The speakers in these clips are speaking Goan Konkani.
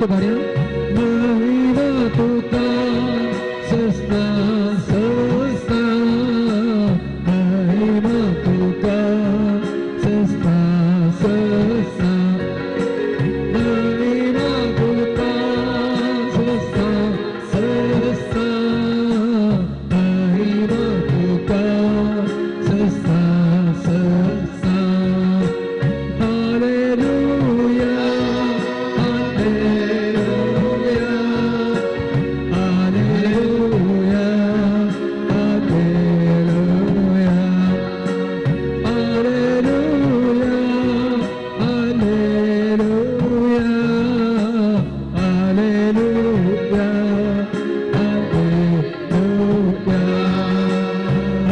परतो भाड्या महिमा तुका सस्ता सस्ता महिमा तुका सस्ता सस्ता महिमा तुका सस्ता सस्ता महिमा तुका सस्ता सस्ता hallelujah hallelujah hallelujah hallelujah hallelujah hallelujah hallelujah hallelujah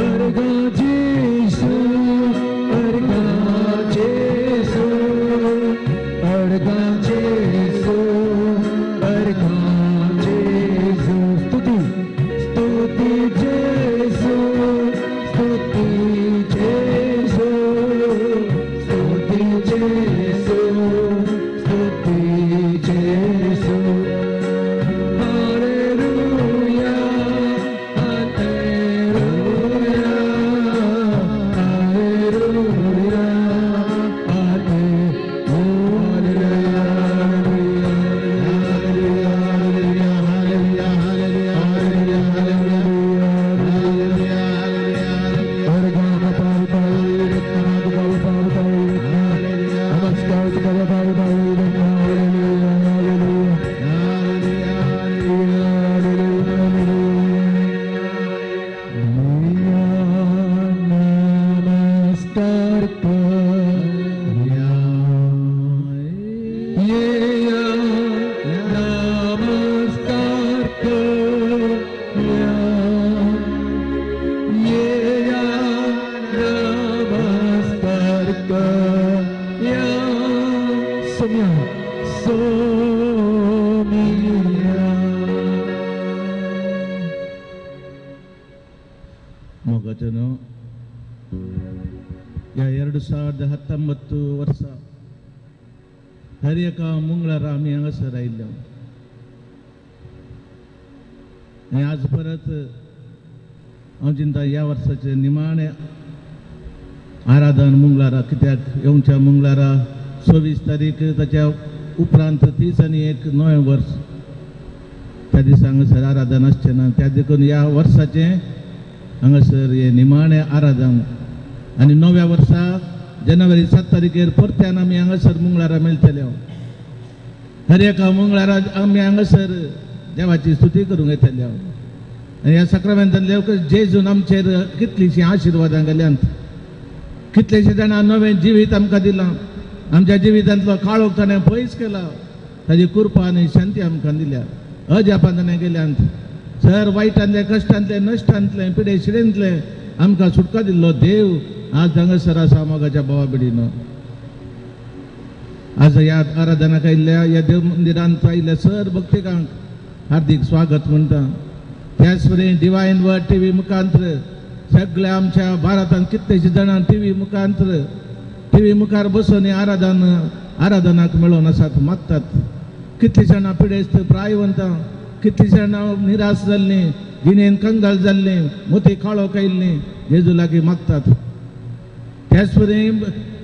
अर्घा जेसू अर्घा जेसू अर्घा जेसू अर्घा जेसू स्तुती स्तुती जेसू स्तुती जेसू स्तुती जेसू स्तुती जेसू hallelujah hallelujah hallelujah hallelujah hallelujah hallelujah hallelujah नमस्कार येया नमस्कार करया येया नमस्कार करया सोम्या सोमिया ಮೊಗಜನು ह्या 2019 वर्सा हर एका मंगळारा आमी हांगासर आयिल्ले आनी आज परत हांव चिंता ह्या वर्साचें निमाणें आराधन मंगळारा कित्याक येवच्या मंगळारा 26 तारीख ताच्या उपरांत 30 आनी 1 नवें वर्स त्या दिसा हांगासर आराधन आसचें ना. त्या देखून ह्या वर्साचें हांगासर हें निमाणें आराधन आनी नव्या वर्सा जानेवारी 7 तारखेर परत्यान आमी हांगासर मंगळारा मेळटले. हर एका मंगळारा आमी हांगासर देवाची स्तुती करूंक येतले. आनी ह्या साक्रामेंतांतले जेजून आमचेर कितलींशीं आशिर्वादां घाल्यांत, कितलेशे जाणां नवें जिवीत आमकां दिलां, आमच्या जिवितांतलो काळोख ताणें पयस केला, ताजी कृपा आनी शांती आमकां दिल्या, अजापां ताणें केल्यांत, सर वायटांतलें कश्टांतलें नश्टांतलें पिडे शिडेंतलें आमकां सुटका दिल्लो देव आज हांगासर आसा मोगाच्या भावा भयणीनो. आज ह्या आराधनाक आयिल्ल्या ह्या देव मंदिरांत आयिल्ल्या सर भक्तिकांक हार्दीक स्वागत म्हणटा. त्याच परी डिवायन वर्ड टीव्ही मुखांत्र सगळ्या आमच्या भारतांत कितलेशे जाणां टीव्ही मुखांत्र टीव्ही मुखार बसून हे आराधन आराधनाक मेळोवन आसात मागतात. कितलीं जाणां पिडेस्त प्रायवंतां, कितलीं जाणां निराश जाल्लीं, जिणेन कंगाल जाल्लीं, मोती काळोख आयिल्लीं जेजू लागीं मागतात. त्याच परी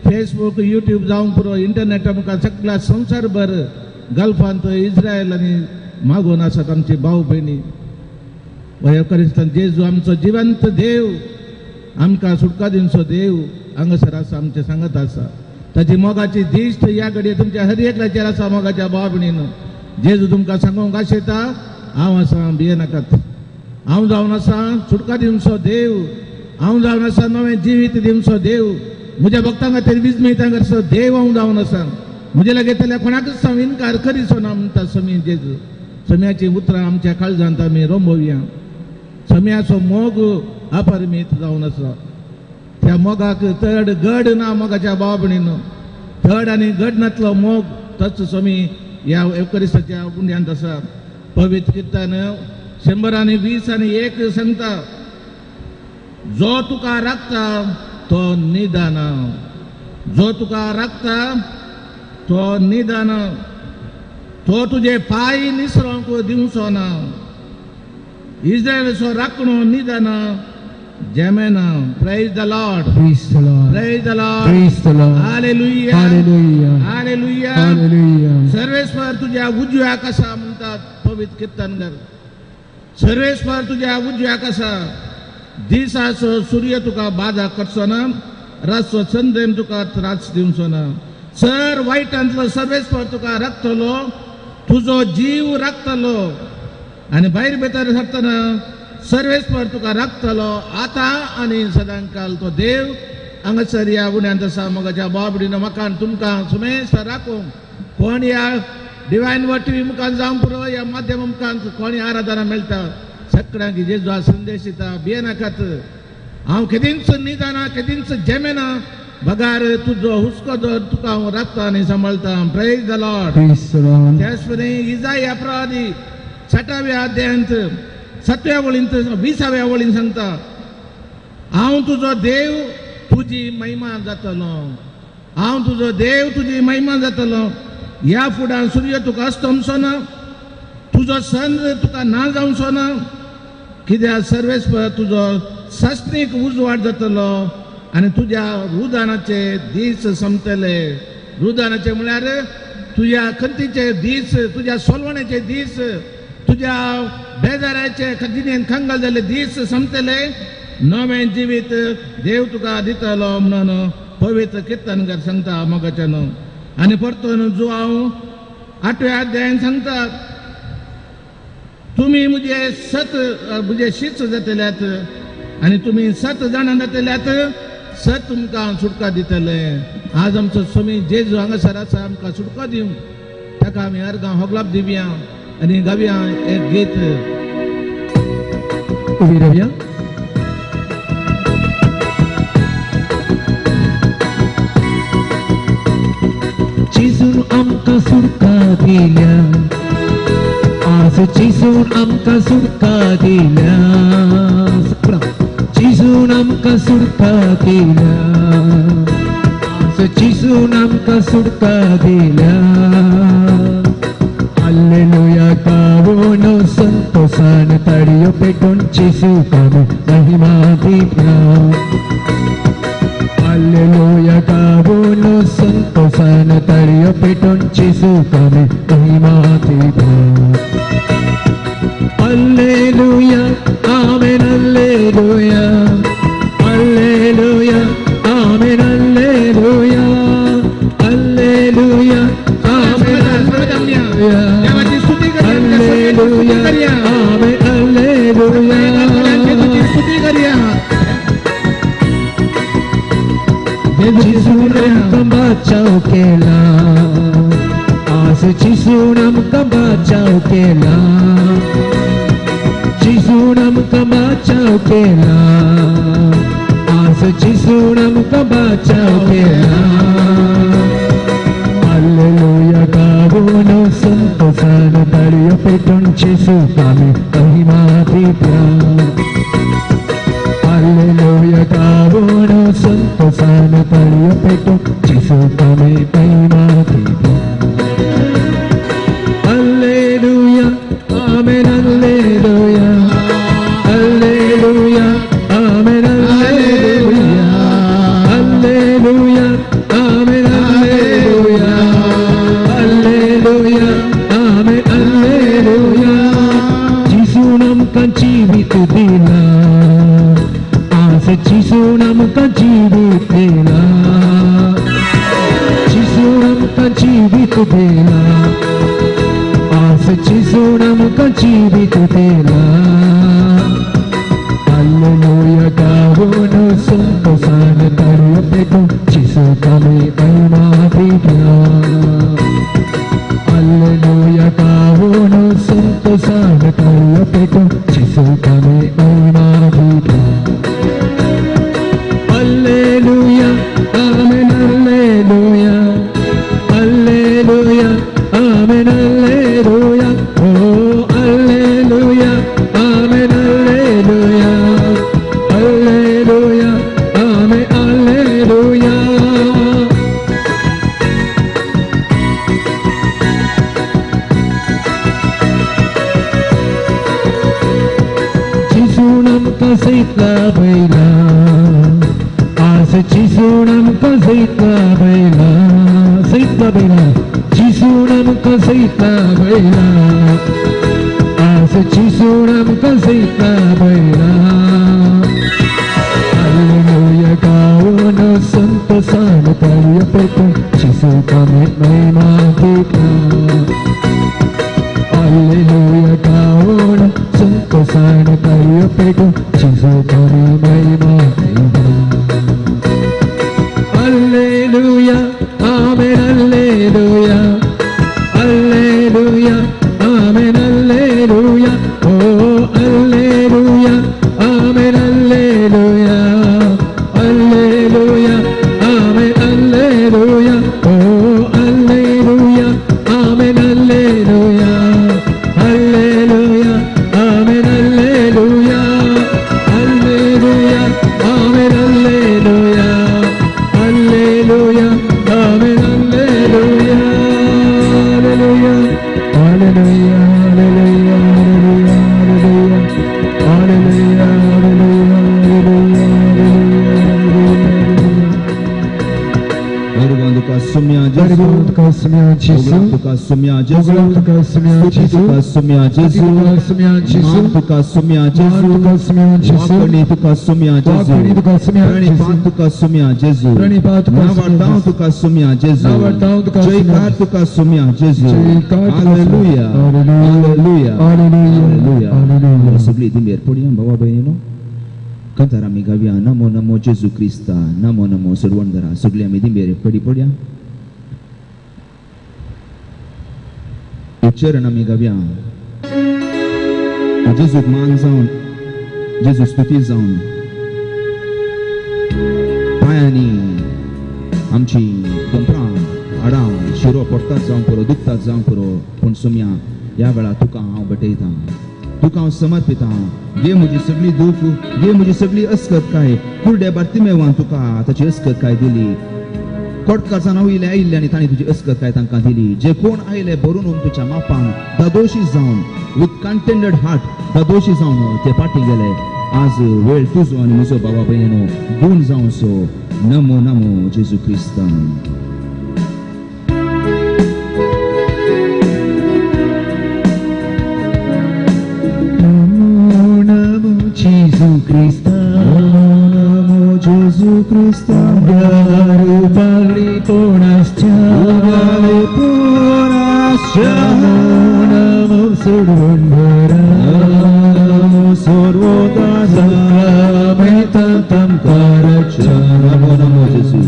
फेसबूक युट्यूब जावंक पुरो इंटरनेटा मुखार सगळ्या संवसारभर गल्फांत इस्रायल आनी मागून आसात आमची भाव भयणी. वयोकरिस्तान जेजू आमचो जिवंत देव, आमकां सुटका दिवचो देव हांगासर आसा, आमचें सांगत आसा. ताची मोगाची दिश्ट ह्या घडये तुमच्या हर एकल्याचेर आसा मोगाच्या भाव भयणीनो. जेजू तुमकां सांगूंक आशेता, हांव आसा भियेनाकात, हांव जावन आसा सुटका दिवचो देव, हांव जावन आसा नवें जिवीत दिवचो देव, म्हज्या भक्तां खातीर विजमेतां करचो देव हांव जावन आसा, म्हज्या लागीं जाल्यार कोणाकूच हांव इनकार करीचो ना म्हणटा समी जेजू. सम्याची उतरां आमच्या काळजांत आमी रोंबोवया. सम्याचो मोग अपरिमीत जावन आसा. त्या मोगाक चड गड ना मोगाच्या भावा भयणीनो. थड आनी गड नातलो मोग तोच स्वामी ह्या एवकरिस्ताच्या उंड्यांत आसा. पवित्र किर्तन 120 आनी 1 सांगता, जो तुका राखता तो निदाना, जो तुका राखता तो निदाना. तो तुजे पांय निसरोंक दिवचो ना. इस्रायलाचो राखणो निदाना जेमेना. Praise the Lord. Praise the Lord. Praise the Lord. Praise the Lord. Hallelujah. Hallelujah. Hallelujah. Hallelujah. Sarveshwar तुझ्या उजव्या कसा म्हणतात पवित्र कीर्तनगर. सर्वेश्वर तुझ्या उजव्या कसा, दिसाचो सूर्य तुका बाधा करचो ना, रातचो चंद्रेम तुका त्रास दिवचो ना. सर वायटांतलो सर्वेश्वर तुका राखतलो, तुजो जीव राखतलो आनी भायर भितर सरतना सर्वेश्वर तुका राखतलो आतां आनी सदांकाल. तो देव हांगासर ह्या उण्यांत आसा मोगाच्या बाबडीन म्हाका आनी तुमकां सुमेस्त राखूंक. कोण ह्या डिवायन वर्ड टीव्ही मुखार जावंक पुरो, ह्या माध्यमा मुखार कोणी आराधना मेळटा सगळ्यांक जेजू संदेश दिता, भियेनाकात, हांव केदींच निदाना, केदींच जेमेना, बगार तुजो हुस्को दवर, तुका हांव राखता आनी सांबाळटा. Praise the Lord. Praise the Lord. त्याच परी इजाई अपराधी 60व्या अध्यायांत 7व्या वळींत 20व्या वळीन सांगता, हांव तुजो देव तुजी महिमा जातलो, हांव तुजो देव तुजी महिमा जातलो. ह्या फुडान सूर्य तुका अस्तमचो ना, तुजो चंद्र तुका ना जावचो ना, कित्याक सर्वेस्पर तुजो सासणीक उजवाड जातलो आनी तुज्या रुदानाचे दीस सोंपतले. रुदानाचे म्हळ्यार तुज्या खंतीचे दीस, तुज्या सोलवण्याचे दीस, तुज्या बेजाराचे जिणेन कंगाल जाल्ले दीस सोंपतले. नवें जिवीत देव तुका दितलो म्हणून पवित्र कीर्तनकार सांगता मोगाच्यान. आनी परतून जो हांव 8व्या अध्यायान सांगता, तुमी म्हजे सत म्हजे शिस्त जातल्यात आनी तुमी सत जाणां जातल्यात, सत तुमकां सुटका दितले. आज आमचो स्वामी जेजू हांगासर आसा आमकां सुटका दिवंक, ताका आमी अर्गां होगलाप दिवया आनी गावया एक गीत. उबी रावया. जेजून आमकां सुटका दिल्या, आज जेजून आमकां सुटका दिल्या, जेजून आमकां सुटका दिल्या, आज जेजून आमकां सुटका दिल्या. हालेलुया गावून संतोषान ताळयो पेटून जेजूक आमी महिमा दिवया. हालेलुया गावून संतोषान ताळयो पेटून जेजूक आमी महिमा दिवया. Hallelujah, amen, hallelujah, hallelujah, amen, hallelujah, hallelujah, amen, hallelujah, देवाची स्तुती करूया, आमच्या स्वाम्याची स्तुती हालेलुया, करूया, आमेन, हालेलुया. जेजूची स्तुती करूया, जेजूची स्तुती जेजून करूया. आमकां बाचाव केला, आज जेजून आमकां बाचाव केला, जेजून आमकां बाचाव केला, आज जेजून आमकां बाचाव केला. हालेलुया गावून संतोषान ताळयो पेटून जेजूक आमी महिमा दिवया. हालेलुया गावून संतोषान ताळयो पेटून जेजूक आमी महिमा दिवया. Hallelujah, amen, hallelujah, hallelujah, amen, hallelujah, hallelujah, amen, hallelujah, hallelujah, amen, hallelujah. जेजून आमकां जिवीत दिला, आज जेजून आमकां जिवीत दिला, जेजून आमकां जिवीत दिला, आज जेजून आमकां जिवीत दिला. हालेलुया गावून संतोषान ताळयो पेटून जेजूक आमी महिमा दिवया. हालेलुया गावून संतोषान ताळयो पेटून जेजूक आमी महिमा दिवया. Hallelujah, amen, hallelujah, hallelujah, amen, hallelujah, oh hallelujah, amen, hallelujah, hallelujah, amen, hallelujah. आमकां सैत लाभयला, आज जेजून आमकां सैत लाभयला, सैत लाभयला, जेजून आमकां सैत लाभयला, आज जेजून आमकां सैत लाभयला. हालेलुया गावन संतोसान ताळयो पेटून जेजूक आमी महिमा दिता. हालेलुया गावन संतोसान ताळयो पेटून जेजूक आमी महिमा दिता. Hallelujah, amen, hallelujah, hallelujah, amen, hallelujah, oh hallelujah, amen, hallelujah, hallelujah, amen, hallelujah, oh hallelujah, amen, hallelujah, hallelujah, amen, hallelujah, hallelujah, amen, hallelujah, hallelujah, amen, hallelujah, hallelujah, hallelujah, hallelujah, hallelujah, hallelujah, hallelujah, hallelujah. मेहरबान तुका सुम्या जेजू, तुका सुम्या जेजू, तुका सुम्या जेजू, तुका सुम्या स्तुती जेजू, तुका सुम्या जेजू, तुका सुम्या जेजू, मान तुका सुम्या जेजू, तुका सुम्या जेजू, वाकणी तुका सुम्या जेजू, वाकणी तुका सुम्या प्रणिपात जेजू, तुका सुम्या जेजू, प्रणिपात तुका सुम्या नावाडतांव जेजू, तुका सुम्या जेजू, नावाडतांव तुका सुम्या जयकार जेजू, तुका सुम्या जेजू. जयकार तुका hallelujah, hallelujah, hallelujah, hallelujah. सगळी दिंबेर पडया भावा भयणीनो, कांतार आमी गावया. नमो नमो जेजू क्रिस्ता, नमो नमो सोडवणदारा. सगळी आमी दिंबेर पडी पडया. उच्चरण आमी गावया. जेजूक मान जावन, जेजू स्तुती जावन, पांयांनी आमची कंपरां हाडां शिरो पडटात जावं पुरो, दुखतात जावं पुरो, पूण सुम्या ह्या वेळार तुका हांव भेटयतां, तुका हांव समर्पितां. घे म्हजी सगळी दूख, घे म्हजी सगळी अस्कतकाय. कुर्ड्या बार्तिमेवान तुका ताची अस्कतकाय दिली. कोटकासान वयले आयिल्ले आनी तांणी तुजी अस्कतकाय तांकां दिली. जे कोण आयले भरून तुज्या मापान दादोशी जावन, विथ कंटेंडेड हार्ट दादोशी जावन ते फाटीं गेले. आज वेळ तुजो आनी म्हजो बाबा भयणो गुण जावचो. नमो नमो जेजू क्रिस्तान. नमो नमो जेजू क्रिस्ता, नमो जेजू क्रिस्ता, रुपाली पोणासच्या, नमो नमो सोडवणदारा, नमो सर्वोदासा, तमकारच्या, नमो नमो जेजू,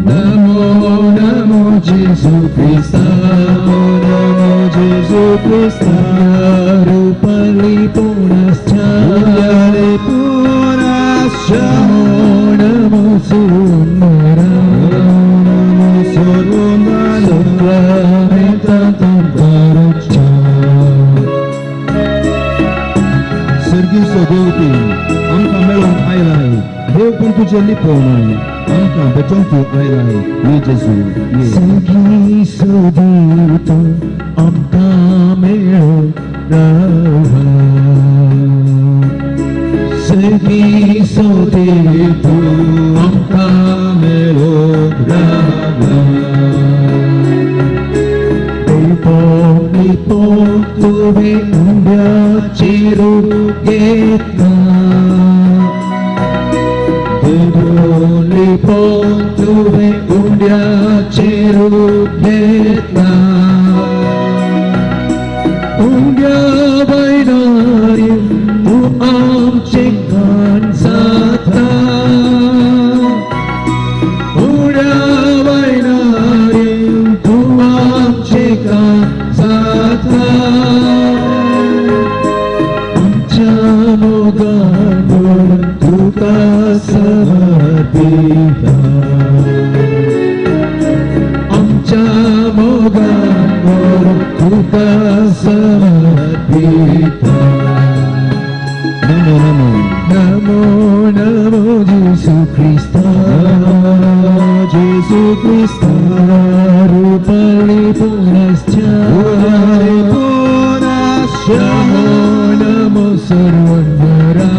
नमो नमो जेजू क्रिस्ता, नमो नमो जेजू क्रिस्ता, रुपाली पोणासच्या, नमो नमो सोडवणदारा, नमो सर्वोदासा. तमकारच्या. सर्गीचो देवती आमकां मेळोवन आयलाय. देव पण तुजें लिपोवन आमकां भेटोवंक तूं आयलाय. ये जेजू ये. सगळी सोदीत आमकां मेळो रावला, सगळी सोदीत आमकां मेळो रावला. लिपोवन लिपोवन तुवें उंड्याचेर घेतला, लिपोवन लिपोवन तुवें उंड्याचेर घेतला. उंड्या वयल्यार तूं आमचें कान जाता, उंड्या वयल्यार तूं आमचें कान जाता. आमच्या मोगान तुका समर्पिता, आमच्या मोगान तुका समर्पिता. नमो नमो नमो नमो जेजू क्रिस्ता, नमो जेजू क्रिस्ता, रुपाली पुनश्चा, नमो नमो सर्वंदरा,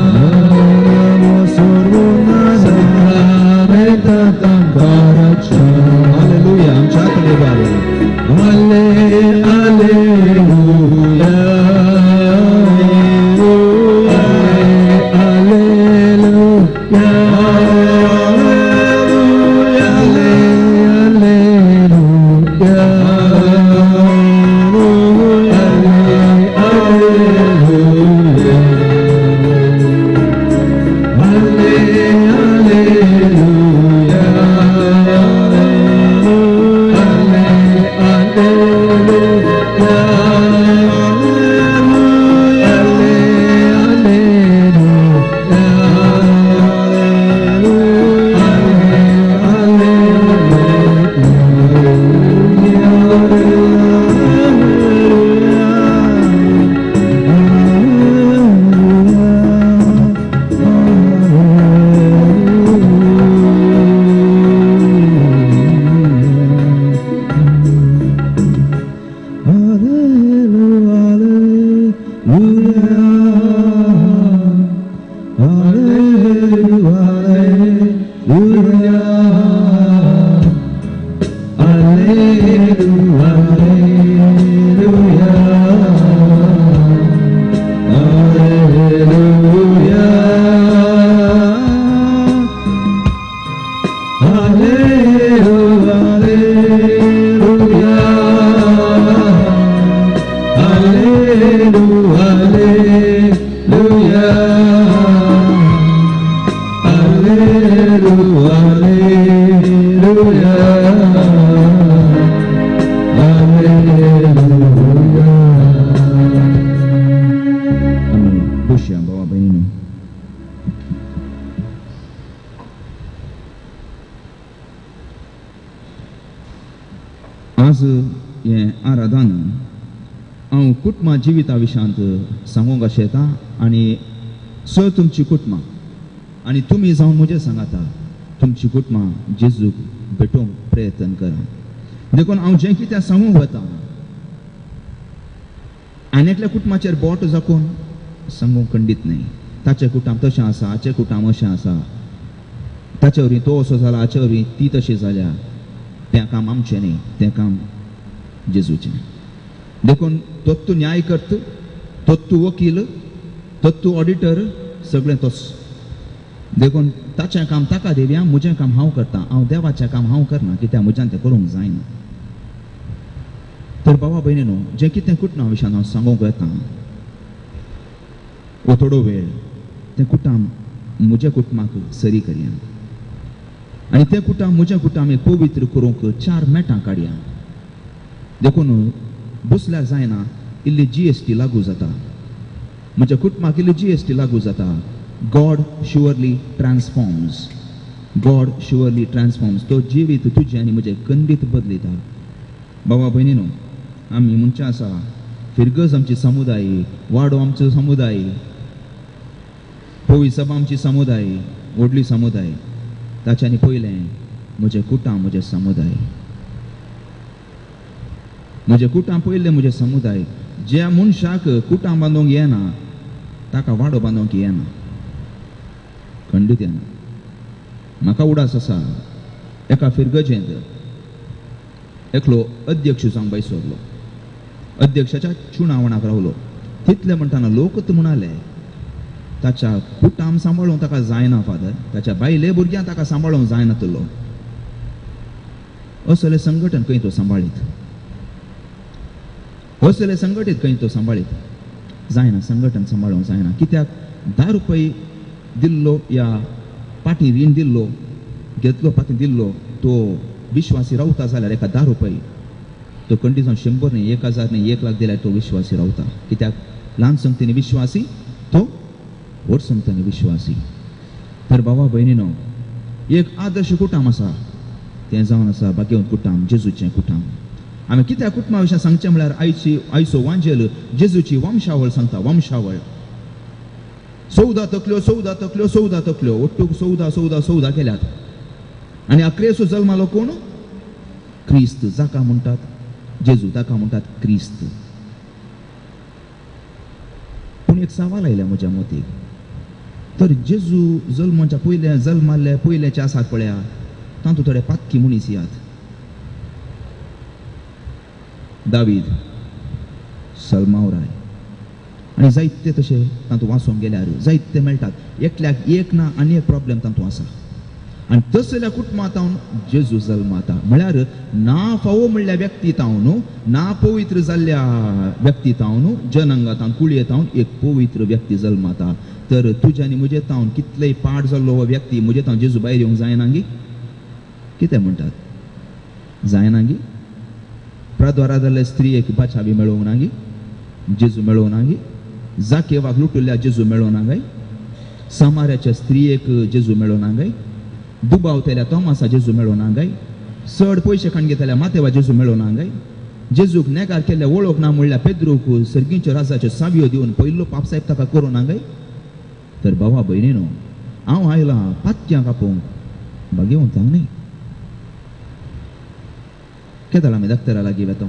आमी बसया भावा भयणीनो. आज हें आराधन हांव कुटुंबा जिविता विशयांत सांगूंक आशेता आनी सर तुमची कुटुंबां आनी तुमी जावन म्हजें सांगाता तुमची कुटुंबां जेजूक भेटोवंक प्रयत्न करा. देखून हांव जें कितें सांगूंक वता आनी एकल्या कुटुंबाचेर बोट जाकून सांगूंक खंडीत न्हय. ताचें कुटुंब तशें आसा, हाचें कुटुंब अशें आसा, ताचे वरवीं तो असो जाला, हाचे वरवीं ती तशी जाल्या. तें काम आमचें न्ही, तें काम जेजूचें. देखून तोच तूं न्याय करत, तोच तूं वकील, तोच तूं ऑडिटर, सगळें तोच. देखून ताचें काम ताका दिवया, म्हजें काम हांव करता. हांव देवाचें काम हांव करना, कित्याक म्हज्यान तें करूंक जायना. तर बाबा भयणीनो, जें कितें कुटुंबा विशयान हांव सांगूंक वता वो थोडो वेळ तें कुटुंब म्हज्या कुटुंबाक सरी करया आनी तें कुटुंब म्हज्या कुटुंब एक पवित्र करूंक 4 मेटां काडया. देखून बसल्यार जायना, इल्ली GST लागू जाता. म्हज्या कुटुंबाक इल्ली GST लागू जाता. God surely transforms, God surely transforms. तो जिवीत तुजें आनी म्हजें खंडीत बदलिता. बाबा भयणीनो, आमी म्हणचें आसा फिरगज आमची समुदाय, वाडो आमचो समुदाय, पवी सभा आमची समुदाय, व्हडली समुदाय. ताच्यानी पयलें म्हजें कुटुंब, म्हजें समुदाय, म्हजें कुटुंब पयलें म्हजें समुदाय. ज्या मनशाक कुटुंब बांदूंक येना ताका वाडो बांदूंक येना, खंडीत येना. म्हाका उडास आसा एका फिरगजेंत एकलो अध्यक्ष जावंक भायर सरलो, अध्यक्षाच्या चुनावणाक रावलो. तितले म्हणटाना लोकच म्हणाले ताच्या कुटुंब सांबाळूंक ताका जायना फादर, ताच्या बायले भुरग्यांक ताका सांबाळूंक जायना तुलो. असलें संघटन खंय तो सांबाळीत, असलें संघटीत खंय तो सांबाळीत जायना, संघटन सांबाळूंक जायना. कित्याक 10 रुपये दिल्लो या पाटी रीण दिल्लो घेतलो पाटी दिल्लो तो विश्वासी रावता जाल्यार एका 10 रुपये तो कंटी जावन 100 न्ही, 1000 न्ही, 1 लाख दिल्यार तो विश्वासी रावता. कित्याक ल्हान संगतीन विश्वासी तो व्हड संगतीन विश्वासी. तर बाबा भयणीनो, एक आदर्श कुटुंब आसा तें जावन आसा भाग्यवंत कुटुंब, जेजूचें कुटुंब. आमी कित्याक कुटुंबा विशीं सांगचें म्हळ्यार आयची आयचो वांजेल जेजूची वंशावळ सांगता. वंशावळ 14 तकल्यो, 14 तकल्यो, 14 तकल्यो, ಒಟ್ಟುಗ್ 14 14 14 केल्यात. आनी अक्रेसो जल्मालो कोण? क्रिस्त. जाका म्हणटात जेजू, ताका म्हणटात क्रिस्त. पूण एक सवाल आयल्या म्हज्या मतीक, तर जेजू जल्माच्या पयले जल्माल्ले पयल्याचे आसात पळया तातूंत थोडे पातकी मनीस यात. दावीद, सलमावराय आनी जायते तशे तातूंत वाचूंक गेल्यार जायते मेळटात. एकल्याक एक ना आनी एक प्रॉब्लेम तातूंत आसा. आनी तसल्या कुटुंबांत जेजू जल्माता म्हळ्यार ना फावो म्हणल्या व्यक्ती तावन, ना पवित्र जाल्ल्या व्यक्ती तावन, जनंगातावन, कुळये तावन एक पवित्र व्यक्ती जल्माता. तर तुज्या आनी म्हजे तावन कितलेय पाड जाल्लो हो व्यक्ती म्हजे तावन जेजू भायर येवंक जायना गी? कितें म्हणटात? जायना गी? प्रद्वारा जाल्ले स्त्रियेक बाचावी मेळोवंक ना गी? जेजू मेळोवंक ना गी? जाकेवाक लुटुल्ल्या जेजू मेळोवंक ना गाय? सामाऱ्याच्या स्त्रियेक जेजू मेळोवंक ना गाय? दुबावतेल्या तोमासा जेजू मेळोवंक ना गाय? चड पयशे काण घेतल्या मातेवा जेजू मेळोवंक ना गाय? जेजूक नेगार केल्ल्या वळख ना म्हणल्या पेद्रूक सर्गींच्यो राजाच्यो सावयो दिवन पयलो पापसाहेब ताका करूं ना गाय? तर भावा भयणीनो, हांव आयलां पातक्यांक आपोवंक, भाग्यवंतांक न्ही. केदळ आमी दफ्तरा लागीं वेता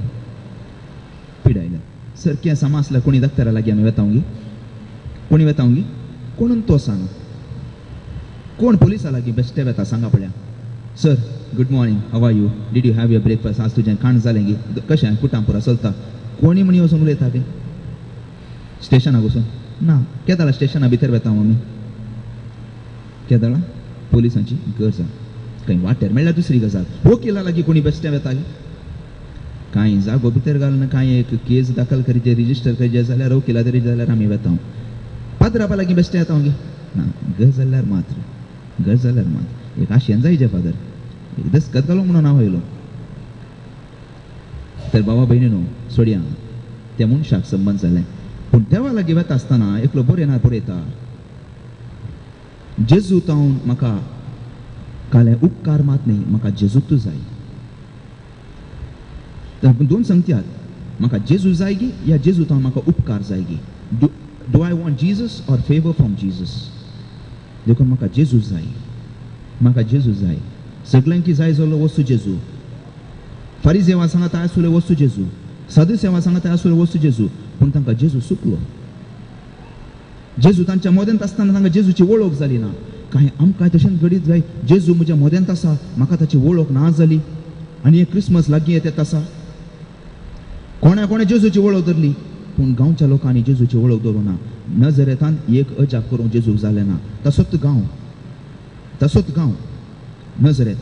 पिडायल्या सारकें समासल्या कोणी दफ्तरा लागीं आमी वेता गी? कोणी वेता गी? कोणून तो सांग, कोण पुलिसा लागीं बेश्टे वेता सांगा पळया. Sir good morning, how are you, did you have your breakfast, आज तुजें खाण जालें गी, कशें कुटां पुरा चलता, कोणी म्हणी वचून उलयता गे स्टेशनाक वचून ना केदाळा स्टेशना भितर वेता आमी केदाळा पोलिसांची गरज खंय वाटेर मेळ्ळ्यार दुसरी गजाल वकिला लागीं कोणी बेश्टें वेता गे कांय जागो भितर घालून कांय एक केस दाखल करीचे रिजिस्टर करीचे जाल्यार वकिला तरी जाल्यार आमी वेता पाद्रापा लागीं बेश्टें येता गे ना गरज जाल्यार मात्र गरज जाल्यार मात्र एक आशेन जायचे फादर एक दस्कत घालूंक म्हणून हांव आयलो तर बाबा भयणीनो सोडया त्या मनशाक संबंद जालें पूण देवा लागीं वेता आसतना एकलो बरें ना बरयता जेजू तावन म्हाका काले उपकार मात न्ही म्हाका जेजूत जाय. तर दोन सांगतात म्हाका जेजू जाय गी या जेजू तावन म्हाका उपकार जाय गी. Do I want Jesus or favour from Jesus? देखून म्हाका जेजू जाय, म्हाका जेजू जाय. सगल्यांकी जाय जालो वस्तू जेजू. फारिजेवा सांगाता आसुले वस्तू जेजू, सादुसेवा सांगाता आसुले वस्तू जेजू, पूण तांकां जेजू सुकलो. जेजू तांच्या मोद्यांत आसतना तांकां जेजूची वळख जाली ना. कांय आमकां तशेंच घडीत जाय जेजू म्हज्या मोद्यांत आसा, म्हाका ताची वळख ना जाली आनी हे क्रिसमस लागीं येत आसा. कोणा कोणें जेजूची वळख धरली पूण गांवच्या लोकांनी जेजूची वळख दवरूं ना. नजरेतान एक अजाप करूंक जेजूक जालें ना. तसोच गांव, तसोच गांव नजरेत,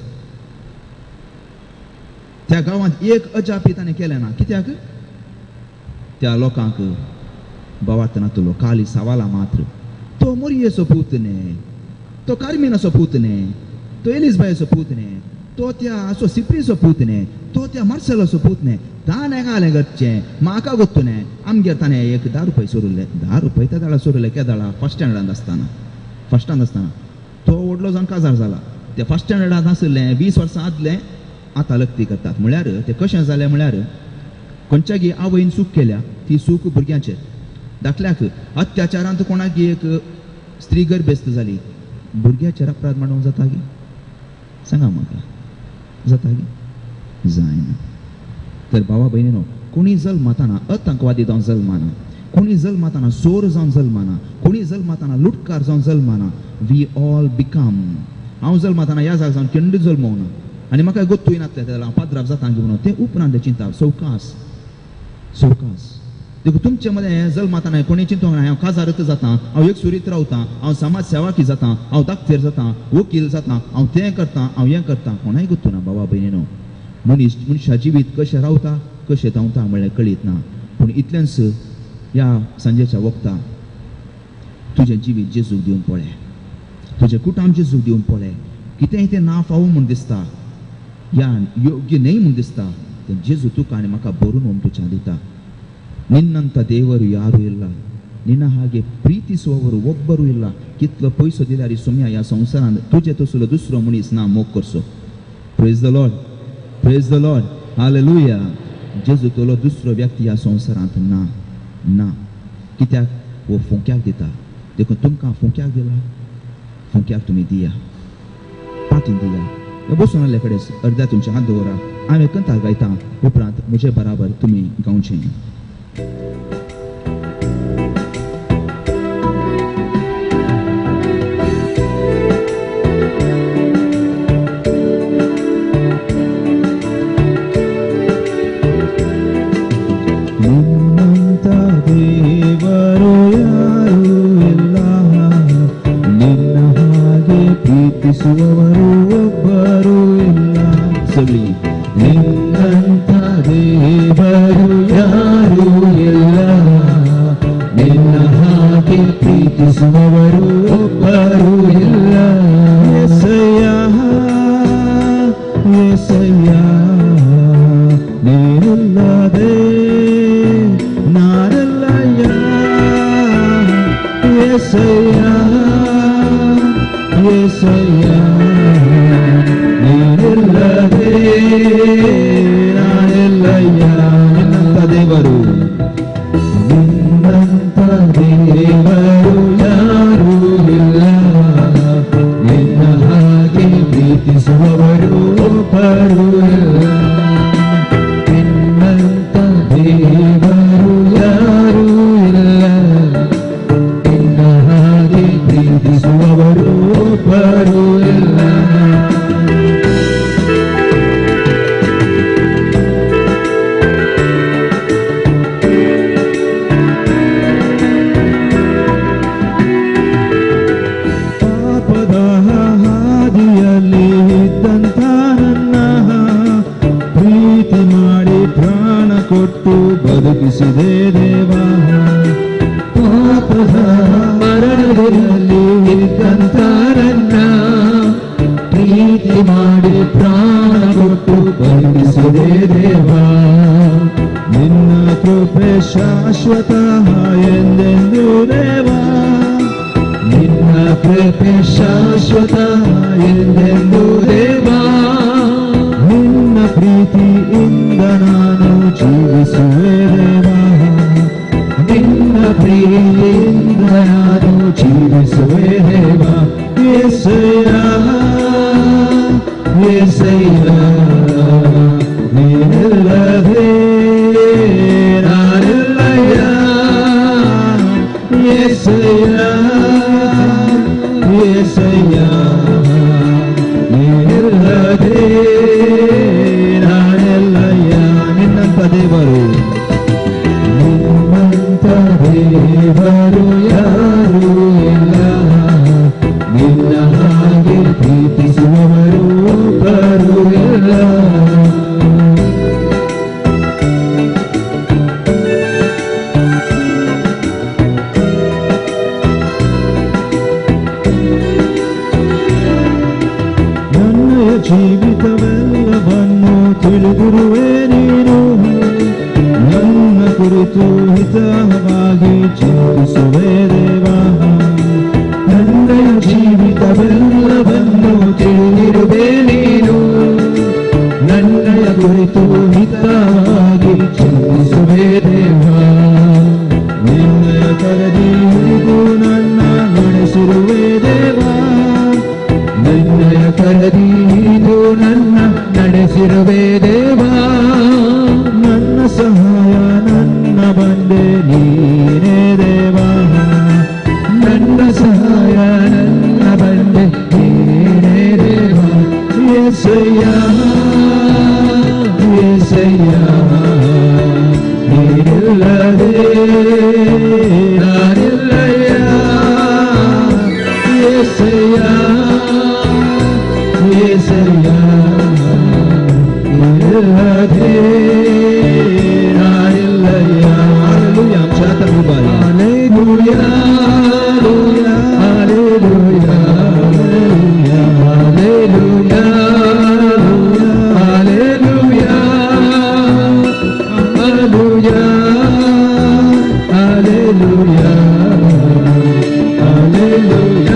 त्या गांवांत एक अजापी ताणें केलें ना. कित्याक? त्या लोकांक बावार्थ नातलो काली सवाला मात्र. तो मोरयेचो पूत न्ही, तो कार्मिनाचो पूत न्ही, तो एलिसबायचो पूत न्ही, तो त्या असो सिप्रीचो पूत न्ही, तो त्या मार्सेलाचो पूत न्ही. ताणें घालें करचें म्हाका गोत्तू न्ही. आमगेर ताणें एक 10 रुपये सोरुल्ले, 10 रुपये त्या दाळा सोरुल्ले. केदाळा फर्स्ट स्टँडर्डांत आसतना, फर्स्ट स्टँड आसतना तो व्हडलो जावन काजार जाला. ते फर्स्ट स्टँडर्डांत आशिल्लें 20 वर्सां आदलें आतां लग्ती करतात. म्हळ्यार तें कशें जालें म्हळ्यार खंयच्यागी आवयन चूक केल्या ती चूक भुरग्यांचेर. दाखल्याक अत्याचारांत कोणाक एक स्त्री गर्भेस्त जाली, भुरग्याचेर अपराध मांडूंक जाता गी? सांगा म्हाका, जाता गी? जायना. तर भावा भयणीनो, कोणी जल्मताना आतंकवादी जावन जल्माना, कोणी जल्मताना चोर जावन जल्माना, कोणी जल्मताना लुटकार जावन जल्माना. We all become. हांव जल्मताना ह्या जाग जावन केन्ना जल्मोवना आनी म्हाका गोत्तूय नासलें जाल्यार हांव पाद्राप जाता म्हणून तें उपरांत चिंता. सवकास सवकास. देखून तुमचे मदें जल्मताना कोणी चिंतूंक ना हांव काजारच जाता, हांव एक सुरीत रावतां, हांव समाज सेवाकी जाता, हांव दाक्तेर जाता, वकील जाता, हांव तें करतां, हांव हें करतां. कोणाय गोत्तू ना बाबा भयणीनो. मनीस मनशा जिवीत कशें रावता कशें धांवता म्हळ्यार कळीत ना. पूण इतलेंच ह्या सांजेच्या वखता तुजें जिवीत जेजूक दिवन पळय, तुजें कुटाम जेजूक दिवन पळय. कितेंय तें ना फावो म्हूण दिसता या योग्य न्हय म्हूण दिसता तें जेजू तुका आनी म्हाका भरून ओमटुच्या दिता. ನಿನ್ನಂಥ ದೇವರು ಯಾರೂ ಇಲ್ಲ, ನಿನ್ನ ಹಾಗೆ ಪ್ರೀತಿಸುವವರು ಒಬ್ಬರೂ ಇಲ್ಲ. कितलो पयसो दिल्यार सोम्या ह्या संवसारांत तुजे तसलो दुसरो मनीस ना मोग करचो. Praise the Lord, praise the Lord, hallelujah. जेजू तलो दुसरो व्यक्ती ह्या संवसारांत ना ना. कित्याक? हो फुंक्याक दिता. देखून तुमकां फुंक्याक दिला, फुंक्याक तुमी दिया, पाटी दिया. बसून आसले कडेन अर्द्या तुमचे हात दवरा, हांव एक कंतार गायता, उपरांत म्हजे बराबर तुमी गावचें. ನಿನ್ನಂತ ದೇವರು ಯಾರೂ ಇಲ್ಲ, ನಿನ್ನ ಹಾಗೆ ಪ್ರೀತಿಸುವವರು ಒಬ್ಬರೂ ಇಲ್ಲ. ಸೊಳ್ಳಿ ನಿನ್ನಂತ ದೇವರು ಯಾರೂ ಇಲ್ಲ, ನಿನ್ನ ಹಾಗೆ ಪ್ರೀತಿಸುವವರು ಒಬ್ಬರೂ ಇಲ್ಲ. ಎಸಯ್ಯ ಎಸಯ್ಯ ನೀನಿಲ್ಲದೆ ನಾನಲ್ಲಯ್ಯ. ಎಸಯ್ಯ ಎಸಯ್ಯ ನೀನಿಲ್ಲದೆ ನಾನಿಲ್ಲಯ್ಯ. ನಿನ್ನಂಥ ದೇವರು, ನಿನ್ನಂತ ದೇವರು ಯಾರೂ ಇಲ್ಲ, ನಿನ್ನ ಹಾಗೆ ಪ್ರೀತಿಸುವವರು ಒಬ್ಬರೂ ಇಲ್ಲ. ನಿನ್ನಂತ ದೇವರು ಯಾರೂ ಇಲ್ಲ, ನಿನ್ನ ಹಾಗೆ ಪ್ರೀತಿಸುವವರು ಒಬ್ಬರೂ ಇಲ್ಲ. ಪ್ರಾಣ ಕೊಟ್ಟು ಬದುಕಿಸಿದೆ ದೇವಾ. ಪಾಪದ ಮರಣದಲ್ಲಿ ಇದ್ದಂತ ನನ್ನ ಪ್ರೀತಿ ಮಾಡಿ ಪ್ರಾಣ ಕೊಟ್ಟು ಬದುಕಿಸಿದೆ ದೇವಾ. ನಿನ್ನ ಕೃಪೆ ಶಾಶ್ವತ ಎಂದೆಂದು ದೇವಾ. ನಿನ್ನ ಕೃಪೆ ಶಾಶ್ವತ ಎಂದೆಂದು ದೇವಾ. ನಿನ್ನ ಪ್ರೀತಿಯಿಂದ ನಾನು ಜೀವಿಸುವೆ ದೇವಾ. ನಿನ್ನ ಪ್ರೀತಿಯಿಂದ ನಾನು ಜೀವಿಸುವೆ ದೇವಾ. ಯೇಸಯ್ಯ, ಯೇಸಯ್ಯ, ನೀನಿಲ್ಲದೆ ನಾನಿಲ್ಲಯ್ಯ. ಯೇಸಯ್ಯ, ಯೇಸಯ್ಯ, ನೀನಿಲ್ಲದೆ ನಾನಿಲ್ಲಯ್ಯ. ನಿನ್ನಂತ ದೇವರು, ನಿನ್ನಂತ ದೇವರು ಯಾರೂ ಇಲ್ಲ. ನಿನ್ನ ಹಾಗೆ ಪ್ರೀತಿಸುವವರು ಒಬ್ಬರೂ ಇಲ್ಲ. ನನ್ನಯ ಜೀವಿತವೆಲ್ಲವನ್ನು ತಿಳಿದಿರುವೆ ನೀನು. ನನ್ನ ಕುರಿತು ಹಿತವಾಗಿ ಚಿಂತಿಸುವೆ ದೇವಾ. ನನ್ನ ಜೀವಿತವೆಲ್ಲವನ್ನು ತಿಳಿದಿರುವೆ ನೀನು. ನನ್ನಯ ಕುರಿತು ಹಿತವಾಗಿ ಚಿಂತಿಸುವೆ ದೇವಾ. ನಿನ್ನಯ ಕರದಿ ಹಿಡಿದು ನನ್ನ ನಡೆಸಿರುವೆ ದೇವಾ. ನನ್ನಯ ಕರದಿ ಹಿಡಿದು ನನ್ನ ನಡೆಸಿರುವೆ ದೇವಾ. ನನ್ನ ಸಹಾಯ, ನನ್ನ ಬಂಡೆ ನೀನೇ ದೇವಾ. ನನ್ನ ಸಹಾಯ, ನನ್ನ ಬಂಡೆ ನೀನೇ ದೇವಾ. ಯೇಸಯ್ಯ, ಯೇಸಯ್ಯ, ನೀನಿಲ್ಲದೆ ನಾನಿಲ್ಲಯ್ಯ. ಯೇಸಯ್ಯ, ಯೇಸಯ್ಯ, ನೀನಿಲ್ಲದೆ ನಾನಿಲ್ಲಯ್ಯ. ಹಾಲೆಲೂಯಾ. ಆಮच्या हातान उबारी. Hallelujah, hallelujah, hallelujah, hallelujah, hallelujah, hallelujah, hallelujah, hallelujah. Hallelujah,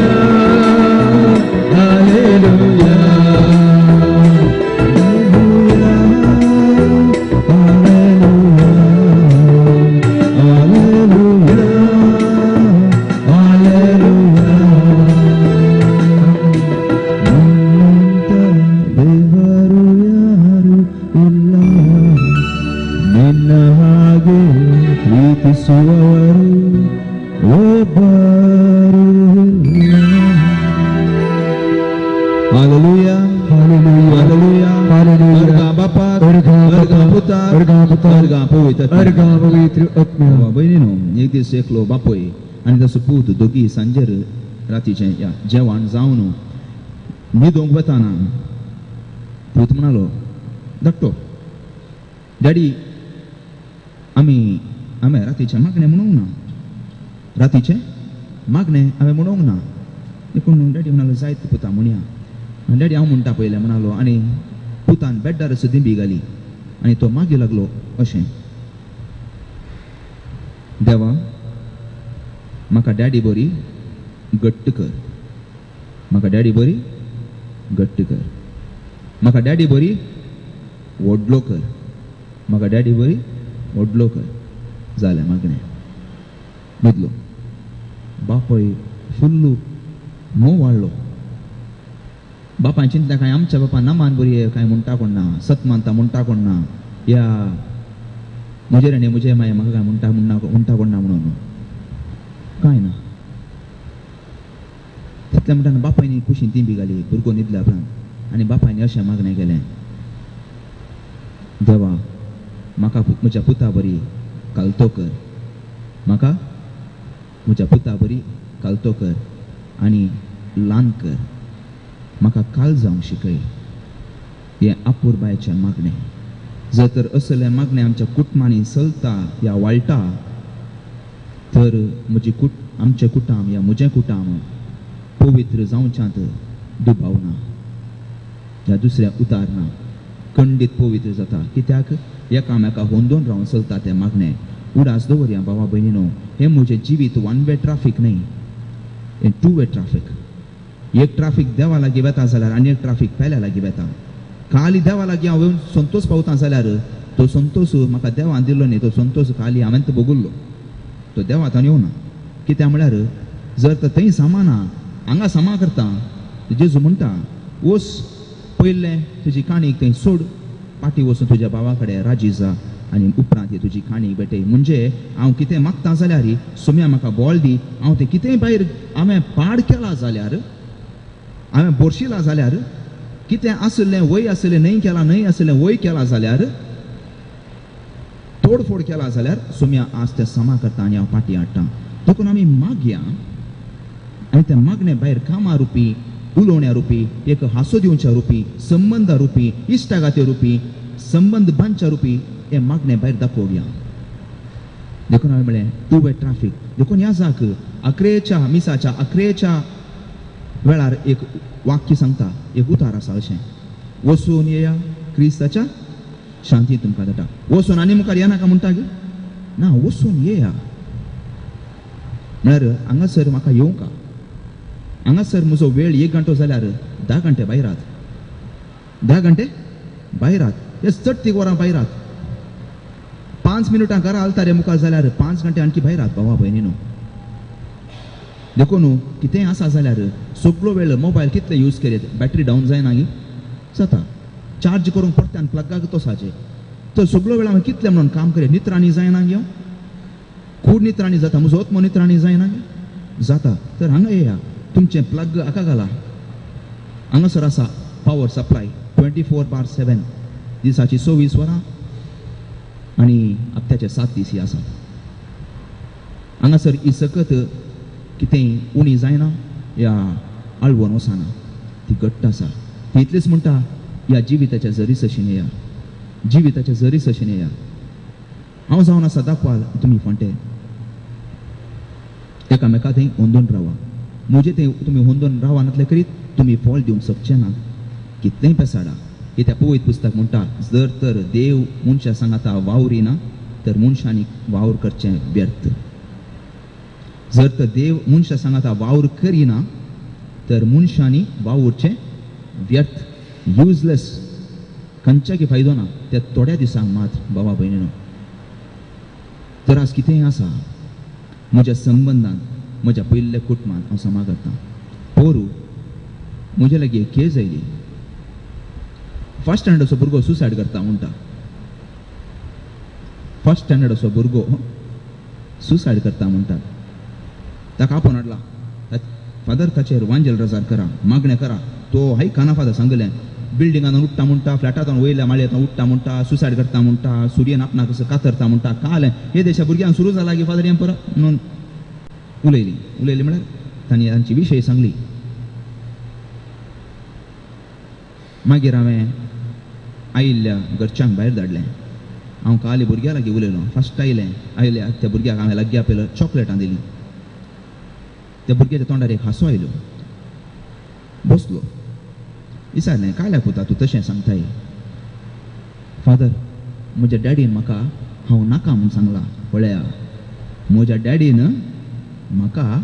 hallelujah. ನಿನ್ನಂತ ದೇವರು ಯಾರು ಇಲ್ಲ. ನಿನ್ನ ಹಾಗೆ ಪ್ರೀತಿಸುವವರು ಒಬ್ಬರು ಇಲ್ಲ. Hallelujah. Hallelujah. Hallelujah. Hallelujah. अर्घा बापाक, अर्घा अर्घा बापाक, पुताक, अर्घा पुताक, अर्घा पवित्र आत्म्याक. अर्घा पवित्र आत्म्याक. भयणीनो, एक दीस एकलो बापूय आनी ताचो पूत दोगी सांजेर रातीचें या जेवण जावन न्हिदूंक वताना पूत म्हणालो, धाकटो, डॅडी, आमी आमी रातीचें मागणें म्हणूंक ना, रातीचें मागणें हांवें म्हणूंक ना. देखून डॅडी म्हणालो, जायत पुता, म्हणया. आनी डॅडी, हांव म्हणटा पयलें म्हणालो आनी पुतान बेड्डार दिंबी घाली आनी तो मागीर लागलो अशें, देवा, म्हाका डॅडी बरी घट्ट कर, म्हाका डॅडी बरी घट्ट कर, म्हाका डॅडी बरी व्हडलो कर, म्हाका डॅडी बरी व्हडलो कर. जालें मागणें. न्हिदलो. बापूय फुल्लू मोव वाडलो. बापान चिंतलें, काय आमच्या बापा नामान बरी काय म्हणटा कोण ना, सत मानता म्हणटा कोण ना, या म्हजेर आनी म्हजे माय म्हाका काय म्हणटा म्हणटा कोण ना म्हणून काय ना. तितलें म्हणटा बापायनी कुशीन तिंबी घाली. भुरगो न्हिदल्या उपरांत आनी बापायनी अशें मागणें केलें, देवा, म्हाका म्हज्या पुता बरी कालतो कर, म्हाका म्हज्या पुता बरी कालतो कर आनी ल्हान कर, म्हाका काल जावंक शिकय. हें अपुरबायेचें मागणें. जर तर असलें मागणें आमच्या कुटुंबांनी चलता या वाळटा तर म्हजी कुट आमचें कुटाम या म्हजें कुटाम पवित्र जावच्यांत दुबाव ना ह्या दुसऱ्या उतार ना. खंडीत पवित्र जाता. कित्याक एकामेका होंदोन रावन चलता तें मागणें. उडास दवरया भावा भयणीनो, हें म्हजें जिवीत वन वे ट्राफीक न्हय, हें टू वे ट्राफीक. एक ट्राफीक देवा लागीं वता जाल्यार आनी एक ट्राफीक पेल्या लागीं वता. खाली देवा लागीं हांव येवन संतोश पावता जाल्यार तो संतोश म्हाका देवान दिलो न्ही, तो संतोश खाली हांवें तो भोगुल्लो, तो देवातान येवना. कित्याक म्हळ्यार जर तर थंय सामाना हांगा सामा करता, जेजू म्हणटा वच पयलें तुजी काणीक थंय सोड, पाटी वचून तुज्या भावा कडेन राजी जा आनी उपरांत ही तुजी काणी भेटय. म्हणजे हांव कितें मागता जाल्यार सोम्या म्हाका बॉल दी, हांव तें कितेंय भायर हांवें पाड केला जाल्यार, हांवें बोरशिला जाल्यार, कितें आशिल्लें वय आशिल्लें न्हय केलां, न्हय आशिल्लें वय केलां जाल्यार, तोडफोड केला जाल्यार सोम्या आज तें समा करता आनी हांव पाटी हाडटा. देखून आमी मागया आनी त्या मागणे भायर कामा रुपी, उलोवण्या रुपी, एक हांसो दिवच्या रुपी, संबंदा रुपी, इश्टागाते रुपी, संबंद बांदच्या रुपी हें मागणें भायर दाखोवया. देखून हांवें म्हणलें टू वे ट्राफीक. देखून ह्या जाक अकरेच्या मिसाच्या अकरेच्या वेळार एक वाक्य सांगता, एक उतार आसा अशें, वचून येया क्रिस्ताच्या शांती तुमकां जाता. वचून आनी मुखार येनाका म्हणटा गे ना, वचून येया म्हळ्यार हांगासर म्हाका येवंका, हांगासर म्हजो वेळ 1 घंटो जाल्यार 10 घंटे भायरात, 10 घंटे भायरात, हे चडतीक वरां भायरात, 5 मिनटां घरा आलता रे मुखार जाल्यार 5 घंटे आणखी भायरात भावा भयणीनो. देखून कितेंय आसा जाल्यार सगळो वेळ मोबायल कितले यूज केले बॅटरी डावन जायना गी जाता, चार्ज करूंक परत्यान प्लगाक तोसाचे, तर सगळो वेळ हांवें कितले म्हणून काम करें, नित्राणी जायना गी हांव, कूड नित्राणी जाता, म्हजो आत्मो नित्राणी जायना गी जाता. तर हांगा येया, तुमचें प्लग हाका घाला, हांगासर आसा पावर सप्लाय 24/7, दिसाची 24 वरां आनी हप्त्याचे 7 दीस ही आसा. हांगासर ही सकत कितेंय उणी जायना या आळवण वचना, ती घट्ट आसा. ती इतलीच म्हणटा ह्या जिविताच्या जरी सशीन येया, जिविताच्या जरी सशीन येया. हांव जावन आसा दाखवाल, तुमी फांटे एकामेका थंय होंदोन रावा, म्हजे थंय तुमी होंदोन रावा नातले करीत तुमी फळ दिवंक शकचे ना. कितलेंय पेसाडा, कित्याक पवित्र पुस्तक म्हणटा जर तर देव मनशां सांगाता वावरिना तर मनशांनी वावर करचें व्यर्थ. जर तर देव मनशां सांगाता वावर करिना तर मनशांनी वावुरचें व्यर्थ, युजलेस, खंयच्याकी फायदो ना त्या थोड्या दिसांक मात भावा भयणीनो. तर आज कितेंय आसा म्हज्या संबंदान म्हज्या पयल्या कुटुंबांत हांव समा करता. पोरू म्हज्या लागीं एक केस आयली, फर्स्ट स्टँडर्डाचो भुरगो सुसायड करता म्हणटा, फर्स्ट स्टँडर्डाचो भुरगो सुसायड करता म्हणटा. ताका आपोवन हाडला, फादर ताचेर वांजेल रजार करा, मागणें करा. तो हाय काना फादर सांगलें, बिल्डिंगान उठ्ठा म्हणटा, फ्लॅटांत वयल्या माळयेंत उठ्ठा म्हणटा, सुसायड करता म्हणटा, सुर्यन आपणाक कसो कातरता म्हणटा. कालें हे देशा भुरग्यांक सुरू जाला की फादर हें परत म्हणून उलयली, उलयली म्हळ्यार तांणी तांची विशय सांगली. मागीर हांवें आयिल्ल्या घरच्यांक भायर धाडलें. हांव काली भुरग्यां लागीं उलयलो, फर्स्ट आयलें, आयल्या त्या भुरग्याक हांवें लागीं आपयलो, चॉकलेटां दिलीं. त्या भुरग्याच्या तोंडार एक हांसो आयलो, बसलो. विचारलें, काल्या पुता तूं तशें सांगताय? फादर म्हज्या डॅडीन म्हाका हांव नाका म्हूण सांगलां. पळया, म्हज्या डॅडीन म्हाका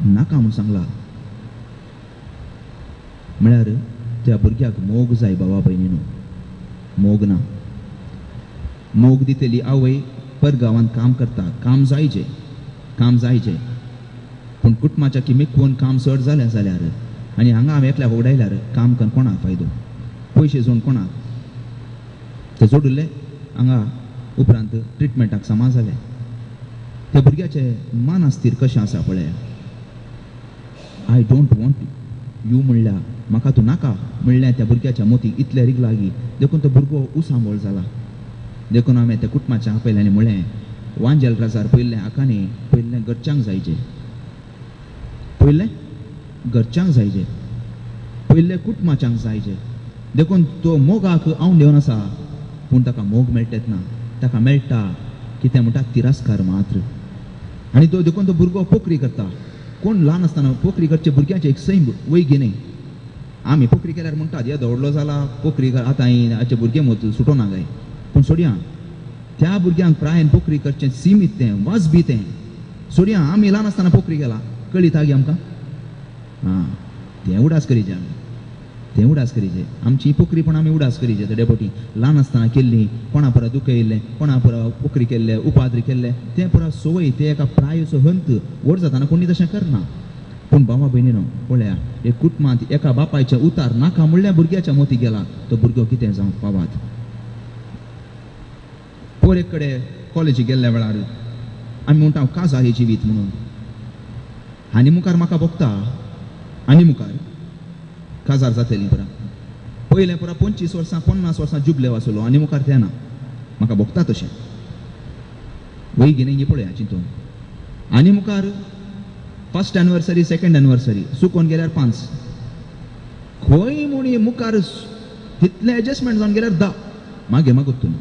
नाका म्हूण सांगलां. म्हळ्यार त्या भुरग्याक मोग जाय बाबा भयणीनो, मोग ना. मोग दितली आवय परगांवांत काम करता, काम जायचे, काम जायचे, पूण कुटुंबाच्या किमेक काम चड जालें जाल्यार आनी हांगा हांवें एकल्याक उडयल्यार काम करून कोणाक फायदो, पयशे जोडून कोणाक ते जोडिल्ले हांगा उपरांत ट्रिटमेंटाक समा जालें. त्या भुरग्याचें मानास्तीर कशें आसा पळया. I don't want you म्हणल्यार म्हाका तूं नाका म्हणल्यार त्या भुरग्याच्या मोती इतले रिगला लागीं, देखून तो भुरगो उसांबोळ जाला. देखून हांवें त्या कुटुंबाच्या आपयलें आनी म्हणलें, वांजेल राजार पयलें आकानी पयलें घरच्यांक जायचें, पयलें घरच्यांक जायचें, पयलें कुटुंबाच्यांक जायचें. देखून तो मोगाक हांव घेवन आसा. पूण ताका मोग मेळटेत ना, ताका मेळटा कितें म्हणटा तिरस्कार मात्र. आनी तो देखून तो भुरगो पोखरी करता. कोण ल्हान आसतना पोखरी करचे भुरग्यांचे एक सैम वयगी न्ही. आमी पोखरी केल्यार म्हणटात येदो व्हडलो जाला पोखरी आतां हाचे भुरगे मोत सुटोना काय, पूण सोडया त्या भुरग्यांक प्रायन पोखरी करचें सीमीत तें वाजबी तें सोडया. आमी ल्हान आसतना पोखरी केला कळी तागी आमकां, आं तें उडास करीचे आमी, तें उडास करीचे आमची पोखरी पण आमी उडास करीचे. ते डेपोटी ल्हान आसतना केल्ली कोणा पुरा दुखयल्लें, कोणा पुरा पोखरी केल्ले उपाद्री केल्ले तें पुरा संवय, तें एका प्रायेचो हंत. व्हड जातना कोणी तशें करना. पूण भावा भयणीनो पळया एक कुटुंबांत एका बापायचें उतार नाका म्हणल्यार भुरग्याच्या मोती गेला तो भुरगो कितें जावंक पावात. पोर एक कडेन कॉलेजीक गेल्ल्या वेळार आमी म्हणटा हांव काजार हे जिवीत म्हणून, आनी मुखार म्हाका भोगता आनी मुखार काजार जातली पुरा पयलें पुरा 25 वर्सां 50 वर्सां जुबले आसलो आनी मुखार तें ना म्हाका भोगता तशें वय न्ही पळया चिंतून. आनी मुखार फर्स्ट एनिवर्सरी सेकंड एनिवर्सरी चुकोन गेल्यार 5, खंय म्हूण मुखार तितलें एडजस्टमेंट जावन गेल्यार 10, मागीर म्हाका गोत्तुना,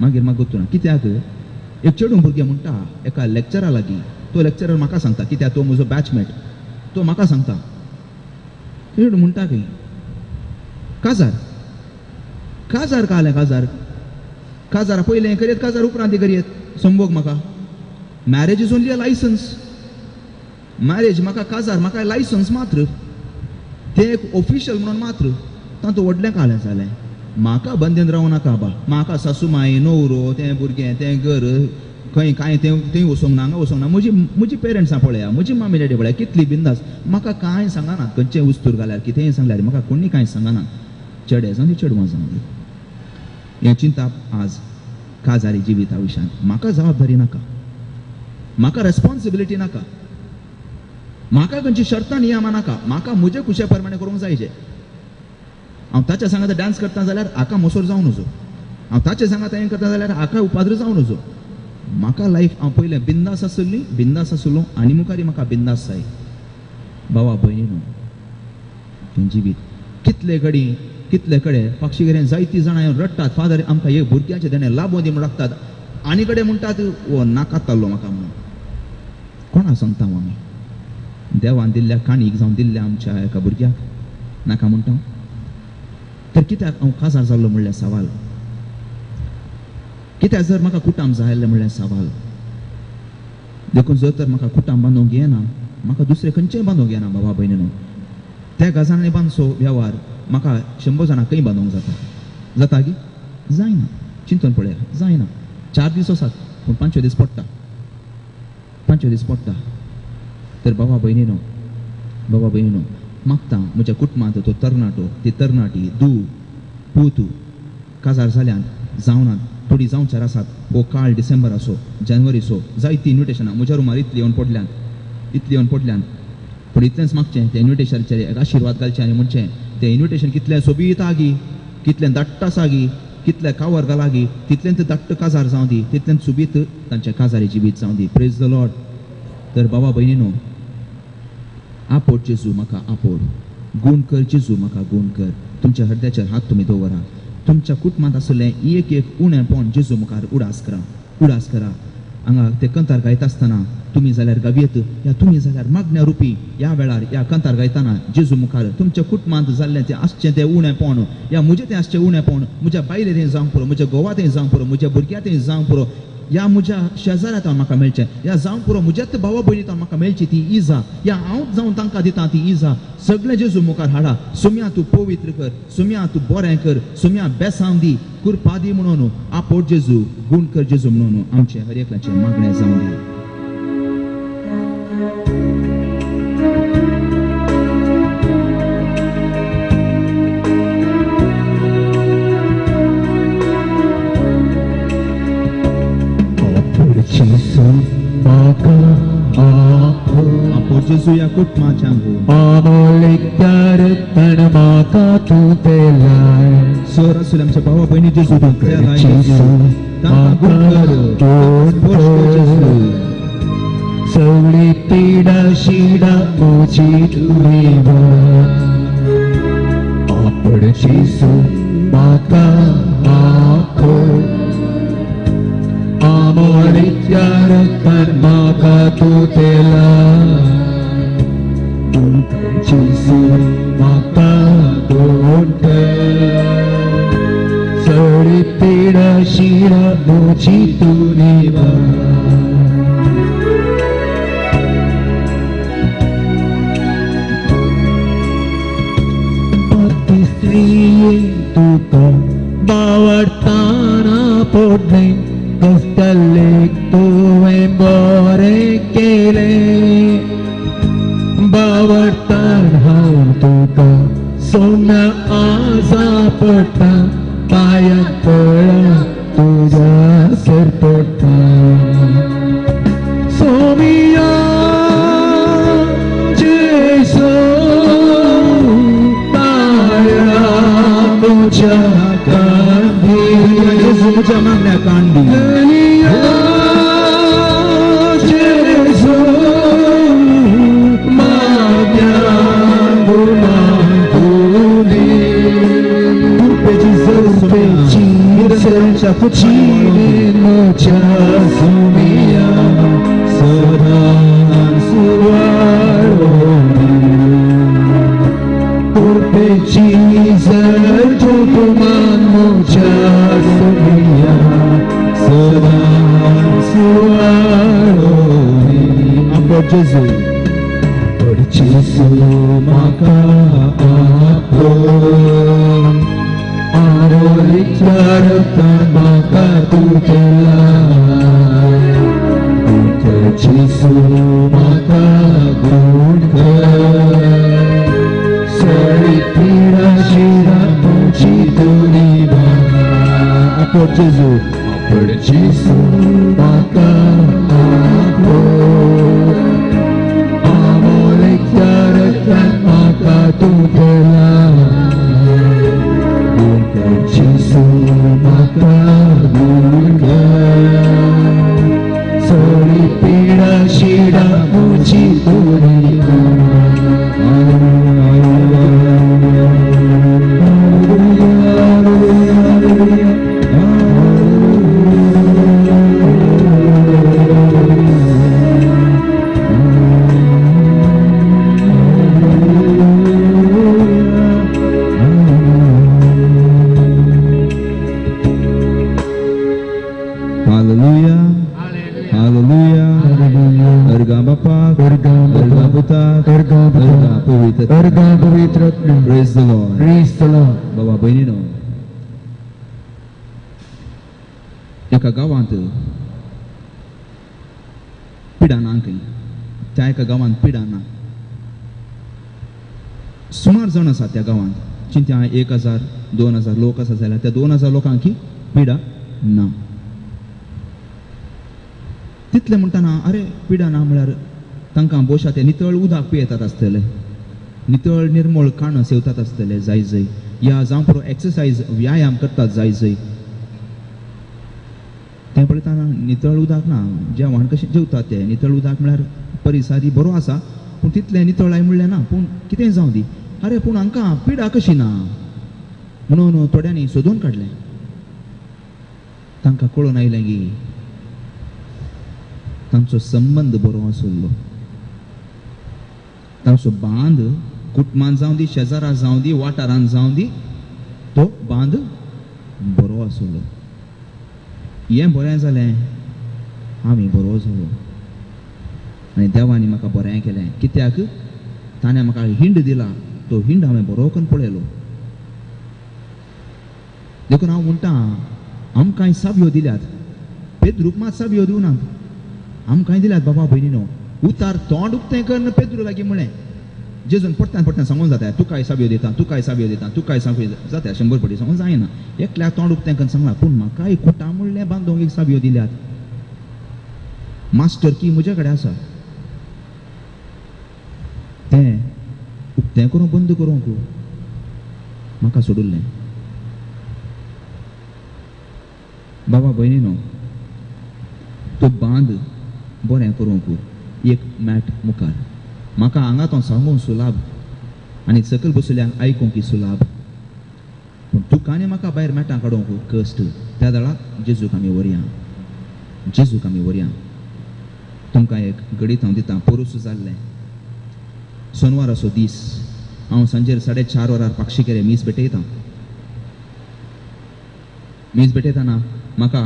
मागीर म्हाका गोत्तुना. कित्याक एक चेडूं भुरगें म्हणटा एका लेक्चरा लागीं, तो लेक्चरर म्हाका सांगता कित्याक तो म्हजो बॅचमेट, तो म्हाका सांगता चेडूं म्हणटा खंय काजार काजार कालें काजार काजारा पयलें करयत काजार उपरांत करयत संभोग म्हाका marriage is only a licence, marriage म्हाका काजार म्हाका लायसन्स मात्र, तें एक ऑफिशियल म्हणून मात्र तातूंत व्हडलें कालें जालें. म्हाका बंदेन रावूं नाका बा, म्हाका सासू माय नवरो तें भुरगें तें घर खंय कांय तें थंय वचोंक ना हांगा वचोंक ना. म्हजी म्हजी पेरंट्सां पळया, म्हजी मामी डॅडी पळया कितली बिंदास, म्हाका कांय सांगना खंयचें उस्तूर घाल्यार कितेंय सांगल्यार म्हाका कोणी कांय सांगना, चेडे जावं दी चेडवां जावं दी. हें चिंताप आज काजारी जिविता विशयांत म्हाका जबाबदारी नाका, म्हाका रेस्पॉन्सिबिलिटी नाका, म्हाका खंयची शर्तां नियमां नाका, म्हाका म्हजे खुशे प्रमाणे करूंक जाय. हांव ताच्या सांगाता डांस करता जाल्यार हाका मोसोर जावं नजो, हांव ताच्या सांगाता हें करता जाल्यार हाका उपाद्र जावं नजो. म्हाका लायफ हांव पयलें बिंदास आसली, बिंदास आसलो आनी मुखार म्हाका बिंदास जाय. भावा भयणीनो हें जिवीत कितले घडी कितले कडेन पक्षी जायतीं जाणां येवन रडटात, फादर आमकां एक भुरग्यांचें देणें लाबोवन दी म्हूण राखतात, आनी कडेन म्हणटात हो नाका ताल्लो म्हाका म्हणून. कोणा सांगता आमी देवान दिल्ल्या काणीक जावं दिल्ल्या आमच्या एका भुरग्याक नाका म्हणटा तर कित्याक हांव काजार जाल्लो म्हणल्यार सवाल, कित्याक जर म्हाका कुटाम जाय आसलें म्हणल्यार सवाल. देखून जर तर म्हाका कुटाम बांदूंक येना, म्हाका दुसरें खंयचेंय बांदूंक येना बाबा भयणीनो, त्या गजालींनी बांदचो वेव्हार म्हाका 100 जाणां खंय बांदूंक जाता जाता की जायना. चिंतून पळया जायना. 4 दीस आसात पूण 5 दीस पडटा, 5 दीस पडटा. तर बाबा भयणीनो, बाबा भयणीनो मागता म्हज्या कुटुंबांत तो तरणाटो ती तरणाटी दू पूत काजार जाल्यान जावनात थोडी जावचार आसात. हो काळ डिसेंबर असो जानेवारीचो जायतीं इन्विटेशनां म्हज्या रुमार इतली येवन पडल्यांत, इतली येवन पडल्यांत. पूण इतलेंच मागचें तें इन्विटेशनाचेर एक आशिर्वाद घालचें आनी म्हणचें तें इन्विटेशन कितलें सोबीत आगी, कितलें दाट्ट आसा गी, कितलें कावर घालागी, तितलेंच दाट्ट काजार जावं दी, तितलेंच सोबीत तांच्या काजारी जिवीत जावं दी. Praise the Lord. तर बाबा भयणीनो आपोड जेजू म्हाका आपोड, गूण कर जेजू म्हाका गूण कर. तुमच्या हृदयाचेर हात तुमी दवरा, तुमच्या कुटुंबांत आसलें एक एक उणेपण जेजू मुखार उडास करा, उडास करा. हांगा ते कंतार गायता आसतना तुमी जाल्यार गावयेत या तुमी जाल्यार मागण्या रुपी ह्या वेळार ह्या कंतार गायतना जेजू मुखार तुमच्या कुटुंबांत जाल्लें तें आसचें तें उणेपण या म्हजें तें आसचें उणेपण, म्हज्या बायले तें जावंक पुरो, म्हज्या घोवा तें जावंक पुरो, म्हज्या भुरग्या तें जावंक पुरो, या म्हज्या शेजाऱ्या तावन म्हाका मेळचें, या जावंक पुरो म्हज्याच भावा भयणी तावन म्हाका मेळची ती इजा, या हांव जावन तांकां दिता ती इजा, सगळें जेजू मुखार हाडा. सुम्या तूं पवित्र कर, सुम्या तूं बरें कर, सुम्या बेसांव दी, कुरपा दी म्हणून आपोट जेजू, गूण कर जेजू म्हणून आमचें हर एकल्याचें मागणें जावं दी. जेजू ह्या कुटुंबाच्या सर आसले आमच्या भावा भयणी जेजू तूं तांकां गूण कर, स्पर्श कर जेजू. सगळी पिडा शिडा म्हजी तुवें आपण जेजू म्हाका आपय आमोरीच्या रक्तान म्हाका तूं तेला जेजू म्हाका गुण कर सगळी पिडा शिरा म्हजी तूं निवार पती स्त्रिये तुका बावडताना पोडलें कसतलेक तुवें बरें केलें बावडतान हांव तुका सोम्या आसा पडटा पांयाक पळा तुज्या सर पडटा सोमिया जेसू पाया तुझ्या कांदी जेजू म्हज्या मागण्या कांडी धनिया जेसू माग्या गुणांतुनी कृपेची झर सोम्या निरंतराच्या कृपान वाळोवन दी. म्हज्या सोमिया सदांच वाळोवन कृपेची झर तुमान म्हज्या सोमिया सदांच वाळोवन आपलो जेजू जेसू म्हाका आपय आरोलीच्या रक्तान म्हाका तूं केलाय जेसू म्हाका गुण कर सगळी पिडा शिरा तुजी तूं निवार आपलो जेजू आपण जेसू म्हाका आपय आमोलेच्या रक्तान म्हाका तूं केलाय जेसू म्हाका गुण कर सगळी पिडा शिडा म्हजी तूं हालेलुया हालेलुया अर्गा बापाक अर्गा पुताक अर्गा अर्गा पवित्र अर्गा पवित्र Praise the Lord. Praise the Lord. बाबा भयणीनो एका गांवांत पिडा ना खंय त्या एका गांवांत पिडा ना सुमार जाण आसा त्या गांवांत चिंत्या 1000 2000 लोक आसा जाल्यार त्या 2000 लोकांक ही पिडा ना तितलें म्हणटना अरे पिडा ना म्हळ्यार तांकां बोशा ते नितळ उदक पियेतात आसतले नितळ निर्मळ काणो सेवतात आसतले जाय जय या जावं पुरो एक्सरसायज व्यायाम करतात जाय जय तें पळयतना नितळ उदक ना जेवण कशें जेवतात ते नितळ उदक म्हळ्यार परिसर बरो आसा पूण तितलें नितळ म्हणलें ना पूण कितें जावं दी अरे पूण हांकां पिडा कशी ना म्हणून थोड्यांनी सोदून काडलें तांकां कळून आयलें की तांचो संबंद बरो आशिल्लो तांचो बांद कुटुंबान जावं दी शेजारा जावं दी वाठारान जावं दी तो बांद बरो आशिल्लो हें बरें जालें आमी बरो जालो आनी देवांनी म्हाका बरें केलें कित्याक ताणें म्हाका हिंड दिला तो हिंड हांवें बरो करून पळयलो देखून हांव म्हणटा आमकां साबयो दिल्यात पेद्रूक मात साबयो दिवनात आमकांय दिल्यात बाबा भयणीनो उतार तोंड उक्तें करून पेद्रू लागीं म्हळें जेजून परत्यान परत्यान सांगून जाता तुकाय साबयो दिता तुकाय साबयो दिता तुकाय साबयो जाता 100 पटी सांगून जायना एकल्याक तोंड उक्तें करून सांगलां पूण म्हाकाय कुटां म्हणलें बांदूंक एक साबयो दिल्यात मास्टर की म्हज्या कडेन आसा तें उक्तें करूं बंद करूंक म्हाका सोडुल्लें बाबा भयणीनो तो बांद बरें करूंक एक मॅट मुखार म्हाका हांगा तो सांगूंक सुलाभ आनी सकयल बशिल्ल्यांक आयकूंक सुलाभ. पूण तुका आनी म्हाका भायर मेटां काडूंक कश्ट. त्या वेळार जेजूक आमी व्हरया, जेजूक आमी व्हरया. तुमकां एक घडीत हांव दितां. पोरूस जाल्लें सोनवाराचो दीस, हांव सांजेर 4:30 वरार पाक्षी मीस भेटयतां. मीस भेटयतना म्हाका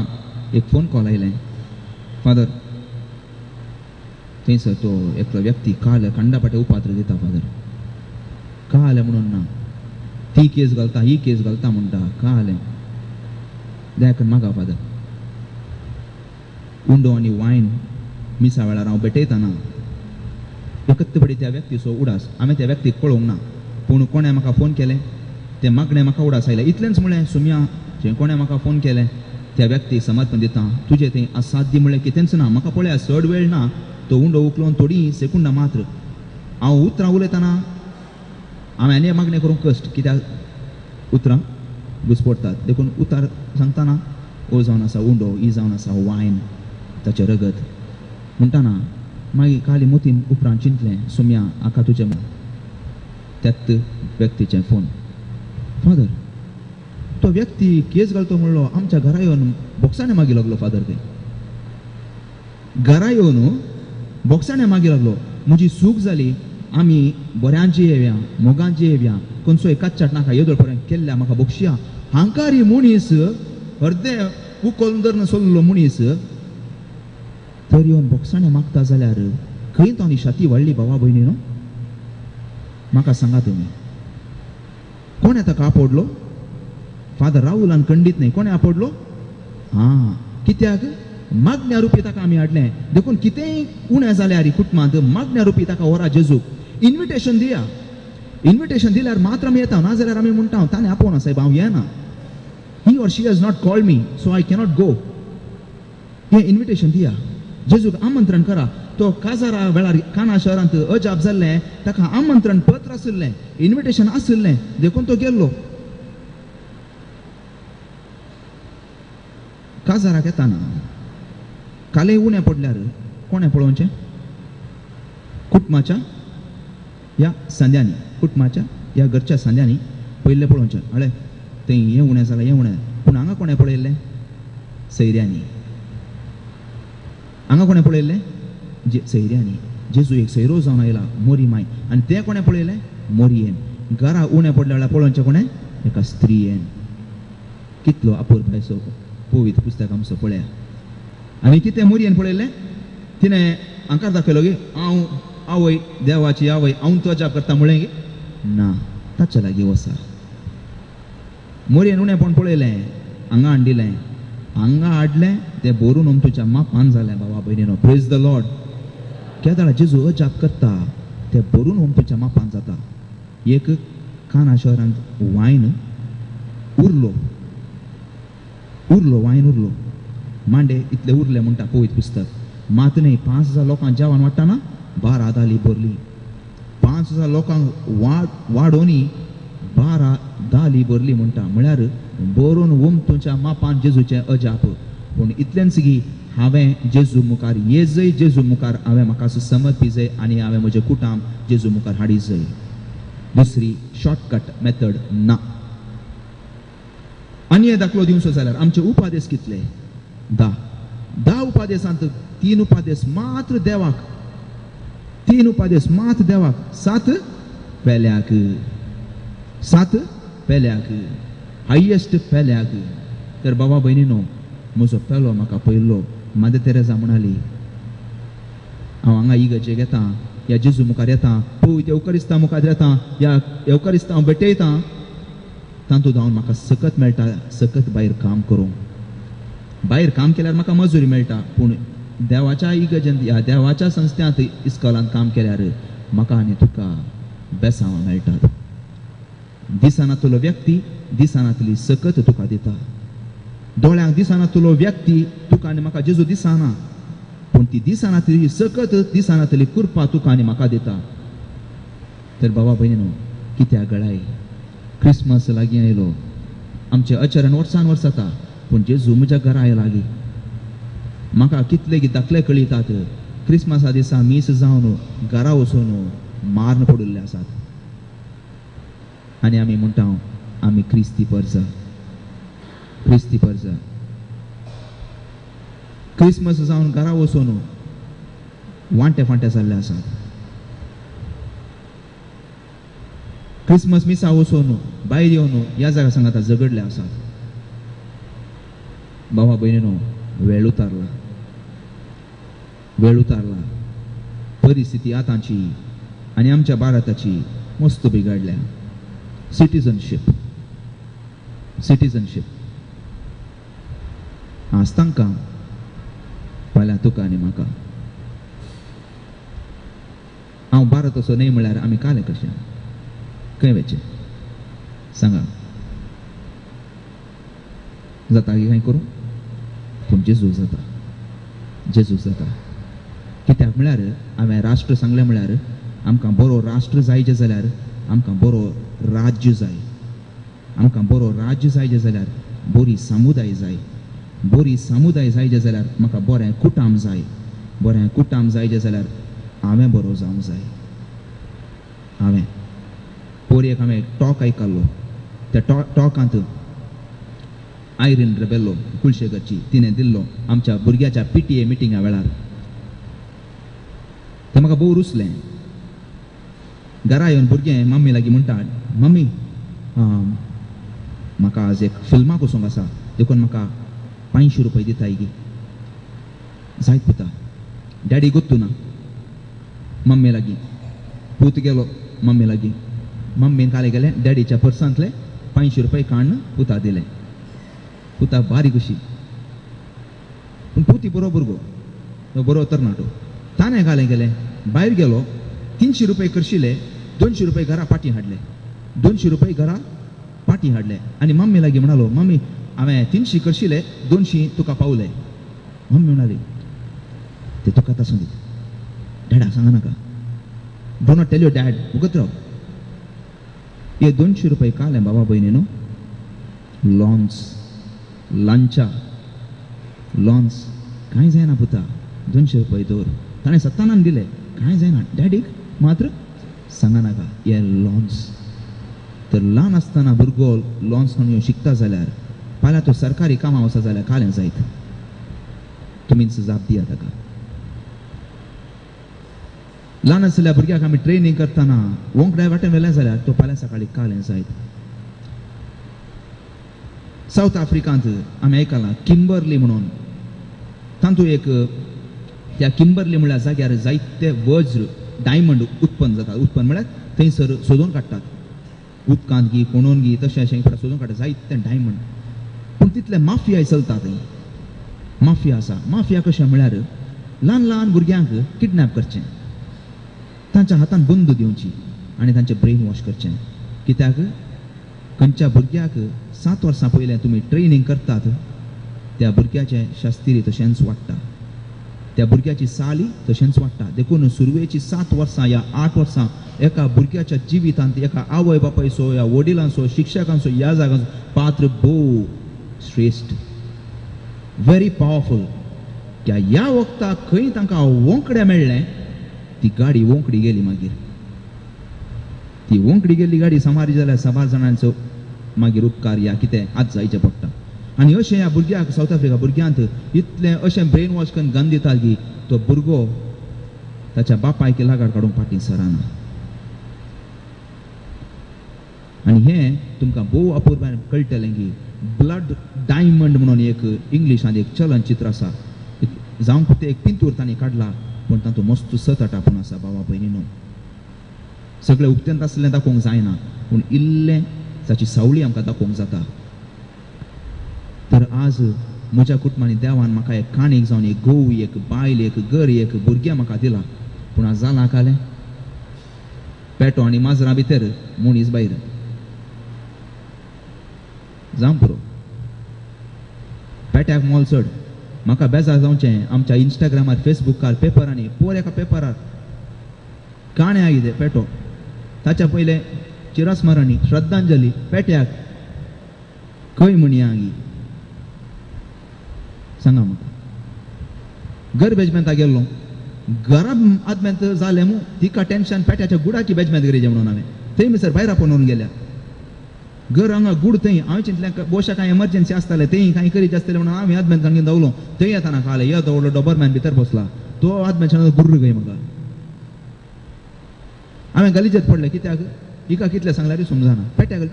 एक फोन कॉल आयलें, फादर थंयसर तो एकलो व्यक्ती काल खंडापाटे उपात्र दिता फादर, काल म्हणून ना, ती केस घालता ही केस घालता म्हणटा, काल दयाकन मागा फादर. उंडो आनी वायन मिसा वेळार हांव भेटयतना एकत्तपडी त्या व्यक्तीचो उडास हांवें त्या व्यक्तीक पळोवंक ना, पूण कोणें म्हाका फोन केलें तें मागणें म्हाका उडास आयलें. इतलेंच म्हळें सुम्या, जें कोणें म्हाका फोन केलें त्या व्यक्तीक समर्पण दिता, तुजें थंय असाध्य म्हणलें कितेंच ना. म्हाका पळया चड वेळ ना, तो उंडो उखलून थोडी सेकुंडां मात्र हांव उतरां उलयतना हांवें आनी मागणें करूंक कश्ट, कित्याक उतरां घुसपडटात, देखून उतार सांगतना ओ जावन आसा उंडो, ही जावन आसा वायन, ताचें रगत म्हणटाना मागीर काली मोतीन उपरांत चिंतलें सुम्या आका तुजें त्याच व्यक्तीचें फोन, फादर तो व्यक्ती केस घालतो म्हणलो आमच्या घरा येवन बोक्साणे मागीर लागलो. फादर ते घरा येवन बोक्साणे मागीर लागलो. म्हजी सूख जाली, आमी बऱ्यांची येवया मोगांची येवया, खंयचोय कच्चाट नाका येदोळ पर्यंत केल्ल्या म्हाका बोक्षया. हांकारी मनीस अर्दे उकोल धरून सोल्लो मनीस तर येवन बोक्साणे मागता जाल्यार खंय तो आनी शाती वाडली भावा भयणी न्हू. म्हाका सांगा तुमी कोणें ताका आपोडलो? फादर राहुलान खंडीत न्हय, कोणें आपोडलो? आं, कित्याक मागण्या रुपी ताका आमी हाडलें. देखून कितेंय उणें जाल्यार कुटुंबांत मागण्या रुपी ताका व्हरा जेजूक, इन्विटेशन दिया. इन्विटेशन दिल्यार मात्र आमी येता, ना जाल्यार आमी म्हणटा ताणें आपोवना साहेब हांव येना, he or she has not called me so I cannot go. हें इन्विटेशन दिया, जेजूक आमंत्रण करा. तो काजारा वेळार काना शहरांत अजाप जाल्लें, ताका आमंत्रण पत्र आशिल्लें, इन्विटेशन आशिल्लें, देखून तो गेल्लो. काजाराक येताना काले उणें पडल्यार कोणें पळोवचें? कुटुंबाच्या ह्या सांद्यांनी, कुटुंबाच्या ह्या घरच्या सांद्यांनी पयलें पळोवचें, अळे थंय हें उणें जालां हें उणें. पूण हांगा कोणें पळयल्लें? सैऱ्यांनी. हांगा कोणें पळयल्लें? जे सैऱ्यांनी. जेजू एक सैरो जावन आयला मोरी माय, आनी तें कोणें पळयलें? मोरयेन. घरा उणें पडल्या वेळार पळोवचें कोणें? एका स्त्रियेन. कितलो अपुरबायेचो पवित्र पुस्तक आमचो पळया. आनी कितें मोरयेन पळयल्लें? तिणें हांकां दाखयलो की हांव आवय देवाची आवय, हांव तो जाप करता म्हळें की ना, ताच्या लागीं वसा. मोरयेन उणेंपण पळयलें, हांगा हाडिल्लें, हांगा हाडलें तें भरून तुज्या मापान जालें. बाबा भयणीनो, प्रेज the Lord. केदाळा जेजू अजाप करता तें भरून तुज्या मापान जाता. एक काना शहरांत वायन उरलो, उरलो वायन उरलो, मांडे इतले उरले म्हणटा पवित्र पुस्तक. मात न्हय 5,000 लोकांक जेवण वाडटना 12 दाली भरली, 5,000 लोकांक वाडोवनी 12 दाली भरली म्हणटा. म्हळ्यार भरून उमतुच्या मापान जेजूचें अजाप. पूण इतलेंच की हांवें जेजू मुखार येजय, जेजू मुखार हांवें म्हाका समर्पी जाय आनी हांवें म्हजें कुटाम जेजू मुखार हाडी जाय. दुसरी शॉर्टकट मेथड ना. आनी हे दाखलो दिवचो जाल्यार आमचे उपादेस कितले? 10. 10 उपादेसांत 3 उपादेस मात्र देवाक, 3 उपादेस मात्र देवाक, 7 पेल्याक, 7 पेल्याक, हायेस्ट पेल्याक. तर बाबा भयणीनो, म्हजो पेलो म्हाका पयलो. मादर तेरेजा म्हणाली, हांव हांगा इगर्जेक येता, ह्या जेजू मुखार येता, पवित्र येवकारिस्ता मुखार येता, ह्या येवकारिस्ता हांव भेटयता, तातूंत हांव म्हाका सकत मेळटा, सकत भायर काम करूंक. भायर काम केल्यार म्हाका मजुरी मेळटा, पूण देवाच्या इगर्जेंत ह्या देवाच्या संस्थ्यांत इस्कॉलांत काम केल्यार म्हाका आनी तुका बेसांवां मेळटात. दिसनातलो व्यक्ती दिसनातली सकत तुका दिता. दोळ्यांक दिसनातलो व्यक्ती तुका आनी म्हाका जेजू दिसना, पूण ती दिसनातली सकत दिसनातली कृपा तुका आनी म्हाका दिता. तर बाबा भयणीनो, कित्याक गळाय? क्रिसमस लागीं आयलो, आमचें आचरण वर्सान वर्स जाता, पूण जेजू म्हज्या घरा आयला लागीं. म्हाका कितले दाखले कळयतात, क्रिसमसा दिसा मीस जावन घरा वचून माਰਨ पडिल्ले आसात. आनी आमी म्हणटा आमी क्रिस्ती परजा, क्रिस्ती परजा. क्रिसमस जावन घरा वचून वांटे फांटे जाल्ले आसात. क्रिसमस मिसा वचून भायर येवन ह्या जाग्यार सांगाता झगडले आसात. भावा भयणीनो, वेळ उतारला, वेळ उतारला. परिस्थिती आतांची आनी आमच्या भारताची मस्त बिगाडल्या. सिटीजनशीप, सिटीजनशीप आज तांकां, फाल्यां तुका आनी म्हाका. हांव भारताचो न्हय म्हळ्यार आमी कालें कशें खंय वचचें सांगा? जाता की कांय करूं? पूण जेजू जाता, जेजू जाता. कित्याक म्हळ्यार हांवें राष्ट्र सांगलें म्हळ्यार आमकां बरो राष्ट्र जायचें जाल्यार आमकां बरो राज्य जाय. आमकां बरो राज्य जायचें जाल्यार बरी समुदाय जाय. बरी समुदाय जायचें जाल्यार म्हाका बरें कुटाम जाय. बरें कुटाम जायचें जाल्यार हांवें बरो जावंक जाय. हांवें पोर एक हांवें टॉक आयकल्लो. त्या टॉकांत आयरीन रेबेल्लो कुलशेकरची तिणें दिल्लो आमच्या भुरग्याच्या PTA मिटिंगा वेळार. तें म्हाका भोव रुचलें. घरा येवन भुरगें मम्मी लागीं म्हणटा, मम्मी म्हाका आज एक फिल्माक वचूंक आसा देखून म्हाका 500 रुपये दिताय गी. जायत पुता, डॅडी गोत्तू ना मम्मी लागीं. पूत गेलो मम्मी लागीं. मम्मीन काले गेले डॅडीच्या पर्सांतले 500 रुपये काडून पुता दिले. पुता बारीक अशी, पूण पुती बरो भुरगो, बरो तरणाटो. ताणें काले गेले भायर गेलो, 300 रुपये करशिले, 200 रुपये घरा पाटी हाडले. 200 रुपये घरा पाटी हाडले आनी मम्मी लागीं म्हणालो, मम्मी हांवें 300 करशिले, 200 तुका पावले. मम्मी म्हणाली, ते तुका आतां सांगीत, डॅडा सांगा नाका, do not tell your dad, उगत राव. हे 200 रुपये काले बाबा भयणी न्हू, लॉन्स लांचा लॉन्स कांय जायना पुता, 200 रुपये दवर. ताणें सत्तानान दिले, कांय जायना डॅडीक मात्र सांगा नाका. हे लॉन्स तर ल्हान आसतना भुरगो लॉन्स म्हणून शिकता जाल्यार फाल्यां तो सरकारी कामां वचत जाल्यार कालें जायत. तुमीच जाप दिया ताका. ल्हान आसल्या भुरग्याक आमी ट्रेनींग करतना वोंकड्या वाटेन व्हेलें जाल्यार तो फाल्यां सकाळीं कालें जायत. सावथ आफ्रिकांत आमी आयकलां किंबर्ली म्हणून, तातूंत एक त्या किंबर्ली म्हणल्यार जाग्यार जायते वज्र डायमंड उत्पन्न जाता. उत्पन्न म्हळ्यार थंयसर सोदून काडटात, उदकांत गी कोणून गी तशें अशें सोदून काडटा जायते डायमंड. पूण तितले माफिया चलता थंय, माफिया आसा. माफिया कशें म्हळ्यार ल्हान ल्हान भुरग्यांक किडनॅप करचें, तांच्या हातान बंदूक दिवची आनी तांचें ब्रेन वॉश करचें. कित्याक खंयच्या भुरग्याक 7 वर्सां पयलें तुमी ट्रेनींग करतात त्या भुरग्याचें शास्त्री तशेंच वाडटा, त्या भुरग्याची साली तशेंच वाडटा. देखून सुरवेची 7 वर्सां या 8 वर्सां एका भुरग्याच्या जिवितांत एका आवय बापायचो या वडिलांचो शिक्षकांचो ह्या जागांचो पात्र भोव श्रेश्ठ, व्हेरी पावरफूल. त्या ह्या वखदाक खंय तांकां वोंकडें मेळ्ळें, ती गाडी वोंकडी गेली. मागीर ती वोंकडी गेल्ली गाडी सामारी जाल्यार साबार जाणांचो मागीर उपकार या कितें आज जायचें पडटा. आनी अशें ह्या भुरग्याक सावथ आफ्रिका भुरग्यांत इतलें अशें ब्रेन वॉश करून गन दिता की तो भुरगो ताच्या बापायक लागाड काडूंक फाटीं सराना. आनी हें तुमकां भोव अपुरबायेन कळटलें की ब्लड डायमंड म्हणून एक इंग्लिशांत एक चलनचित्र आसा, जावंक फक्त एक पिंतूर तांणी काडला, पूण तातूंत मस्त सत आपूण आसा. बाबा भयणीनो, सगळें उक्तेंत आसलें दाखोवंक जायना, पूण इल्लें ताची सावळी आमकां दाखोवंक जाता. तर आज म्हज्या कुटुंबांनी देवान म्हाका एक काणीक जावन एक घोव, एक बायल, एक घर, एक भुरगें म्हाका दिला, पूण आज जालां कालें पेटो आनी माजरां भितर मनीस भायर जावं पुरो. पेट्याक मोल चड. म्हाका बेजार जावचें आमच्या इंस्टाग्रामार, फेसबुकार, पेपरांनी पोर एका पेपरार काणें आयलें पेटो, ताच्या पयलें चिरस्मरणी श्रद्धांजली पेट्याक खंय म्हणया गी सांगा म्हाका. घर बेजमेंता गेल्लो, घरा आदमेंत जालें मू तिका टेन्शन पेट्याच्या गुडाची बेजमेंत गरजें म्हणून हांवें थंय मिसर भायर आपोवन व्हरून गेल्या. घर हांगा गूड थंय हांवें चिंतलें बोशा कांय एमर्जन्सी आसतालें तेंय कांय करीत आसतलें म्हणून हांवें आदम्यान सांगून धांवलो. थंय येताना खालें येतो व्हडलो डॉबरमॅन भितर बसला तो आदम्याच्यान गुर्र गय म्हाका. हांवें गालीजेत पडलें कित्याक हिका कितलें सांगल्यार समजना. पेट्या गेले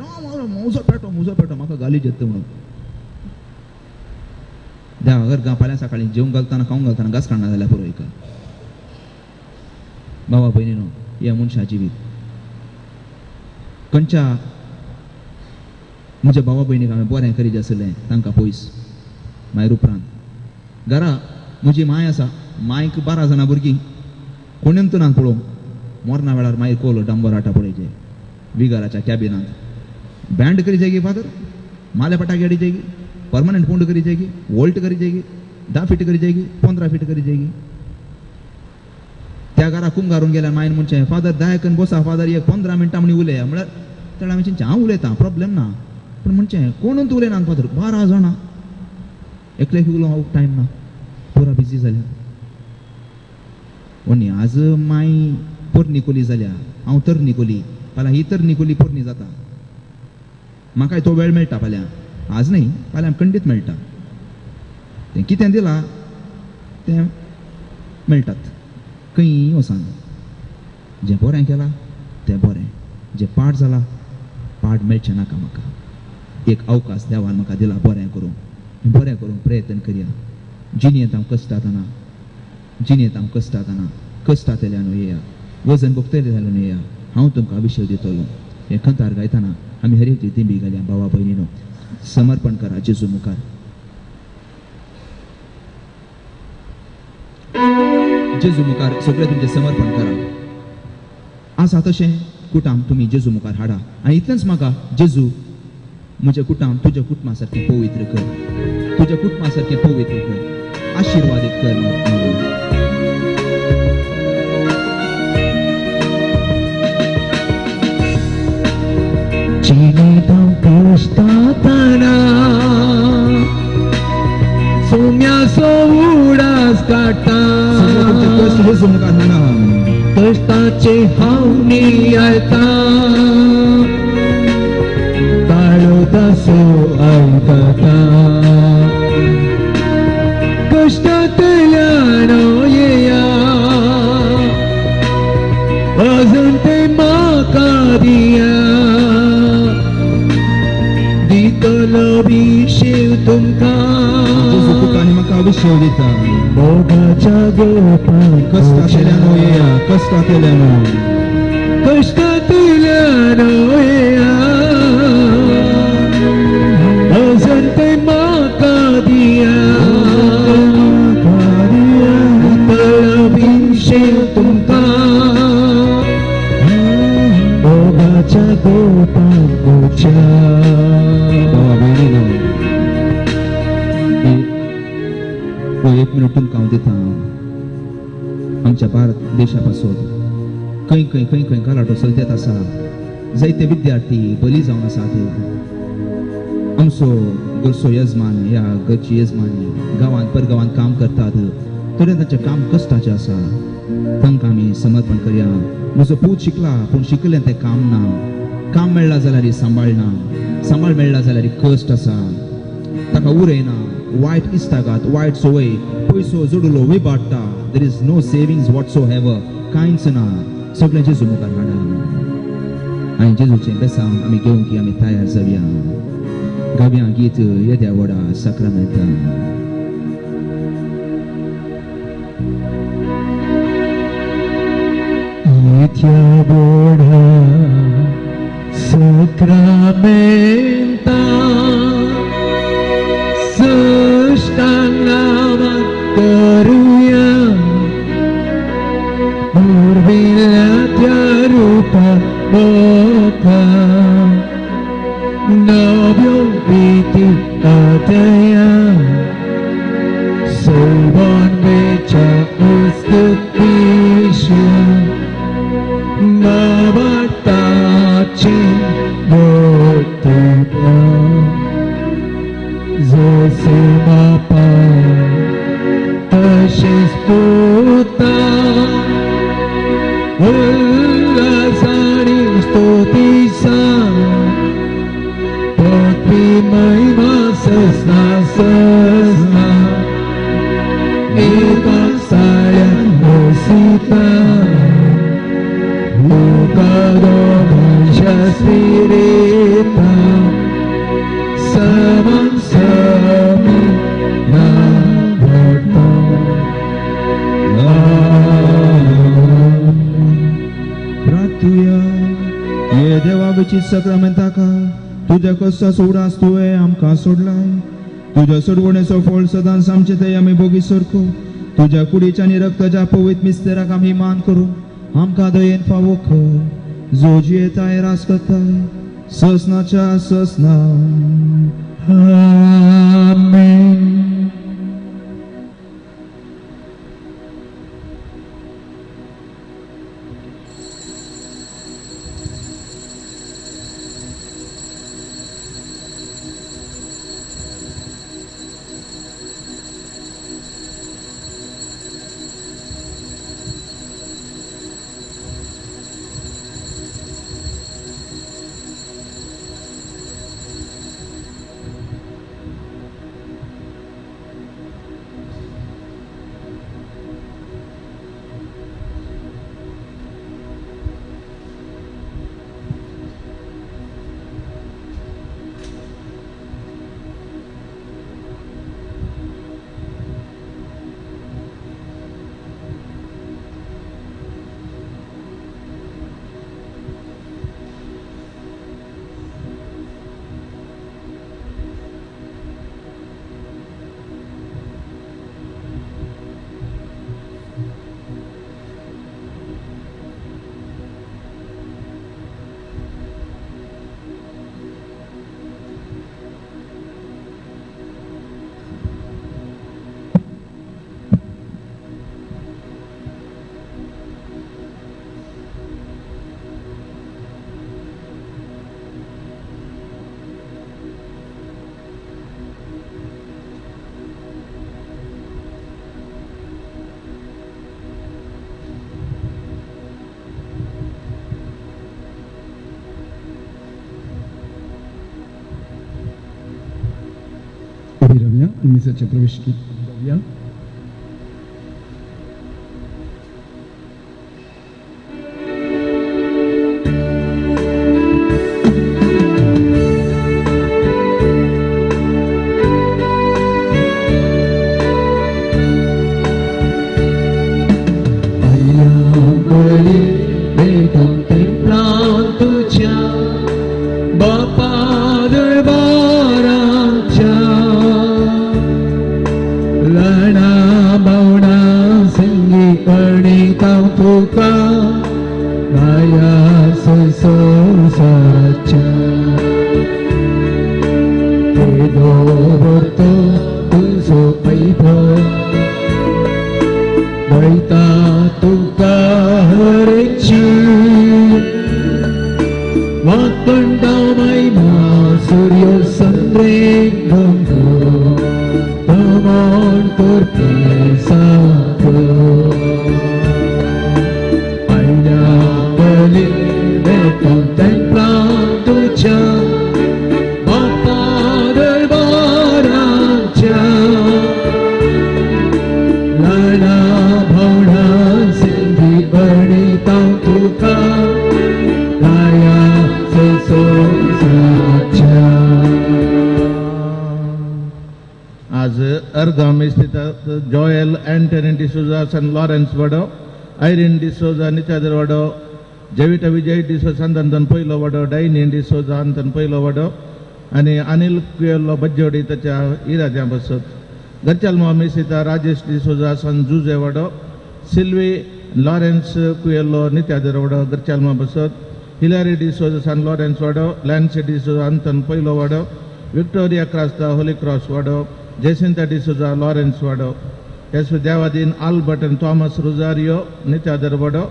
म्हजो पेटो म्हजो पेटो म्हाका गालीजेत म्हणून. देवा घर गा फाल्यां सकाळीं जेवंक घालतना खावंक घालतना घास काडना जाल्यार पुरो हिका. बाबा भयणीनो हे मनशा जिवीत खंयच्या म्हज्या भावा भयणीक हांवें बरें करीत आसलें तांकां पयस. मागीर उपरांत घरा म्हजी माय आसा, मायक 12 जाणां भुरगीं कोणून ना पळोवंक. मरणा वेळार मागीर कोलो डांबर आटा पळयचे विगाराच्या कॅबिनांत. बँड करी जायगी फादर, माले पटाके हाडी जायगी, परमनंट पूंड करी जायगी, वोल्ट करी जायगी, 10 फीट करी जायगी, 15 फीट करी जायगी. त्या घरा कुंगारून गेल्यार मायन म्हणचें फादर दायकन बसा फादर एक 15 मिनटां म्हणी उलया. म्हळ्यार तेणें हांवें चिंतचें हांव उलयतां प्रॉब्लेम ना, पूण म्हणचें कोणून तूं उलयना फादर 12 जाणां एकल्याक उलोवंक हांव टायम ना, पुरा बिजी जाल्या. ओनी आज माय पोरणी कोली जाल्या, हांव तरणी कोली, फाल्यां ही तरणी कोली पोरणी जाता. म्हाकाय तो वेळ मेळटा फाल्यां, आज न्हय फाल्यां खंडीत मेळटा. तें कितें दिलां तें मेळटात खंय वचना. जें बरें केलां तें बरें, जें पाड जालां पाड मेळचें नाका म्हाका. एक अवकाश देवान म्हाका दिला बरें करूंक, बरें करूंक प्रयत्न करया. जिणेंत हांव कश्टातना, जिणेंत हांव कश्टातना कश्टांतल्यान येया, वजन भोगतले जाल्यार येया, हांव तुमकां अभिशेक दितलो. हें कंतार गायतना आमी हर एक दिंबी घालया. भावा भयणीनो समर्पण करा जेजू मुखार. जेजू मुखार सगळें तुमचें समर्पण करा. आसा तशें कुटाम तुमी जेजू मुखार हाडा. आनी इतलेंच म्हाका जेजू म्हजें कुटाम तुज्या कुटुंबा सारकें पवित्र कर, तुज्या कुटुंबा सारकें पवित्र कर, आशिर्वादीत कर म्हाका. जिणेंत कश्टांतना सोम्याचो उडास काडटा, कश्ट जेजू मुखार हाडा. कश्टाचे हांव नियाळटा, ताळो तासो आयकता, कश्टांतल्यान येया अजून ते म्हाका दिया, दितलो अभिशेक तुमकां. जेजू तुका आनी म्हाका अभिशेक दिता. मोगाच्या गोपान कश्टांतल्यान येया, कश्टांतल्यान, कश्टांतल्यान येया अजून ते म्हाका दिया, दितलो अभिशेक तुमकां. मोगाच्या गोपान गोच्या. बाबा भयणीनो हो एक मिनट तुमकां हांव दिता. आमच्या भारत देशा पासून खंय खंय खंय खंय गलाटो चलतेत आसा, जायते विद्यार्थी बली जावन आसात. आमचो घरचो यजमान ह्या घरची यजमानी गांवांत परगांवांत काम करतात, तरी तांचें काम कश्टाचें आसा, तांकां आमी समर्पण करया. म्हजो पूत शिकला पूण शिकलें तें काम ना, काम मेळ्ळा जाल्यार सांबाळना, सांबाळ मेळ्ळा जाल्यार कश्ट आसा, ताका उरयना, वायट इश्टागात, वायट संवय, पयसो जोडलो विबाडटा, there is no savings whatsoever, कांयच ना. सगळें जेजू मुखार हाडा आनी जेजूचें बेसांव आमी घेवंक की आमी तयार जावया. गावया गीत येद्या व्हडा साक्रामेंता. येत्या व्हडा साक्रामेंता सश्टांगावा करुया, पुर्विल्ल्या त्या रुपा मोखा नव्यो विधी आदया, सैवान वेच्या उस्तुतीशु नावाताची मोतीया, जसे बापा तशेच पुता, उल्हासानी स्तुतीसा एका साळ्यान बसिता तुका दोगांच्या स्पिरिता समान समी ना घडटा. प्रार्थुया. ये देवा विचीत सक्रामेंताका तुज्या कश्टाचो उडास तुवें आमकां सोडलाय. तुज्या सोडवणेचो फळ सदांच आमचे ते आमी बोगी सरको. तुज्या कुडीच्या आनी रक्ताच्या पवित्र मिस्तेराक आमी मान करून आमकां दयेन फावो कर, जो जियेताय रास करताय ससनाच्या ससना. आमेन. उभी रावया आनी मिसाचें प्रवेश गीत गावया. आयल्या बळी भेटून तेंपलां तुज्या बापा दरबाराच्या ल्हाना भावना संगी अणितां तुका गाया संवसाराच्या. केदो व्हडलो तुजो वैभव मेळटा तुका हरेची वाकंडा महिमा सूर्य संद्रे गंगो दमन करपी साथ. आयल्या बली भेटून तेंपलां तुज्या बापा दरबाराच्या ल्हाना भावना सिंधी अणितां तुका गाया संवसाराच्या. आज अर्गाम स्थित जॉयल अँटनी डिसोजा सन लॉरेन्स वाडो, आयरीन डिसोजा निचादर वाडो, जेविटा विजय डिसोजा अंतन पयलो वाडो, डायनी डिसोजा अंतन पयलो वाडो आनी अनिल कुयल्लो बज्जोडी ताच्या इराद्या बसत. गच्चल मामी स्थित राजेश डिसोजा सन जुजे वाडो, सिल्वी लॉरेन्स कुयल्लो नित्यादर वाडो गच्चलमा बसत, हिलारी डिसोजा सन लॉरेन्स वाडो, लॅन्सी डिसोजा अंतन पयलो वाडो, Victoria cross the Holy Cross वाडो, जेसिंता डिसोजा लॉरेन्स वाडो, एस देवादीन आल्बर्ट आनी थॉमस रोजारियो नित्यादर वाडो,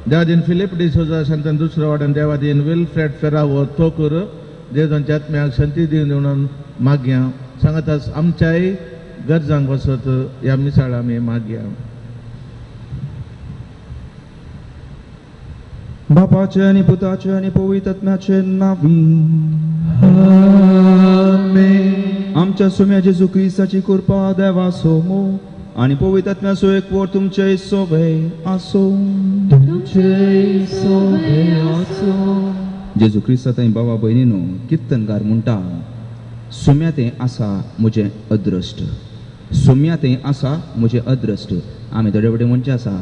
देवादीन फिलीप डिसोजा संतन दुसरो वाडो आनी देवादीन विल्फ्रेड फेरावो तोकूर देवदांच्या आत्म्याक शांती दिवन म्हणून मागया. सांगतास आमच्याय गरजांक वसत ह्या मिसाळ आमी मागया. बापाचे आनी पुताचे आनी पवित्र आत्म्याचे नांवी. आमेन. आमच्या सुम्या जेजू क्रिस्ताची कृपा, देवाचो मोग आनी पवित्र आत्म्याचो एकवट तुमचे सोबे आसूं. तुमचे सोबे आसूं. जेजू क्रिस्ता थंय बाबा भयणीनो किर्तनकार म्हणटा, सोम्या तें आसा म्हजें अद्रश्ट, सोम्या तें आसा म्हजें अद्रश्ट. आमी थोडे फावटी म्हणचें आसा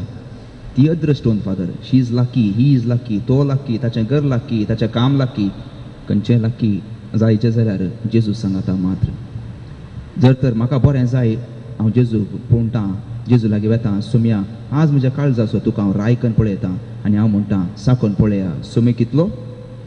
ती अद्रश्टवंत father, she is lucky, he is lucky, तो लकी, ताचें घर लकी, ताचें काम लकी. खंयचें लकी जायचें जाल्यार जेजू सांगाता मात्र. जर तर म्हाका बरें जाय, हांव जेजू म्हणटा, जेजू लागीं वेता, सोम्या आज म्हज्या काळजाचो तुका हांव रायकन पळयता आनी हांव म्हणटा साकोन पळया सोमे कितलो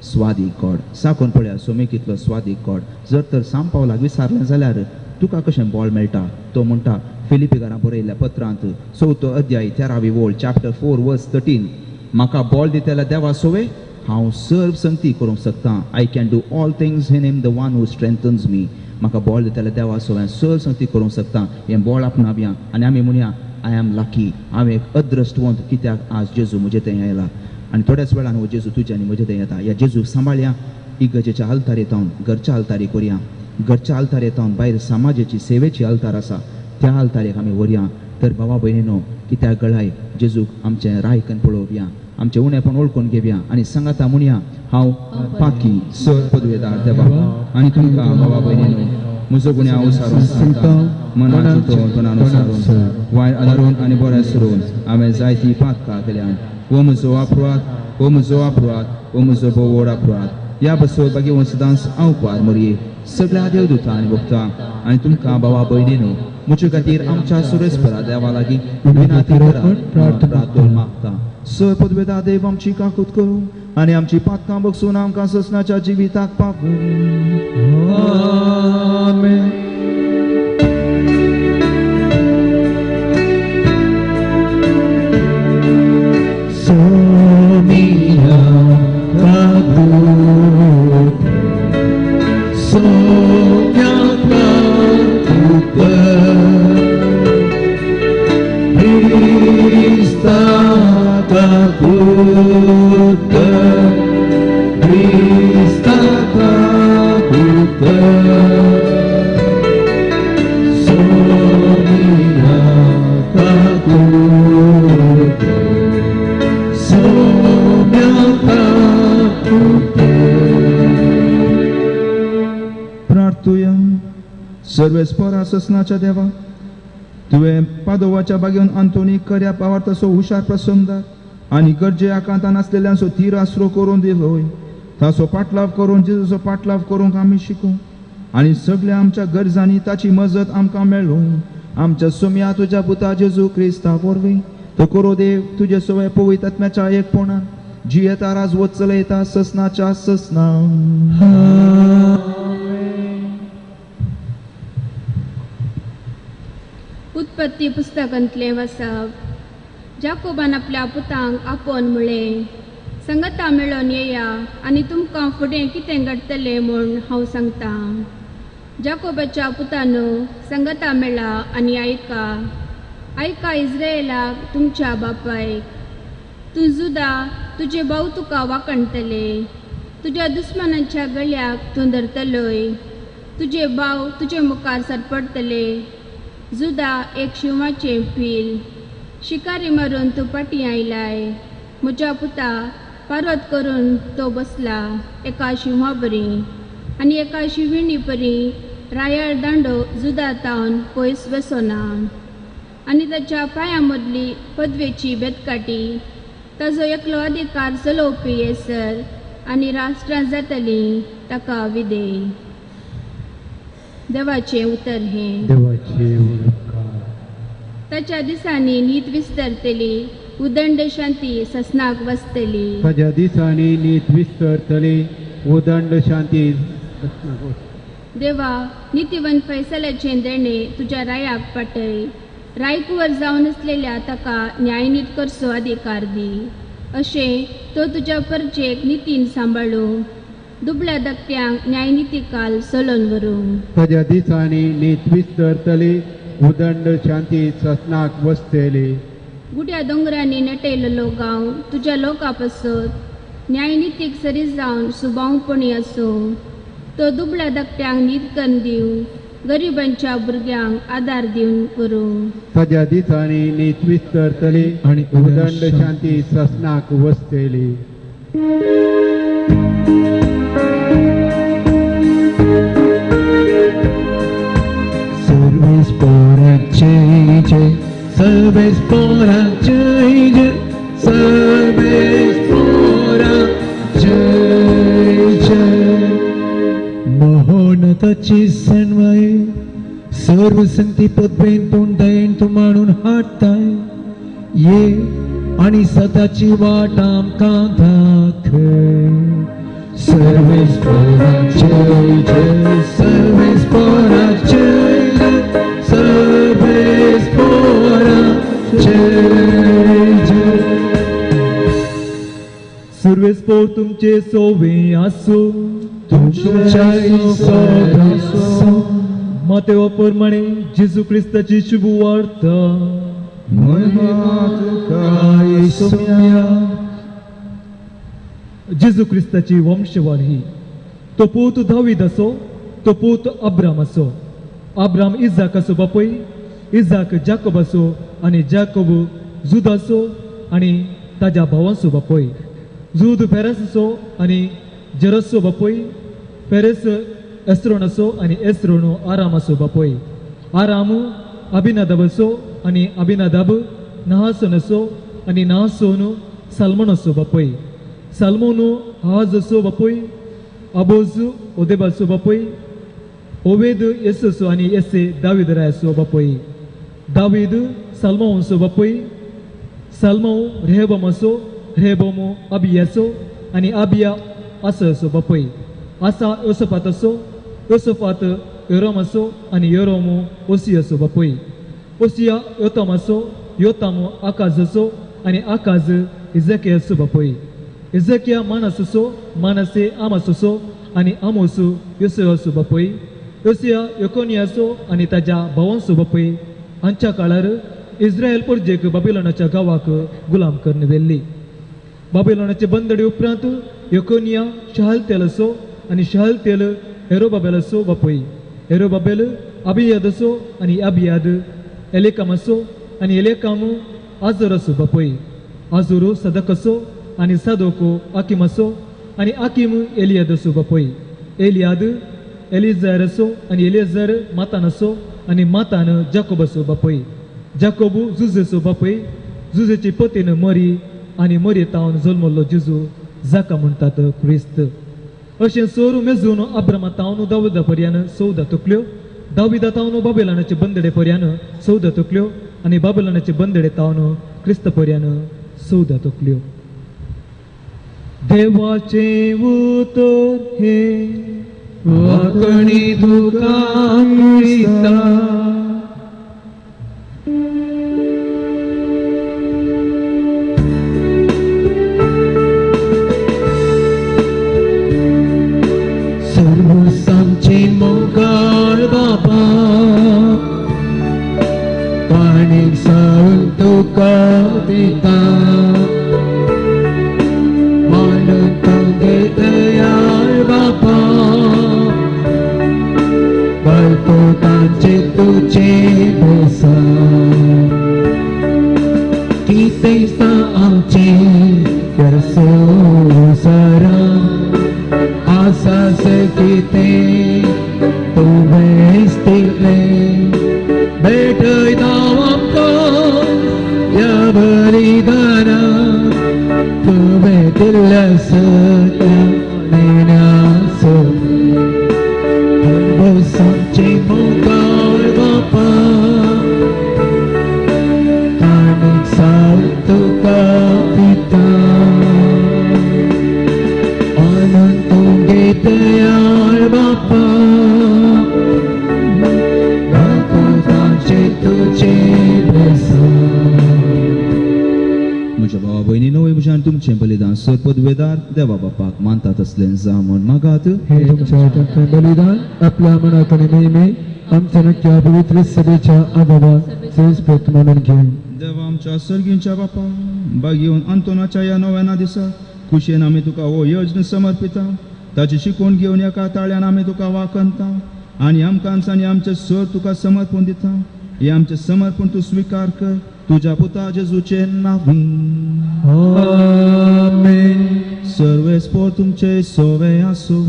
स्वादीक गोड, साकोन पळया सोमे कितलो स्वादीक गोड. जर तर साम पावलाक विसारलें जाल्यार तुका कशें बळ मेळटा? तो म्हणटा फिलिपीकारां बरयल्ल्या पत्रांत 4 अध्याय 13वी ओळ, चॅप्टर 4 वर्स 13, म्हाका बळ दितल्या देवा सोवे हांव सर्व संगती करूंक शकता. I can do all things in him the one who strengthens me. म्हाका बळ दितल्या देवा सोवे सर्व संगती करूंक शकता. हें बळ आपणावया आनी आमी म्हणया I am lucky, हांव एक अद्रश्टवंत, कित्याक आज जेजू म्हजे थंय आयला आनी थोड्याच वेळान हो जेजू तुज्या आनी म्हजे थंय येता. ह्या जेजू सांबाळया, इगर्जेच्या आल्तार येतावन घरच्या आल्तारी करुया, घरच्या आल्तार येतावन भायर समाजाची सेवेची आल्तार आसा त्या आल्तारेक आमी व्हरया. तर भावा भयणीनो कित्याक गळाय जेजूक आमचें रायकन पळोवया, आमचें उणेपण वळखून घेवया आनी सांगाता म्हणया हांव पाकी सर पदवेदार देवा आनी तुमकां भावा भयणीनो म्हजो गुन्यांव सारून सांगता, मनाचो तोंडान सारून वायट आदारून आनी बरें सरून हांवें जायती पातकां केल्यान. हो म्हजो अपराध, हो म्हजो अपराध, हो म्हजो भोव अपराध. ह्या बसो बागेवन सदांच हांव कुवार मरये सगळ्या देवदूतां आनी भोगता आनी तुमकां भावा भयणीनो म्हजे खातीर आमच्या सुरेस्परा देवा लागीं विनाती करा प्रार्थना मागता. सर पदवेदा देव आमची काकूत करूं आनी आमची पातकां बगसून आमकां ससनाच्या जिविताक पावूं. आमेन. सोमिया काकूत, सोम्या काकूत, क्रिस्ता काकूत, क्रिस्ता काकूत, सोमिया काकूत, सोम्या काकूत. प्रार्थुया. सर्वेस्परा ससनाच्या देवा, तुवें पादोवाच्या बागेवन आंतोनी कर्या पावार तसो हुशार प्रसंगदार आनी गरजे आकांतान आसलेल्यांचो तीर आसरो करून दिलोय, ताचो पाटलाव करून जेजूचो पाटलाव करूंक आमी शिकूं आनी सगल्या आमच्या गरजांनी ताची मजत आमकां मेळूं. आमच्या सोम्या तुज्या पुता जेजू क्रिस्ता वरवीं तो करो देव तुजे सवय पवित्र आत्म्याच्या एकपणान जियेता राजवत चलयता ससनाच्या ससना. उत्पत्ती पुस्तकांतलें वाचप. जाकोबान आपल्या पुतांक आपोवन म्हळें, संगता मेळोन येया आनी तुमकां फुडें कितें घडटलें म्हूण हांव सांगतां. जाकोबाच्या पुतानो संगता मेळा आनी आयका, आयका इस्रायलाक तुमच्या बापायक. तूं जुदा तुजे भाव तुका वाखणटले, तुज्या दुस्मानाच्या गळ्याक तूं धरतलोय, तुजे भाव तुजे मुखार सरपडटले. जुदा एक शिंवाचें पील, शिकारी मारून तूं फाटीं आयलाय. म्हज्या पुता पारत करून तो बसला एका शिंवा बरी आनी एका शिविणी परी रायाळ दांडो जुदा तावन पयस बसोना आनी ताच्या पांयां मदली पदवेची बेतकाटी ताजो एकलो अधिकार चलोवपी येसर आनी राष्ट्रां जातलीं ताका विधेय. देवाचें उतर हें. देवाचे उपकार. ताच्या दिसांनी नीत विस्तरतली, उदंड शांती ससनाक वसतली. ताज्या दिसांनी नीत विस्तरतली, उदंड शांती. देवा नितीवंत फैसल्याचें देणें तुज्या रायाक पाटय, रायकुवर जावन आसलेल्या ताका न्यायनीत करचो अधिकार दी. अशें तो तुज्या परजेक नितीन सांबाळूं, दुबळ्या धाकट्यांक न्यायनिती काल चलोवन व्हरूं. ताज्या दिसांनी नीत विस्तरतली, उदंड शांती ससनाक वसतली. गुड्या दोंगरांनी नटयलेलो गांव तुज्या लोका पासत न्यायनितीक सरी जावन सुबावपणी आसूं. तो दुबळ्या धाकट्यांक नीत कन्न दिवं, गरिबांच्या भुरग्यांक आदार दिवन करूं. ताज्या दिसांनी नीत विस्तरतली आणि उदंड शांती ससनाक वसतली. सर्वेस पोराचे जय, सर्वेस पोराचे जय, सर्वेस पोराचे जय. महोन्नताची सणवाय सर्व संती पदवेन तोंडायन तूं मांडून हाडताय ये आणि सदाची वाट आमकां दाखय. सर्वेस पोराचे जय, सर्वेस पोराचे जय, सर्वेस पोराचे जय. सुर्वेस पोर तुमचे सोवे आसू, तुमच्या सोदासो. मातेवा प्रमाणे जेजू क्रिस्ताची शुभ वार्ता. महिमा तुका सोम्या. जेजू क्रिस्ताची वंशवाळ ही. तो पूत दावीद असो, तो पूत अब्राम असो, अब्राम इजाक असो बापूय, इजाक जाकोब असो आनी जाकोब जुद असो आनी ताज्या भावांचो बापूय. जुद फेरस असो आनी जेरसचो बापूय, फेरस एस्रोन असो आनी एस्रोन आराम असो बापूय. आराम अभिनादाब असो आनी अभिनादाब नहासन असो आनी नहासोन साल्मोन असो बापूय. साल्मोन हाज असो बापूय, अबोज ओदेबाचो बापूय, ओवेद येसो आनी येसे दावीद रायाचो बापूय. दावीद साल्मांवचो बापूय, साल्मांव रेहबम असो, रेहबम अबियाचो आनी अबिया आसा बापूय. आसा योसफात असो, योसफात योराम असो आनी योराम ओसियाचो बापूय. ओसिया योताम असो, योताम आकाज असो आनी आकाज इजकियाचो बापूय. इजकिया मानस असो, मानसे आमस असो आनी आमोस योसियाचो बापूय. योसिया योकोनियाचो आनी ताज्या भावांचो बापूय. हांच्या काळार इस्रायल परजेक बाबिलोनाच्या गांवाक गुलाम करून व्हेल्ली. बाबिलोनाचे बंदडे उपरांत योकोनिया शहालतेल असो आनी शहालतेल हेरोबाबेल असो बापूय. हेरोबाबेल अबियाद असो आनी अबियाद एलेकाम असो आनी एलेकाम आजोर असो बापूय. आजोर सदक असो आनी सादोको आकीम असो आनी आकीम एलियाद असो बापूय. एलियाद एलिझर असो आनी एलिझर मातान असो आनी मातान जाकोब असो बापूय. जाकोब जुजेचो बापूय. जुजेची पतीन मरी आनी मरी तावन जल्मल्लो जेजू जाका म्हणटात क्रिस्त. अशें सोर मेजून अब्रामा तावन दाविदा पर्यान 14 तुकल्यो, दाविदा तावन बाबेलानाचे बंदडे पर्यान 14 तुकल्यो आनी बाबेलानाचे बंदडे तावन क्रिस्त पर्यान 14 तुकल्यो. देवाचें उतर हें वाकणी तुका दिसता. सर्व सामचे मोगाळ बाबा, काणीक सावन तुका दिता. मानून तुगे दयाळ बाबा, घालतो तांचे तुजे भेसा. कितें सा आमचें संवसारा आसा कितें तुवें दिलें. भेटयता आमकां ह्या बलिदाना, तुवें दिल्ल्या सगळ्या नेण्याचो. सामचें मोगाळ बापा, काणीक सावन तुका दिता. आनंद तुगे दयाळ बापा, घालतो तांचे तुजे भेसा. म्हज्या भावा भयणी नवे म्हज्यान तुमचें बलिदान सर्पदवेदार देवा बापाक मानता तसलें जावं म्हूण मागात. हे तुमच्या हातांतलें बलिदान आपल्या मनात आनी महिमे आमच्या नक्या पवित्र सभेच्या आदारान सेवस्पत मानून घेवन. देवा आमच्या सर्गींच्या बापा, बागेवन अंतोनाच्या ह्या नव्याना दिसा खुशयेन आमी तुका हो यज्ञ समर्पिता. ताची शिकवण घेवन एका ताळ्यान आमी तुका वाखणता. आनी आमकांच आनी आमचें सर तुका समर्पण दिता. हें आमचें समर्पण तूं स्विकार कर तुज्या पुता जेजूचे नांवी. आमेन. सर्वेस्पोर तुमचे सोवे आसूं.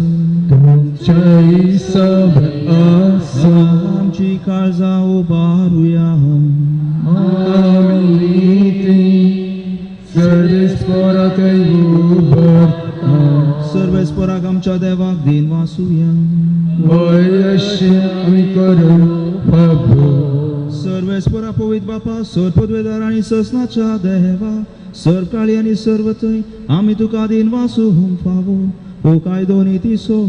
तुमच्याय सवे आसूं. आमची काळजां उबारुया. आमी ती सर्वेस्पोराकय उबरता. सर्वेस्पोराक आमच्या देवाक दिन वासुया. वय अशें आमी करूं फावो. सर्वेस्पोरा पवित्र बापा, सर पदवेदार आनी ससनाच्या देवा, सर्व काळी आनी सर्व थंय आमी तुका दिन वासूंक फावो. हो कायदो नितीचो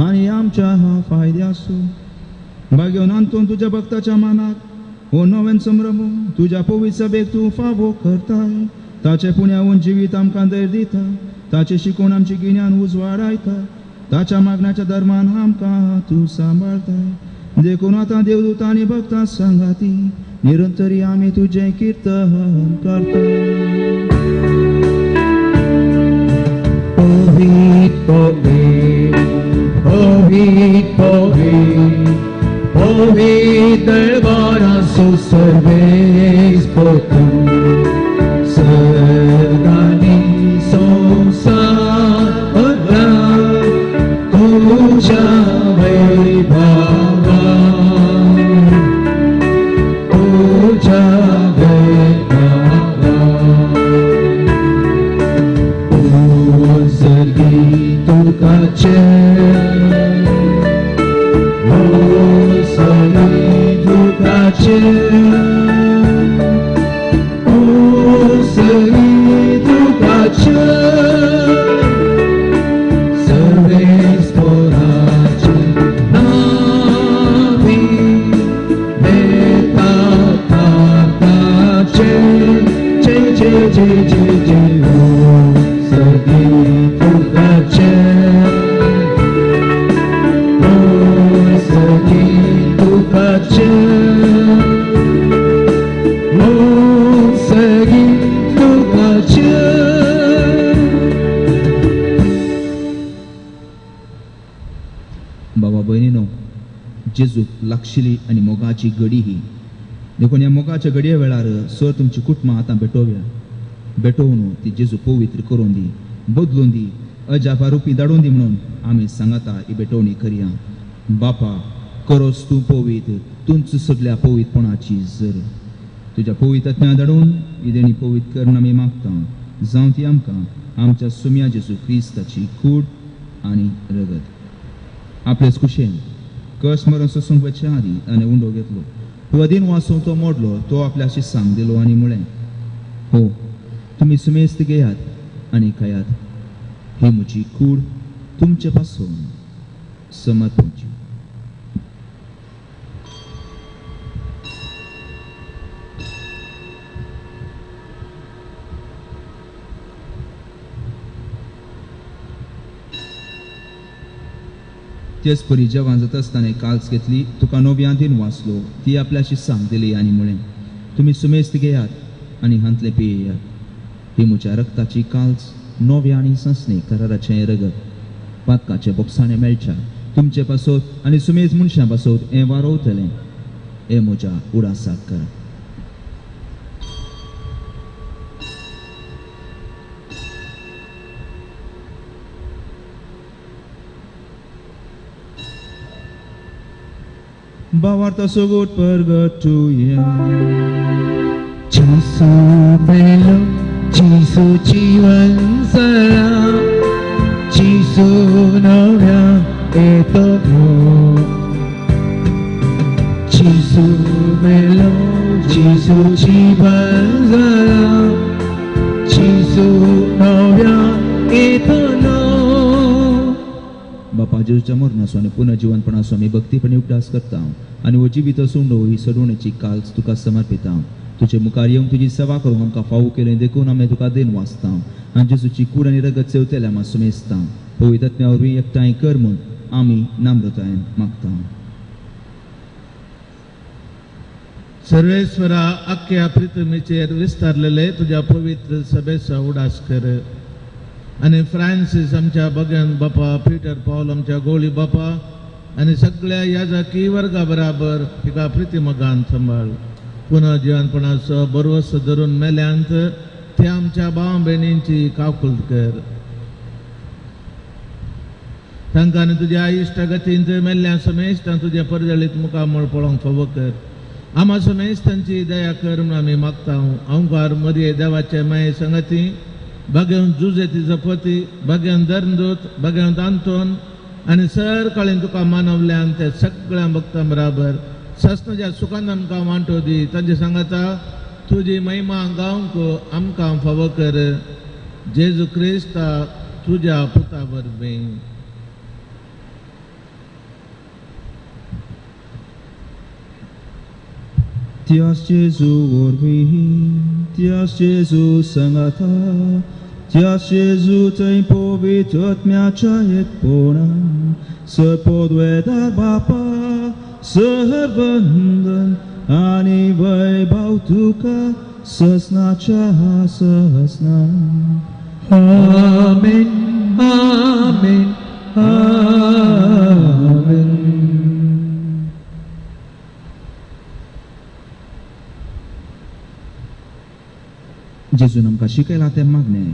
आनी आमच्या फायद्याचो. भाग्योन अंतून तुज्या भक्ताच्या मानाक हो नवेन संभ्रम तुज्या पवित्र सभेक तूं फावो करताय. ताचे पुण्याहून जिवीत आमकां धैर्य दिता, ताचे शिकोवन आमची गिन्यान उजवाडायता, ताच्या मागण्याच्या धर्मान आमकां तूं सांबाळताय. देखून आतां देवदूत आनी भक्तां सांगाती निरंतरी आमी तुजें किर्तन करता. पवित्र पवित्र पवित्र पवित्र पवित्र दरबारासो सर्वेस्पोतम सर्गानी संसार तुझ्या वैभवा तुझ्या वैभवा सर्गी तुकाचे सर्गी तुकाचे सर्गी तुकाचे सर्वेस्पोराचे नावी देता ताचे जय जय जय जय जय हो सर्गी तुकाचे ओ सर्गी तुकाचे ओ सर्गी तुकाचे. बाबा भयणीनो, जेजूक लागशिली आनी मोगाची घडी ही. देखून ह्या मोगाच्या घडये वेळार सर तुमची कुटुंबां आतां भेटोवया. भेटोवन ती जेजू पवित्र करून दी, बदलून दी, अजापा रुपी धाडून दी म्हणून आमी सांगाता ही भेटवणी करया. बापा, करोस तूं पवित्र, तूंच सगल्या पवित्रपणाची जर. तुज्या पवित्र आत्म्या धाडून ही देणी पवित्र करून आमी मागता. जावं ती आमकां आमच्या सुम्या जेजू क्रिस्ताची कूड आनी रगत. आपलेच कुशेन कस मरण सोसूंक वचच्या आदीं आनी उंडो घेतलो. हो अदीन वासूं तो मोडलो, तो आपल्याशी सांग दिलो आनी म्हळें, हो तुमी सुमेस्त घेयात आनी खायात. ही म्हजी कूड तुमचे पासून समर्पणची. तेच परी जेवण जाता आसतना काल्स घेतली, तुका नव्या दिन वाचलो, ती आपल्याशी सांग दिली आनी म्हळें, तुमी सुमेस्त घेयात आनी हांतलें पियेयात. ही म्हज्या रक्ताची काल्स नव्या आनी संसनी कराराचें रगत पातकाचे बोगसाणे मेळच्या तुमचे पासत आनी सुमेज मनशां पासत हें वारोवतलें. हें म्हज्या उडासाक करा. भावार्थ सगोट परगटुया. जेसू मेलो, जेसू जीवन जाला, जेसू नव्या येतो. जेसू मेलो, जेसू जीवन जाला, जेसू नव्या येतो. बापा जेजूच्या मरणाचो आनी पुनर्जिवनपणाचो आमी भक्तीपणी उगडास करता आनी हो जिवीत सोंडो ही सडवणेची काल्स तुका समर्पिता. तुजे मुखार येवंक तुजी सेवा करूंक आमकां फावो केलें देखून आमी तुका देन वाचता आनी जेजूची कूड आनी रगत सेवतल्या आमी सुमेजता. पवित्र आत्म्या वरवीं एकठांय कर म्हूण आमी नम्रतायेन मागता. सर्वेश्वरा, अख्ख्या पृथ्वीचेर विस्तारलेले तुज्या पवित्र सभेचो उडास कर आनी फ्रांसीस आमच्या बगन बापा, पिटर पावल आमच्या गोळी बापा आनी सगळ्या याजकी वर्गा बराबर तिका प्रितीमगान सांबाळ. पुनः जिवनपणाचो बरवस धरून मेल्यांत ते आमच्या भाव भयणींची काकुळट कर. तांकां आनी तुज्या इश्टागतींत मेल्ल्या समेस्तां तुज्या परजळीत मुखामळ पळोवंक फावो कर. आमा समेस्तांची दया कर म्हूण आमी मागता. अंकार मरये देवाचे माये संगती भाग्यवंत जुजेती जपती भाग्यवंत धर्मदूत भाग्यवंत आंतोन आनी सर काळीन तुका मानवल्यान त्या सगळ्या भक्तां बराबर सस्नाच्या सुखान आमकां वांटो दी. तांचे सांगाता तुजी महिमा गावंक आमकां फावो कर. जेजू क्रिस्ता तुज्या पुता वरवीं. Dios Jesu वरवीं, Dios Jesu सांगाता, Dios Jesu थंय पवित्र आत्म्याच्या एकपणान सपोदवेदार बापा सर्वंदन आनी वैभव तुका ससनाच्या ससना. आमेन आमेन आमेन. जेजून आमकां शिकयलां तें मागणें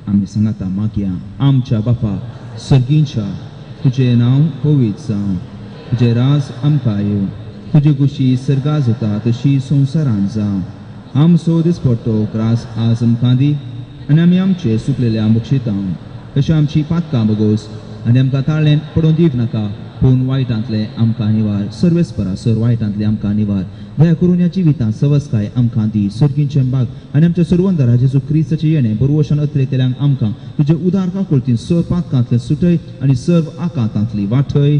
आमी सांगाता मागया. आमच्या बापा सर्गींच्या, तुजें नांव पवित्र जावं, तुजें राज आमकां येवं, तुजी खुशी सर्गा जाता तशी संवसारांत जावं. आमचो दिसपट्टो ग्रास आज आमकां दी आनी आमी आमचे सुकलेल्या बक्षिता तशें आमची पातकां बगोस आनी आमकां ताळ्ळें पडोवन दिवं नाका, पूण वायटांतलें आमकां निवार. सर्वेस्परा सर वायटांतलें आमकां निवार. दया करून ह्या जिवितांत सवसकाय आमकां दी. सर्गींचें बाग आनी आमच्या सर्वंदरा जेजू क्रिस्ताचें येणें बरवशान अत्रेतल्यांक आमकां तुजे उदार काकुळतीन सर पातकांतलें सुटय आनी सर्व आकांतांतली वाटय.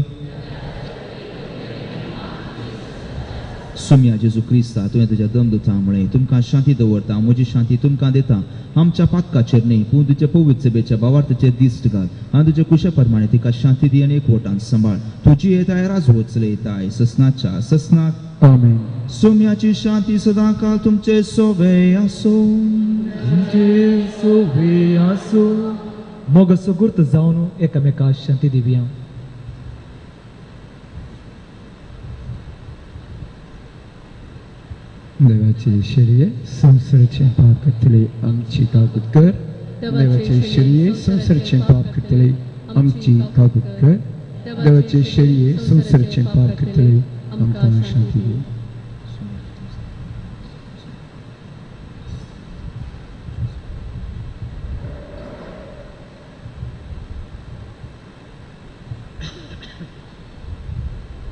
सुम्या जेजू क्रिस्ता तुवें तुज्या दमदुता म्हळें, तुमकां शांती दवरता, म्हजी शांती तुमकां दिता. आमच्या पातकाचेर न्ही पूण तुज्या पवित्र सभेच्या भावार्थाचेर दिश्ट घाल आनी तुज्या कुशा प्रमाणे तिका शांती दी आनी एकवटान सांबाळ. तुजी येताय राज वचले येताय ससनाच्या ससनाक. आमेन. सोम्याची शांती सदां काल तुमचे सोवे आसो. तुमचे सोवे आसो. मोगाचो गुर्त जावन एकामेका शांती दिवया. देवाचे शरीर संवसाराचें पाप करतले आमची काकूत कर. देवाचे शरीर संवसाराचें पाप करतले आमची काकूत कर. देवाचे शरीर संवसाराचें पाप करतले आमकां शांती दी.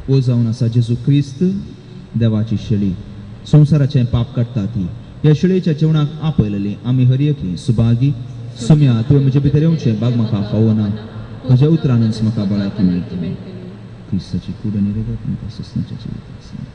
ओ जावन आसा जेजू क्रिस्त देवाची शेळी संवसाराचें पाप काडटा ती. ह्या शेळयेच्या जेवणाक आपयलेली आमी हर एकली सुभागी. सुम्या तुवें म्हजे भितर येवचें बाग म्हाका फावना, म्हज्या उतरानच म्हाका बळायकी मेळटली. क्रिस्ताची कूड आनी रगत आमकां ससनाच्या जिवितांत.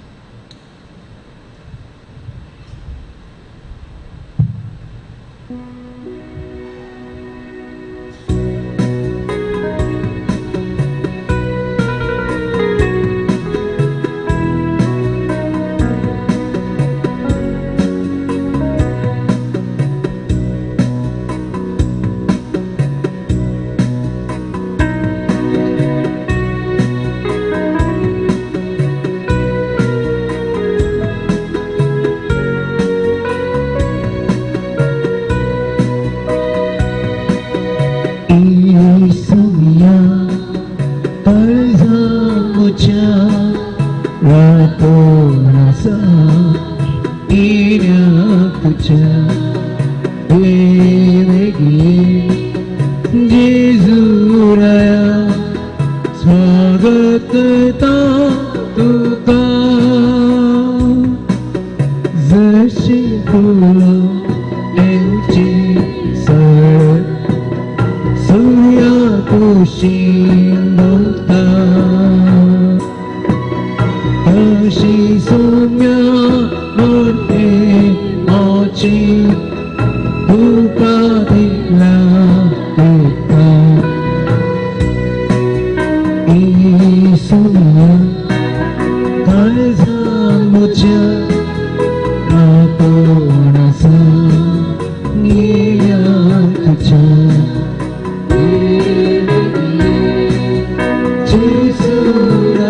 Jesus.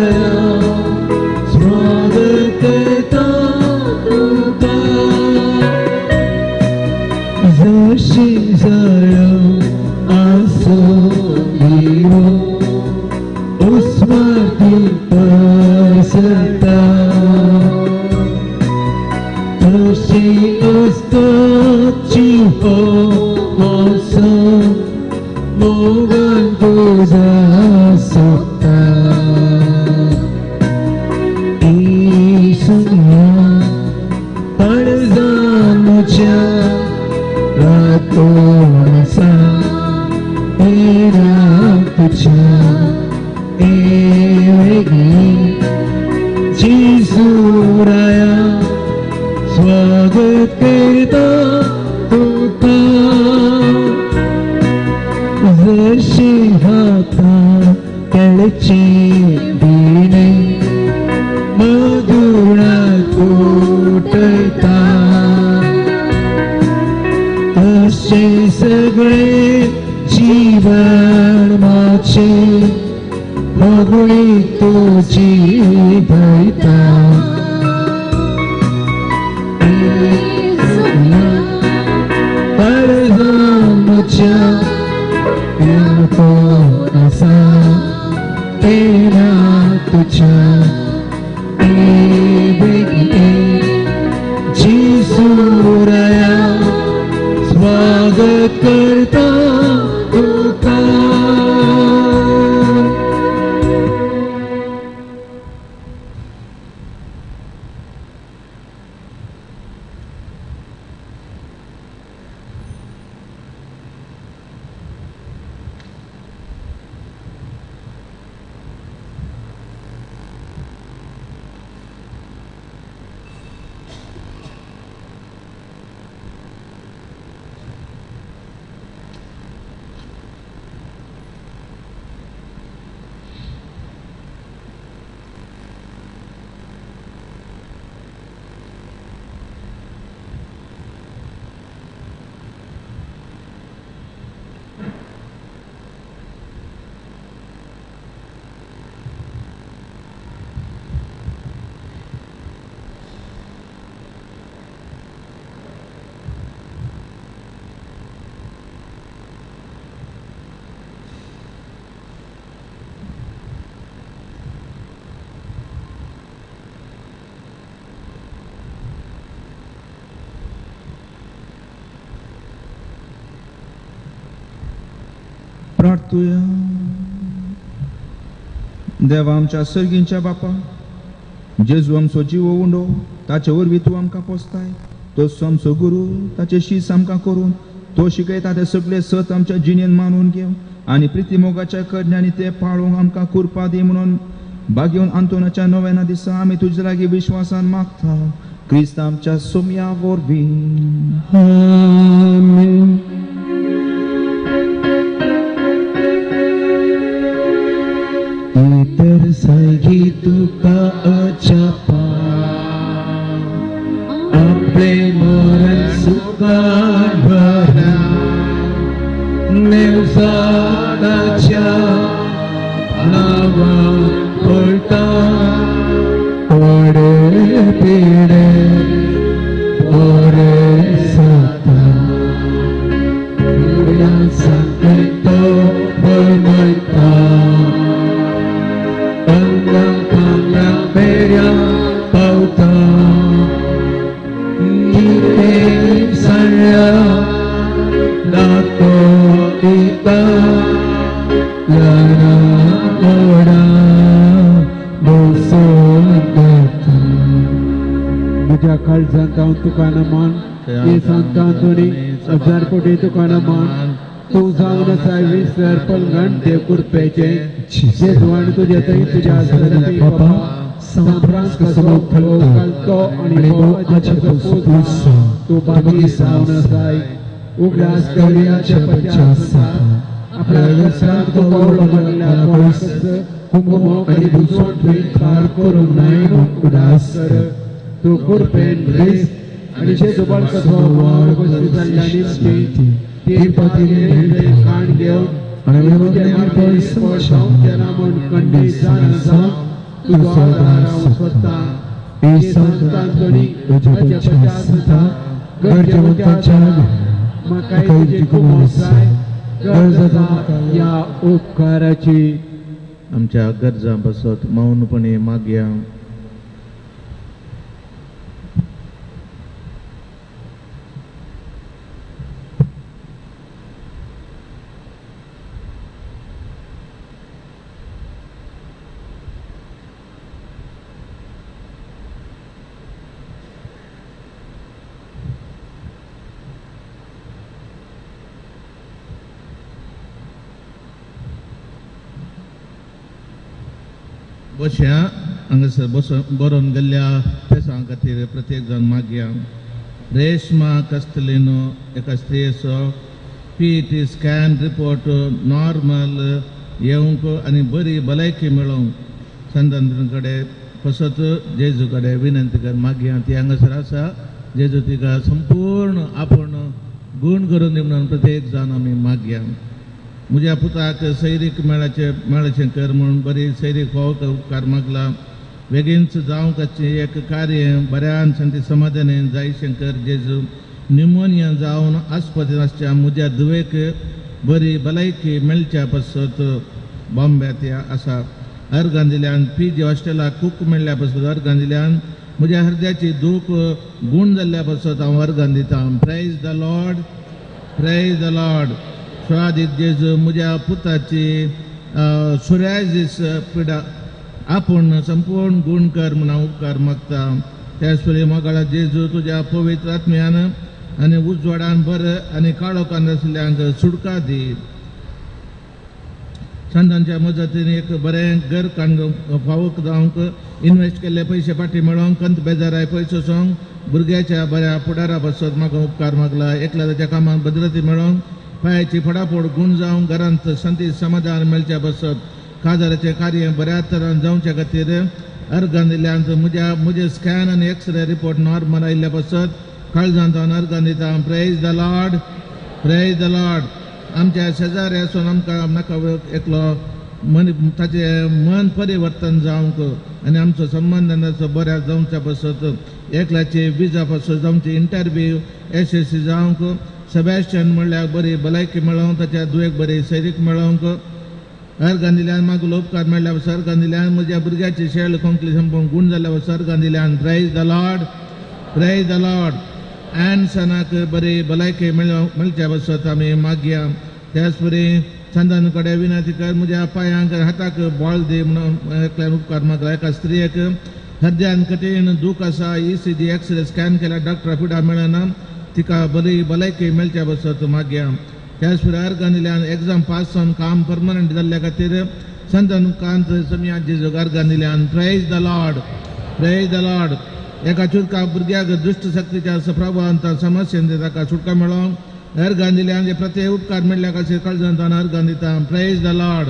असताची हो आसा मोगान तुझा सोदता येसुया काळजान म्हज्या रातोन आसा येना तुज्या एवेगी जेजू राया स्वागत करता तुका जशी हाता केळचे दिणे मधुरा कुटता तशे सगळे जीवन माझे भगुळी तुझी भयता म्हज्या आसा तेना तुज्या जेजू राया स्वागत करता तुका. प्रार्थुया. देवा आमच्या सर्गींच्या बापा, जेजू आमचो जीव उंडो, ताचे वरवीं तूं आमकां पोसताय. तो आमचो गुरू, ताचे शीस आमकां करून तो शिकयता ते सगळे सत आमच्या जिणेन मानून घेवन आनी प्रिती मोगाच्या करण्यांनी ते पाळूंक आमकां कुरपा दी म्हणून बागेवन आंतोनाच्या नव्याना दिसा आमी तुजे लागीं विश्वासान मागता, क्रिस्त आमच्या सोम्या वरवीं. आमेन. इतर सागी तुका अजापा आपले मरण सुखान भरा नेवसाच्या नावान पडटा पडे पिडे बरे जाता पिड्या सांगतो बनयता पावता कितें सांगल्या दाखयता ल्हाना व्हडा बसून घेता. म्हज्या काळजांत हांव तुका नमन, हे संत आंतोनी हजार कोटी तुका नमन. तूं जावन आसा विसर पलगण देव कृपेचें जेजू आनी तुज्या थंय तुज्या सरपी बाबा सांफ्रांस्काचो घालतो आनी तूं बागी जावन आसाय. उगडास करुया पच्या आपल्या घरसांत पावलो म्हणल्यार कोणाकच कुंकुमो आनी बुजवण तुवें खार करूंक नाय उदास कर. तूं कृपेन क्रिस्त आनी जेजू बाळकाचो वावर उपस्थित जाल्ल्या निमतीं तीन पतीने खाण घेवन म्हूण कंडी जाण जावन तुजो आदार हांव सोदतां. गरजेवंतांच्या म्हाका तुजी कुमोक जाय, गरज आसा ह्या उपकाराची. आमच्या गरजां पासत मौनपणे मागया. बसया हांगासर बस बरोवन गेल्ल्या पेसां खातीर प्रत्येक जाण मागया. रेशमा कस्तलिनो एका स्त्रियेचो PET scan report normal येवंक आनी बरी भलायकी मेळोवंक संतान कडेन फसत जेजू कडेन विनंती कर मागया. ती हांगासर आसा. जेजू तिका संपूर्ण आपूण गूण करून दी म्हणून प्रत्येक जाण आमी मागया. म्हज्या पुताक सैरीक मेळाचें कर म्हणून बरी सैरीक फावो उपकार मागला. बेगीनच जावंक एक कार्य बऱ्यान शांती समाधाने जायशें कर जेजू. न्युमोनिया जावन आस्पतीन आसच्या म्हज्या धुवेक बरी भलायकी मेळच्या पासत बॉम्ब्यात आसा. अर्गां दिल्यान पी जी हॉस्टेलाक कूक मेळ्ळ्या पासत अर्गां दिल्यान म्हज्या हृदयाची दूख गूण जाल्ल्या पासत हांव अर्गां दितां. Praise the Lord, praise the Lord. स्वादीक जेजू म्हज्या पुताची सोरायजीस पिडा आपूण संपूर्ण गूण कर म्हूण हांव उपकार मागता. त्याच परी मोगाळा जेजू तुज्या पवित्र आत्म्यान आनी उजवाडान भर आनी काळोखान आशिल्ल्यांक सुटका दी. संतांच्या मजतीन एक बरें घर काडूंक फावक जावंक इन्वेस्ट केल्ले पयशे फाटी मेळोवंक कंत बेजाराय पयसो सोंग भुरग्याच्या बऱ्या फुडारा पासत म्हाका उपकार मागला. एकल्या ताच्या कामाक भद्रती मेळोवंक पांयाची फटाफट गूण जावंक घरांत शांती समाधान मेळच्या पासत काजाराचें कार्य बऱ्या तरान जावच्या खातीर अर्गां दिल्यान म्हज्या म्हजे स्कॅन आनी एक्सरे रिपोर्ट नॉर्मल आयिल्ल्या पासत काळजांत हांव अर्गां दिता. Praise the Lord, praise the Lord. आमच्या शेजारी आसून आमकां नाका एकलो मन ताचें मन परिवर्तन जावंक आनी आमचो संबंद बऱ्या जावच्या पासत एकल्याचे विजा पासत जावचे इंटरव्यू यशस्वी जावंक सेबॅस्टियन म्हणल्यार बरी भलायकी मेळोवंक ताच्या दुयेक बरी सैरीक मेळोवंक अर्गां दिल्यान म्हाका उपकार मेळ्ळ्या सर्गां दिल्यान म्हज्या भुरग्याची शेळ खोंकली संपूर्ण गूण जाल्या सर्गां दिल्यान. Praise the Lord, praise the Lord. एनसनाक बरी भलायकी मेळच्या पासत आमी मागया. त्याच परी संतान कडेन विनंती कर म्हज्या पांयांक हाताक बळ दी म्हणून एकल्यान उपकार मागला. एका स्त्रियेक हृदयान कठीण दूख आसा. ECG x ray scan केल्यार डॉक्टरा पिडा मेळना. तिका बरी भलायकी मेळच्या पासत मागया. त्याच परी अर्गां दिल्यान एग्जाम पास जावन काम परमनंट जाल्ल्या खातीर संतान कांत समिया जेजूक अर्गां दिल्यान. Praise the Lord, praise the Lord. एका चुरका भुरग्याक दुश्ट शक्तीच्या प्रभावान समस्येन ताका सुटका मेळोवंक अर्गां दिल्यान प्रत्येक उपकार मेळ्ळ्या खातीर काळजांत अर्गां दिता. Praise the Lord.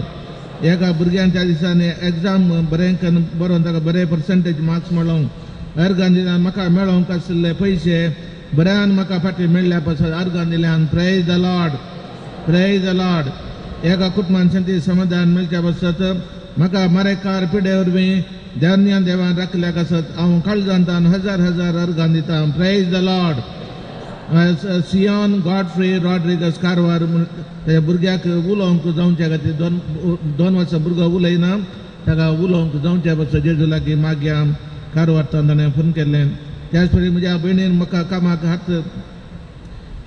एका भुरग्यान त्या दिसांनी एग्जाम बरें बरोवन ताका बरे पर्संटेज मार्क्स मेळोवंक अर्गां दिल्यान म्हाका मेळोवंक आशिल्ले पयशे बऱ्यान म्हाका फाटीं मेळ्ळ्या पासत अर्गां दिल्यान. Praise the Lord, praise the Lord. एका कुटुंबान शांती समाधान मेळच्या पासत म्हाका मारेकार पिडे वरवीं ध्यान देवान राखल्या आसत हांव काळजांतान हजार हजार अर्गां दिता. Praise the Lord. Sion Godfrey Rodrigues Karwar ताच्या भुरग्याक उलोवंक जावच्या खातीर दोन वर्सां भुरगो उलयना ताका उलोवंक जावच्या पासत जेजू लागीं मागया. कारवारतान ताणें फोन केल्लें. त्याच परी म्हज्या भयणीन म्हाका कामाक हात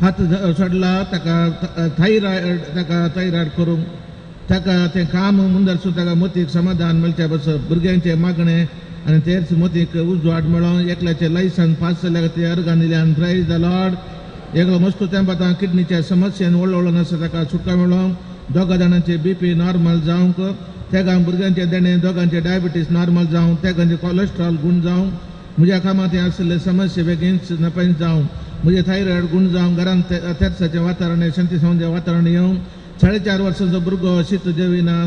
हात सोडला. ताका थायरॉयड ताका थायरॉयड करूंक ताका तें काम मुंदरसून ताका मोतीक समाधान मेळच्या पासत भुरग्यांचें मागणें आनी तेच मोतीक उजवाड मेळोवन एकल्याचें लायसन्स पास जाल्ल्या खातीर अर्गां दिल्यान. Praise the Lord. एकलो मस्तू तेंपातां किडनीच्या समस्येन व्हडलो व्हडलो नासता ताका सुटका मेळोवंक दोगा जाणांचे बीपी नॉर्मल जावंक तेगां भुरग्यांचे देणें दोगांचे डायबिटीस नॉर्मल जावंक तेगांचे कॉलेस्ट्रॉल गूण जावंक म्हज्या कामांत आशिल्ले समस्ये बेगीन नपेन जावंक म्हजें थायरॉयड गूण जावंक घरांत तेरसाचें वातावरण शांती समजें वातावरण येवंक 4.5 वर्सांचो भुरगो शीत जेविना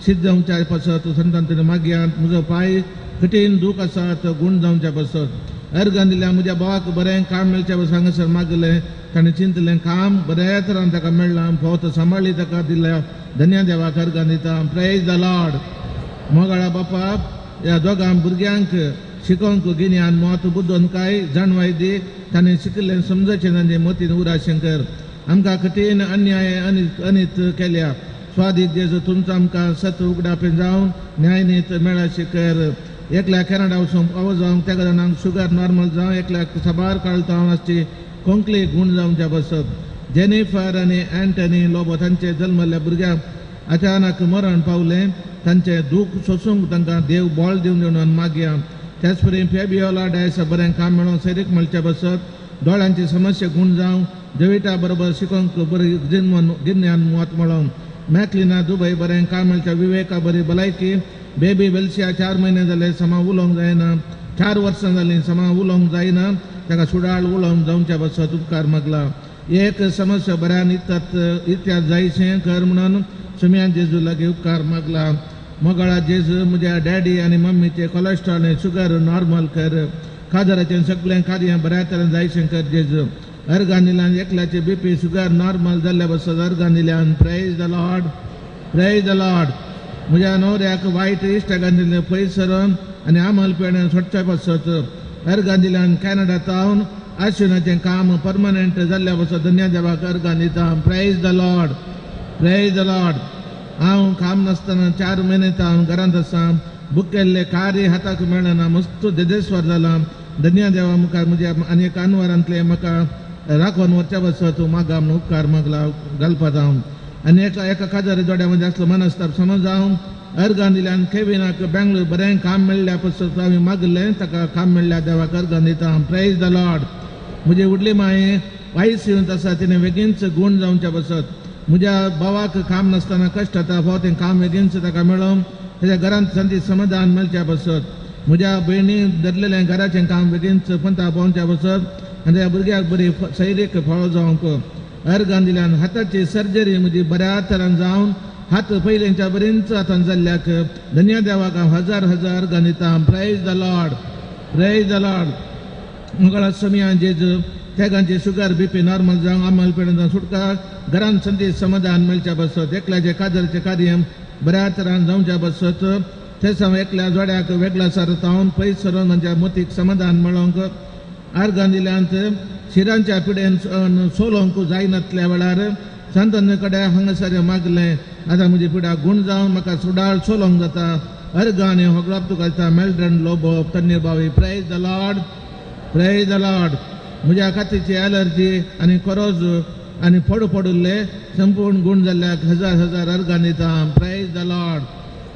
शीत जावच्या पासत संतान मागया. म्हजो पांय कठीण दूख आसा तो गूण जावच्या पासत अर्गां दिल्या. म्हज्या भावाक बरें काम मेळच्या पासत हांगासर मागलें. ताणें चिंतलें काम बऱ्या तरान ताका मेळ्ळां फावत सांबाळ्ळी ताका दिल्या. धन्य देवाक अर्गां दिता. Praise the Lord. मोगाळा बापा ह्या दोगां भुरग्यांक शिकोवंक गिन्यान म्हत्व बुद्दोन काय जाणवाय दी. ताणें शिकिल्लें समजचें तांचे मतीन उरा शंकर. आमकां कठीण अन्याय अनीत केल्या. स्वादीक जेजू तुमचो आमकां सत उगडापें जावन न्यायनीत मेळाशें कर. एकल्या कॅनडा वचूंक पावो जावंक त्या जाणांक शुगर नॉर्मल जावं एकल्याक साबार काळतांव आसची खोंकली गूण जावच्या पासत जेनिफर आनी अँटनी लोबो तांचे जल्मल्ल्या भुरग्यांक अचानक मरण पावलें. तांचें दूख सोसूंक तांकां देव बळ दिवन दिवन मागया. त्याच परी फेबियोला डायसा बरें काम मेळोवंक सैरीक मेळच्या पासत दोळ्यांची समस्या गूण जावं जविता बरोबर शिकोवंक बरी गिन्यान म्हत्व मेळोवंक मॅकलिना दुबय बरें काम मेळच्या विवेका बरी भलायकी बेबी वेलशिया 4 म्हयने जाले समा उलोवंक जायना, 4 वर्सां जालीं समा उलोवंक जायना, ताका सुडाळ उलोवंक जावच्या पासत उपकार मागला. एक समस्या बऱ्यान इतिहास जायशें कर म्हणून सुम्या जेजू लागीं उपकार मागला. मोगाळा जेजू म्हज्या डॅडी आनी मम्मीचे कोलेस्ट्रॉल आनी शुगर नॉर्मल कर, काजराचें सगळें कार्य बऱ्या तरेन जायशें कर जेजू. अर्गां दिल्यान एकल्याचे बीपी शुगर नॉर्मल जाल्ल्या पासत अर्गां दिल्यान. Praise the Lord, praise the Lord. म्हज्या न्हवऱ्याक वायट इश्टागान दिल्ले पयस सरून आनी आमल पेणे सोडच्या पासत अर्गां दिल्यान. कॅनडा तावन आशिनाचें काम परमनंट जाल्ल्या पासत धन्य देवाक अर्गां दिता. Praise the Lord, praise the Lord. हांव काम नासतना 4 म्हयने हांव घरांत आसा, बूक केल्लें कार्य हाताक मेळना, मस्त देदेस्वर जाला. धन्य देवा मुखार म्हज्या आनी एक अनवरांतलें म्हाका राखोवन व्हरच्या पासत मागा म्हणून उपकार मागला घालपाक हांव. आनी एका एका काजारी जोड्या मदीं आसलो मनस्ताप समज हांव अर्गां दिल्यान केविनाक बेंगलोर बरें काम मेळ्ळ्या पासत हांवें मागलें, ताका काम मेळ्ळ्या देवाक अर्गां दिता. Praise the Lord. म्हजी व्हडली मांय वायस येवन आसा, तिणें बेगीनच गूण जावच्या पासत. म्हज्या भावाक काम नासतना कश्ट जाता, फावो तें काम बेगीनच ताका मेळोन ताच्या घरांत संदी समाधान मेळच्या पासत. म्हज्या भयणी धरलेलें घराचें काम बेगीनच पंता पावच्या पासत आनी त्या भुरग्याक बरी सैरीक फळो जावंक अर्गां दिल्यान. हाताची सर्जरी म्हजी बऱ्या तरान जावन हात पयलींच्या बरींच हातान जाल्ल्याक धन्य देवाक हांव हजार हजार अर्गां दिता. Praise the Lord, praise the Lord. Mangala समिया जेजू तेगांचे शुगर बीपी नॉर्मल जावं, आमल पेण जावं सुटका, घरांत संदी समाधान मेळच्या पासत. एकल्याचें काजरचें कार्य बऱ्या तरान जावच्या पासत. थंयस हांव एकल्या जोड्याक वेगळा सारतावन पयस सरून म्हज्या मोतीक समाधान मेळोवंक अर्गां दिल्यांत. शिरांच्या पिडेन सोलोवंक जायनातल्या वेळार सांतान कडेन हांगासर मागलें, आतां म्हजी पिडा गूण जावन म्हाका सुडाळ सोलोवंक जाता. अर्गां आनी होगडाप तुका दिता. मेल्ड्रन Lobo Tannir Bhavi. Praise the Lord, praise the Lord. म्हज्या कातीची एलर्जी आनी कोरोज आनी फोड पडिल्ले संपूर्ण गूण जाल्ल्याक हजार हजार अर्गां दिता. Praise the Lord.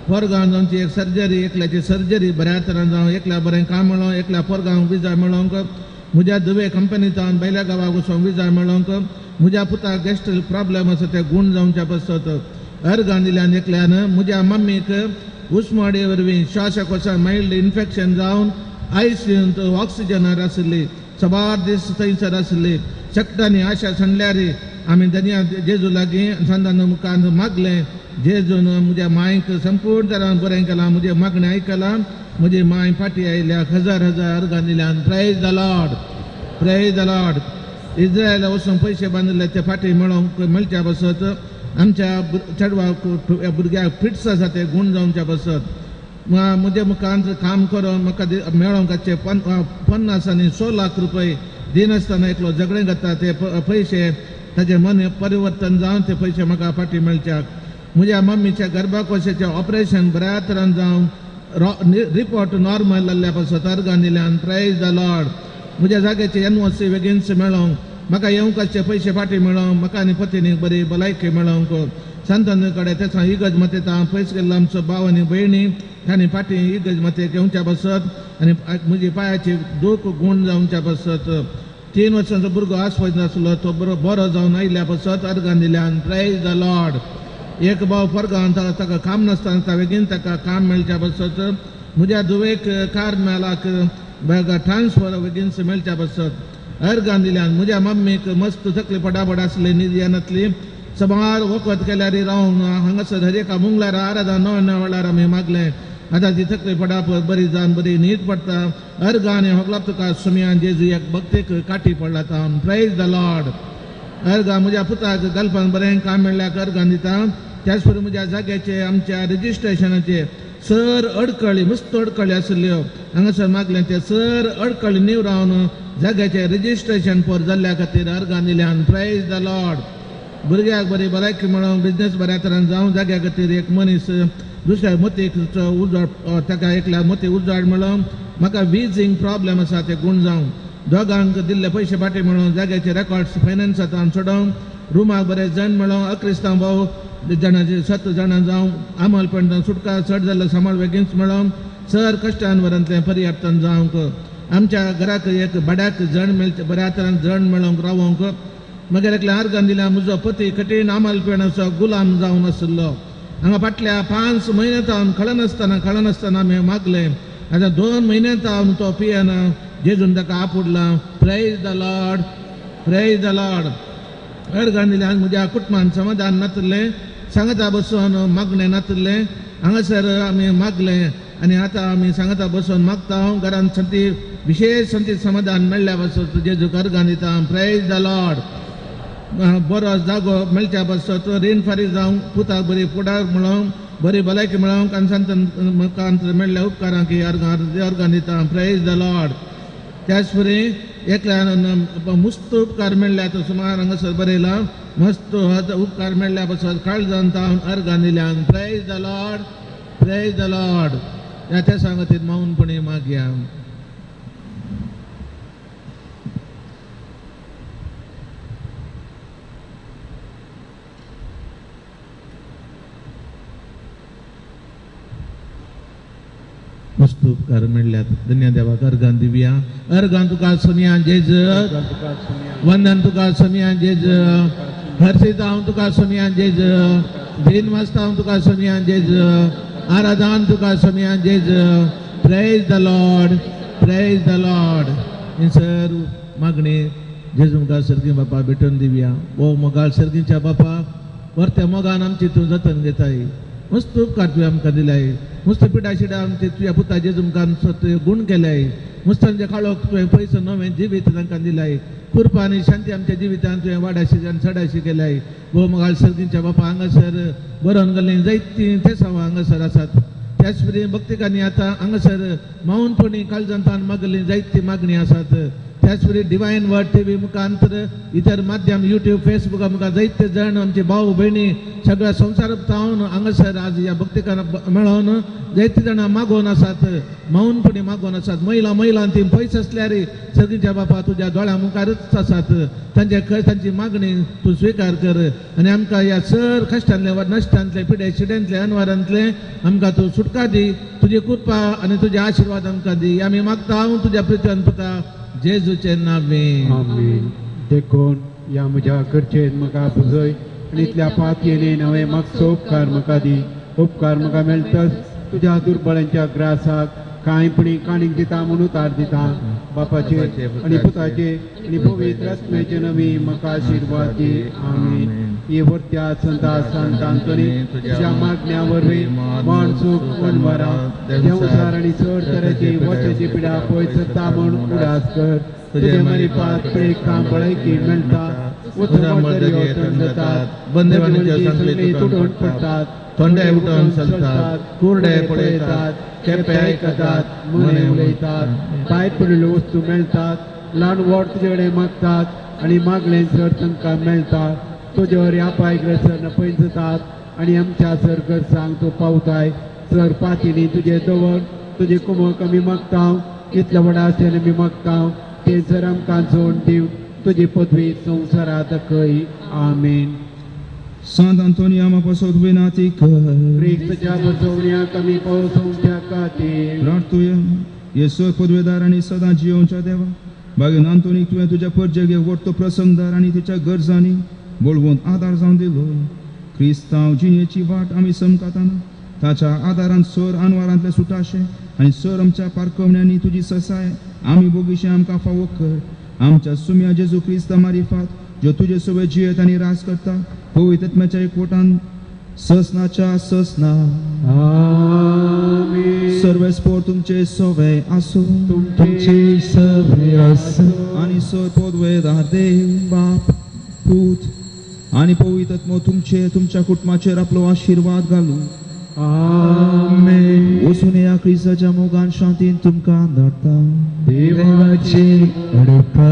पोरगांव जावची एक सर्जरी, एकल्याची सर्जरी बऱ्या तरान जावं, एकल्या बरें काम मेळोवंक, एकल्या पोरगांव विजा मेळोवंक, म्हज्या दुवे कंपनींत बैल्या गांवाक वचून विजा मेळोवंक, म्हज्या पुताक गॅस्ट्रीक प्रॉब्लम आसा ते गूण जावच्या पासत अर्गां दिल्यान. एकल्यान म्हज्या मम्मीक उस्माडे वरवीं श्वासकोशान मायल्ड इन्फेक्शन जावन आयसीयूंत ऑक्सिजनार आशिल्ली, सबार दीस थंयसर आशिल्ली. शक्तांनी आशा सांडल्यार आमी धन्या जेजू लागीं सांतान मुखार मागलें, जेजून म्हज्या मांयक संपूर्ण तरान बरें केलां, म्हजें मागणें आयकलां, म्हजी मांय फाटीं आयल्या हजार हजार अर्गां दिल्यान. Praise the Lord, praise the Lord. इस्रायला वचून पयशे बांदिल्ले ते फाटीं मेळोवंक मेळच्या पासत आमच्या चेडवाक भुरग्याक फिट्स आसा ते गूण जावच्या पासत म्हज्या मुखार काम करून म्हाका मेळोवंक 50 आनी 100 लाख रुपये दिनासतना एकलो झगडें घाता ते पयशे ताजें मन परिवर्तन जावन ते पयशे म्हाका फाटीं मेळच्याक. म्हज्या मम्मीच्या गर्भाकोशाचें ऑपरेशन बऱ्या तरान जावन रिपोर्ट नॉर्मल जाल्ल्या पासत अर्गां दिल्यान. Praise the Lord. म्हज्या जाग्याचे एनओसी बेगीनच मेळोवंक, म्हाका येवंक पयशे फाटीं मेळोवंक, म्हाका आनी पत्नीक बरी भलायकी मेळोवंक सांतान कडेन तेचा इगर्ज मतेता हांव पयस गेल्लो आमचो भाव आनी भयणी तांणी फाटीं इगर्ज मतेक येवच्या पासत आनी म्हजी पांयाची दूख गूण जावच्या पासत. 3 वर्सांचो भुरगो आस्पत नासलो तो बरो बरो जावन आयिल्ल्या पासत अर्गां दिल्यान. Praise the Lord. एक भाव फोरगांव ताका काम नासतना बेगीन ताका काम मेळच्या पासत. म्हज्या धुवेक कार्मेलाक ट्रान्सफर बेगीन मेळच्या पासत अर्गां दिल्यान. म्हज्या मम्मीक मस्त तकली पडापड आसली, न्हीद येनासली, सबार वखद केल्यार रावन हांगासर हर एका मुंगल्यार आराधा 9 वेळार आमी मागलें, आतां ती तकली पडापड बरी जावन बरी न्हीद पडटा. अर्गां आनी होगलाप तुका सुमयान जेजू एक भक्तीक काठी पडला. Praise the Lord. अर्गां म्हज्या पुताक गल्फान बरें काम मेळ्ळ्याक अर्गां दिता. त्याच बरोबर म्हज्या जाग्याचे आमच्या रजिस्ट्रेशनाचे सर अडकळी मस्त अडकळी आशिल्ल्यो हांगासर मागलें, ते सर अडकळी निवरावन जाग्याचे रजिस्ट्रेशन पोर जाल्ल्या खातीर अर्गां दिल्यान. Praise the Lord. भुरग्याक बरी भलायकी मेळोवंक, बिजनेस बऱ्या तरान जावं, जाग्या खातीर एक मनीस दुसऱ्या मतीक उजवाड ताका एकल्या मती उजवाड मेळोवंक, म्हाका विजींग प्रॉब्लम आसा ते गूण जावं, दोगांक दिल्ले पयशे फाटीं मेळोवन, जाग्याचे रेकॉर्ड्स फायनान्सांत सोडोवंक, रुमाक बरे जण मेळोवंक, अक्रिस्तांव भाव जाणांचे 7 जाणां जावं, आमल पण सुटका चड जाल्लो सांबाळ बेगीनच मेळोवंक, सर कश्टान वरांतलें परिवर्तन जावंक, आमच्या घराक एक भाड्याक जण मेळचें बऱ्या तरान जण मेळोवंक रावोंक. मागीर एकल्या अर्गान दिल्या म्हजो पती कठीण आमल पेणाचो गुलाम जावन आशिल्लो. हांगा फाटल्या 5 म्हयन्यांत हांव कळनासतना आमी मागलें. आतां 2 म्हयन्यांत हांव तो पियेना. जेजून ताका आपुडला. Praise the Lord, praise the Lord. Organ दिल्यान म्हज्या कुटुंबान समाधान नातिल्लें, सांगता बसून मागणें नातिल्लें. हांगासर आमी मागलें आनी आतां आमी सांगता बसून मागता. हांव घरान संती विशेश संती समाधान मेळ्ळ्या पासत जेजूक अर्गान दिता. Praise the Lord. बरो जागो मेळच्या पासत रीण फारीक जावंक, पुताक बरी फुडार मेळोवंक, बरी भलायकी मेळोवंक आनी संतान मुखांत मेळ्ळ्या उपकारांक अर्गान दिता. Praise the Lord. त्याच परी एकल्यान मस्त उपकार मेळ्ळ्या तो सुमार हांगासर बरयला. मस्त उपकार मेळ्ळ्या पासत काळजान तावन अर्गान दिल्यान. Praise the Lord, praise the Lord. ह्या त्या सांगतीत मौनपणी मागया. मस्त उपकार मेळ्ळ्यात. धन्य देवाक अर्गान दिवया. अर्गान तुका सोनिया जेज, वंदन तुका सोनिया जेज, हर्षित हांव तुका सोनिया जेज, दिन वाजता हांव तुका सोनिया जेज, आराधन तुका सोनिया जेज. Praise the Lord, praise the Lord. ही सर मागणी जेजू मुखार सर्गी बापा भेटून दिवया. ओ मोगाळ सर्गीच्या बापा, वरत्या मोगान आमची तूं जतन घेताय. मस्त उपकार तुवें आमकां दिलाय. मस्त पिडा शिडा आमचे तुज्या पुता जेजू मुखार तुवें गूण केल्याय. मस्त आमच्या काळोख तुवें पयसो नवें जिवीत तांकां दिलाय. कृपा आनी शांती आमच्या जिवितान तुवें वाडाशी आनी चडाशी केल्याय. गो मोगाळ सर्गीच्या बापा, हांगासर बरोवन गेल्लीं जायतीं तेसांवां हांगासर आसात. त्याच परी भक्तिकांनी आतां हांगासर मौनपणी काळजांतान मागल्लीं जायतीं मागणी आसात. त्याच परी डिवायन वर्ड टीव्ही मुखांतर इतर माध्यम युट्यूब फेसबुका मुखार जायते जाण आमचे भाव भयणी सगळ्या संवसारांत जावन हांगासर आज ह्या भक्तिकांक मेळोवन जायते जाणां मागोवन आसात, मौनपणी मागोवन आसात. महिला महिलां ती पयस आसल्यार सगळींच्या बापा तुज्या दोळ्या मुखारच आसात. तांचे खंय तांची मागणी तूं स्विकार कर आनी आमकां ह्या सर कश्टांतले वा नश्टांतले पिडे शिड्यांतले अनवारांतले आमकां तूं सुटका दी. तुजी कृपा आनी तुजे आशिर्वाद आमकां दी. आमी मागता हांव तुज्या प्रितीन पुता जेजूचे नावे. आमेन. देखून ह्या म्हज्या गरजेन म्हाका पुजय आनी इतल्या पातयेने नवें मागचो उपकार म्हाका दी. उपकार म्हाका मेळटच तुज्या दुर्बळांच्या ग्रासाक कांयपणी काणीक दिता म्हणून उतार दिता. बापाचे आनी पुताचे आनी पवित्र आत्म्याचे नवी म्हाका आशिर्वाद दी. आमेन. हे वर्त्या संता संत आंतोनी तुज्या मागण्या वरवीं मन सूख वनवारा देंवचार आनी चड तरेची वचेची पिडा पयस जाता म्हूण उडास कर. तुजे मरिपात प्रेक भलायकी मेळटा. उत्तम दर्यो थंड जातात, बंदेवानीचे तुटून पडटात, थोंडे उठून चलतात, कुरडे पळयतात, केपे आयकतात, मने उलयतात, भायर पडिल्ल्यो वस्तू मेळटात. ल्हान व्हड तुजे कडेन मागतात आनी मागलें सर तांकां मेळटा. तुजे वरी आपायक सर पयस जातात आनी आमच्या सर गरजांक तूं पावताय. सर पातीनी तुजें दवर, तुजे कुमक आमी मागता. इतल्या व्हडा आशेन आमी मागता तें सर आमकां जोड दिव. तुजी पदवी संवसारांत दाखय. आमेन. Sant Antonio ama पासत विनाती कर. क्रिस्तच्या बसवण्याक आमी पावसोवच्या खातीर प्रार्थुया. येसो पदवेदार आनी सदां जियोवच्या देवा, बागेन आंतोनीक तुवें तुज्या परजेक व्हडतो प्रसंगदार आनी तिच्या गरजांनी बळवंत आदार जावन दिलो. क्रिस्तांव जिणेची वाट आमी समकाताना ताच्या आदारान सर अनवारांतले सुटाशे आनी सर आमच्या पारकवण्यांनी तुजी ससाय आमी बोगीशे आमकां फावो कर. आमच्या सुम्या जेजू क्रिस्ता मारिफात जो तुजे सोबत जियेत आनी राज करता पवित्र आत्म्याच्या एकवटान ससनाच्या ससना. आमेन. सर्वेस्पोर तुमचे सोवे आसूं. तुमचे सवे आसूं. आनी सर पदवेदार देव बाप पूत आनी पवित्र आत्मो तुमचे तुमच्या कुटुंबाचेर आपलो आशिर्वाद घालूं. आमेन. वचून ह्या क्रिस्ताच्या मोगान शांतीन तुमकां धाडटा. देवाचे अडपा.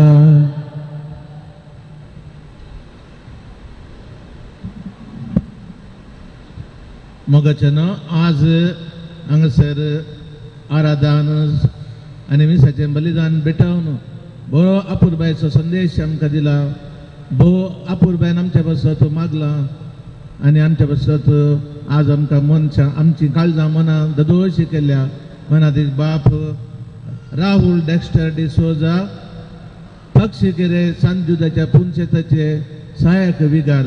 मोगाच्यान आज हांगासर आराधन आनी मिसाचें बलिदान भेटोवन बरो अपुरबायेचो संदेश आमकां दिला. भोव अपुरबायेन आमच्या पासत मागला आनी आमच्या पासत आज आमकां मनशां आमचीं काळजां मनां ददोशी केल्या. मनात एक बाप राहुल डेक्स्टर डिसोजा पक्षी केरे सांजुदाच्या पुनशेताचे सहायक विगार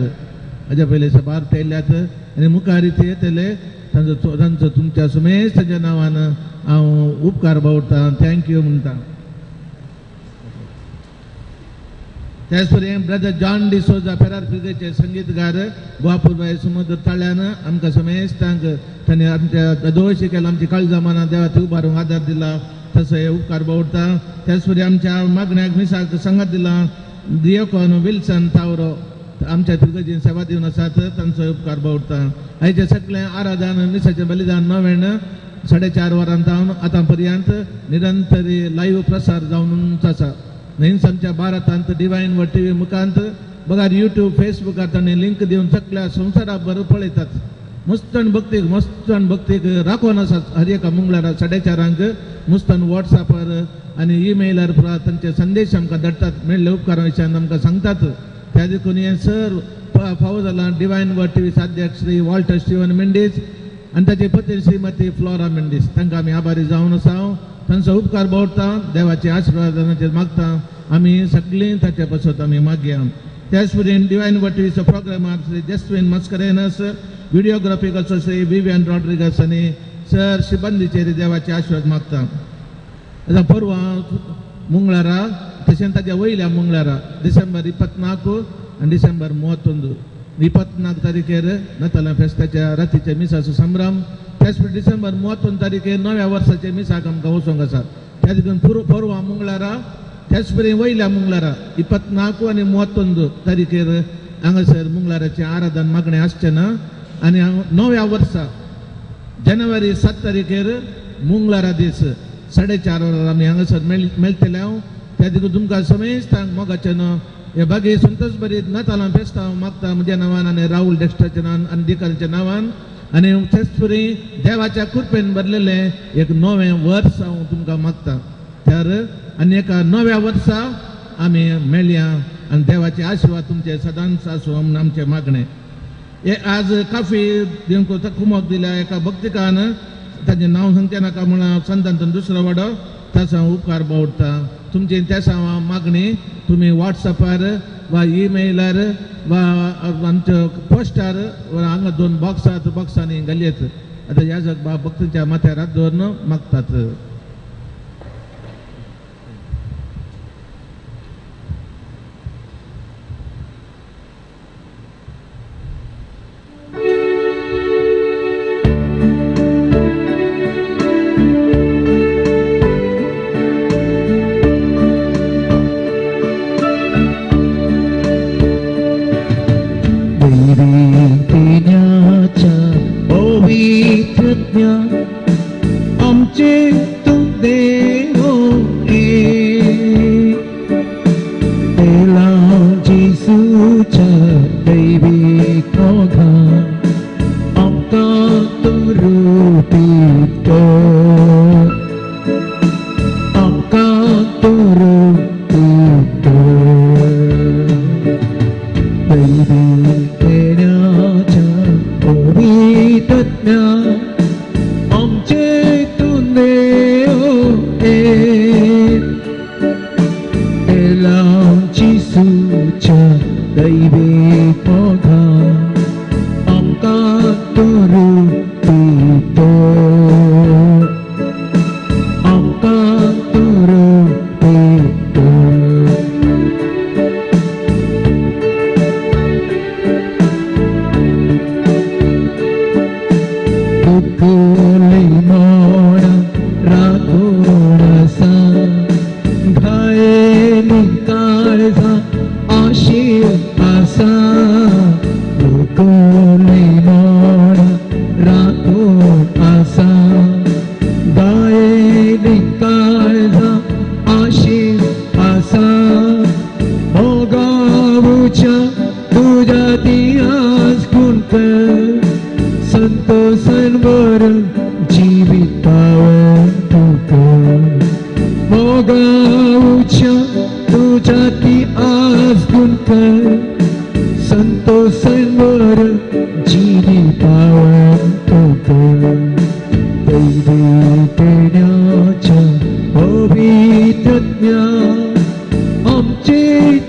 हाज्या पयलीं सबार ते येयल्यात आनी मुखार ते येतले. तांचो तांचो तुमच्या सुमेश तांच्या नांवान हांव उपकार बावडटा, thank you म्हणटा. त्याच परी ब्रदर जॉन डिसोजा फेरार फिगेचे संगीतकार गोवापूर्वाय समुद्र ताळ्यान आमकां समेस्तांक तांणी आमच्या दोशी केला, आमची काळजा मनां देवा उबारूंक आदार दिला, तसो हे उपकार बावडटा. त्याच परी आमच्या मागण्याक मिसाक सांगात दिला दियोकॉन विल्सन तावरो आमच्या फिरगजीन सेवा दिवन आसात, तांचो उपकार बावडटा. आयचे सगळें आराधन मिसाचें बलिदान नव्यान 4:30 वरां जावन आतां पर्यंत निरंतर लायव्ह प्रसार जावन आसा. न्हंयच आमच्या भारतांत डिवायन व टी व्ही मुखांत बघार युट्यूब फेसबुकार तांणी लिंक दिवन सगळ्या संवसारा पळयतात. मस्तन भक्तीक मस्तन भक्तीक राखोन आसात हर एका मंगळारा 4:30 मुस्तान वॉट्सॅपार आनी ईमेलार पुरा तांचे संदेश आमकां धाडटात, मेळ्ळे उपकारां विशयान आमकां सांगतात. त्या देखून हें सर फावो जालां डिवायन व टी व्ही अध्यक्ष श्री वॉल्टर स्टीवन मेंडीस आनी ताचे पती श्रीमती फ्लोरा मेंडीस तांकां आमी आभारी जावन आसा. तांचो उपकार बावडटा, देवाचे आशिर्वादाचेर मागता आमी सगळीं ताचे पासत आमी मागया. त्याच परेन डिवायन व टी व्हीचो प्रोग्रामार श्री जस्विन मस्करेनस, व्हिडिओग्राफिकाचो श्री विवियन रॉड्रिगस आनी सर शिबंदीचेर देवाचे आशिर्वाद मागता. आतां परवां मंगळारा तशेंच ताच्या वयल्या मंगळारा डिसेंबर 24 आनी डिसेंबर 31 24 तारखेर नातालां फेस्ताच्या रातीच्या मिसाचो संभ्रम. त्याच डिसेंबर 31 तारखेर नव्या वर्साचे मिसाक आमकां वचोंक आसा. त्या देखून परवां मंगळारा त्याच परी वयल्या मंगळारा 24 आनी 31 तारखेर हांगासर मंगळाराचें आराधन मागणें आसचें ना. आनी नव्या वर्सा जानेवारी 7 तारखेर मंगळारा दीस 4:30 वरां आमी हांगासर मेळटले हांव. त्या देखून तुमकां समेस्तांक मोगाचें न्हू हे बागे संतोष बरी नातालां फेस्तां हांव मागता म्हज्या नांवान आनी राहुल डेक्स्टराच्या नांवान आनी दिकाराच्या नांवान. आनी तेच परी देवाच्या कृपेन भरलेलें एक नवें वर्स हांव तुमकां मागता. तर आनी एका नव्या वर्सा आमी मेळया आनी देवाचे आशिर्वाद तुमचे सदांच आसूं म्हूण आमचें मागणें. हे आज काफी दिवंक कुमोक दिल्या एका भक्तिकान ताचें नांव सांगचें नाका म्हणून संतांतून दुसरो वाडो ताचो हांव उपकार बावडटा. तुमची त्या हांव मागणी तुमी वॉट्सॅपार वा ईमेलार वा आमच्या पोस्टार वा हांगा 2 बॉक्स आसात, बॉक्सांनी घालयत. आतां ह्या जग भक्तीच्या माथ्यार हात दवरून मागतात. आमचे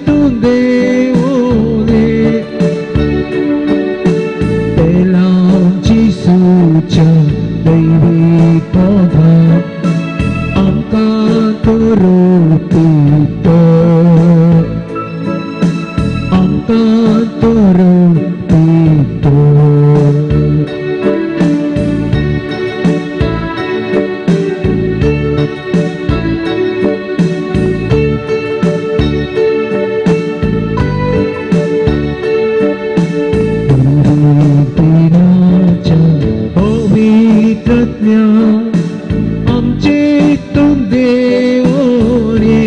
तूं देवो रे. आमकां तोरो पितो. पवित्रज्ञा आमचे तूं देवरे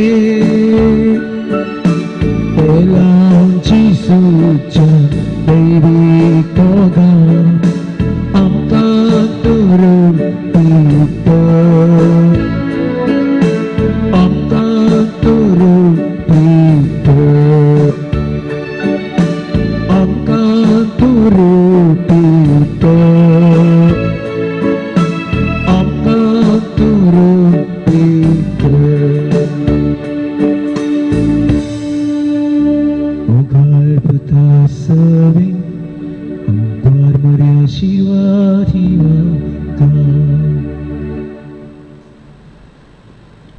पेलांची सुच्या दैवी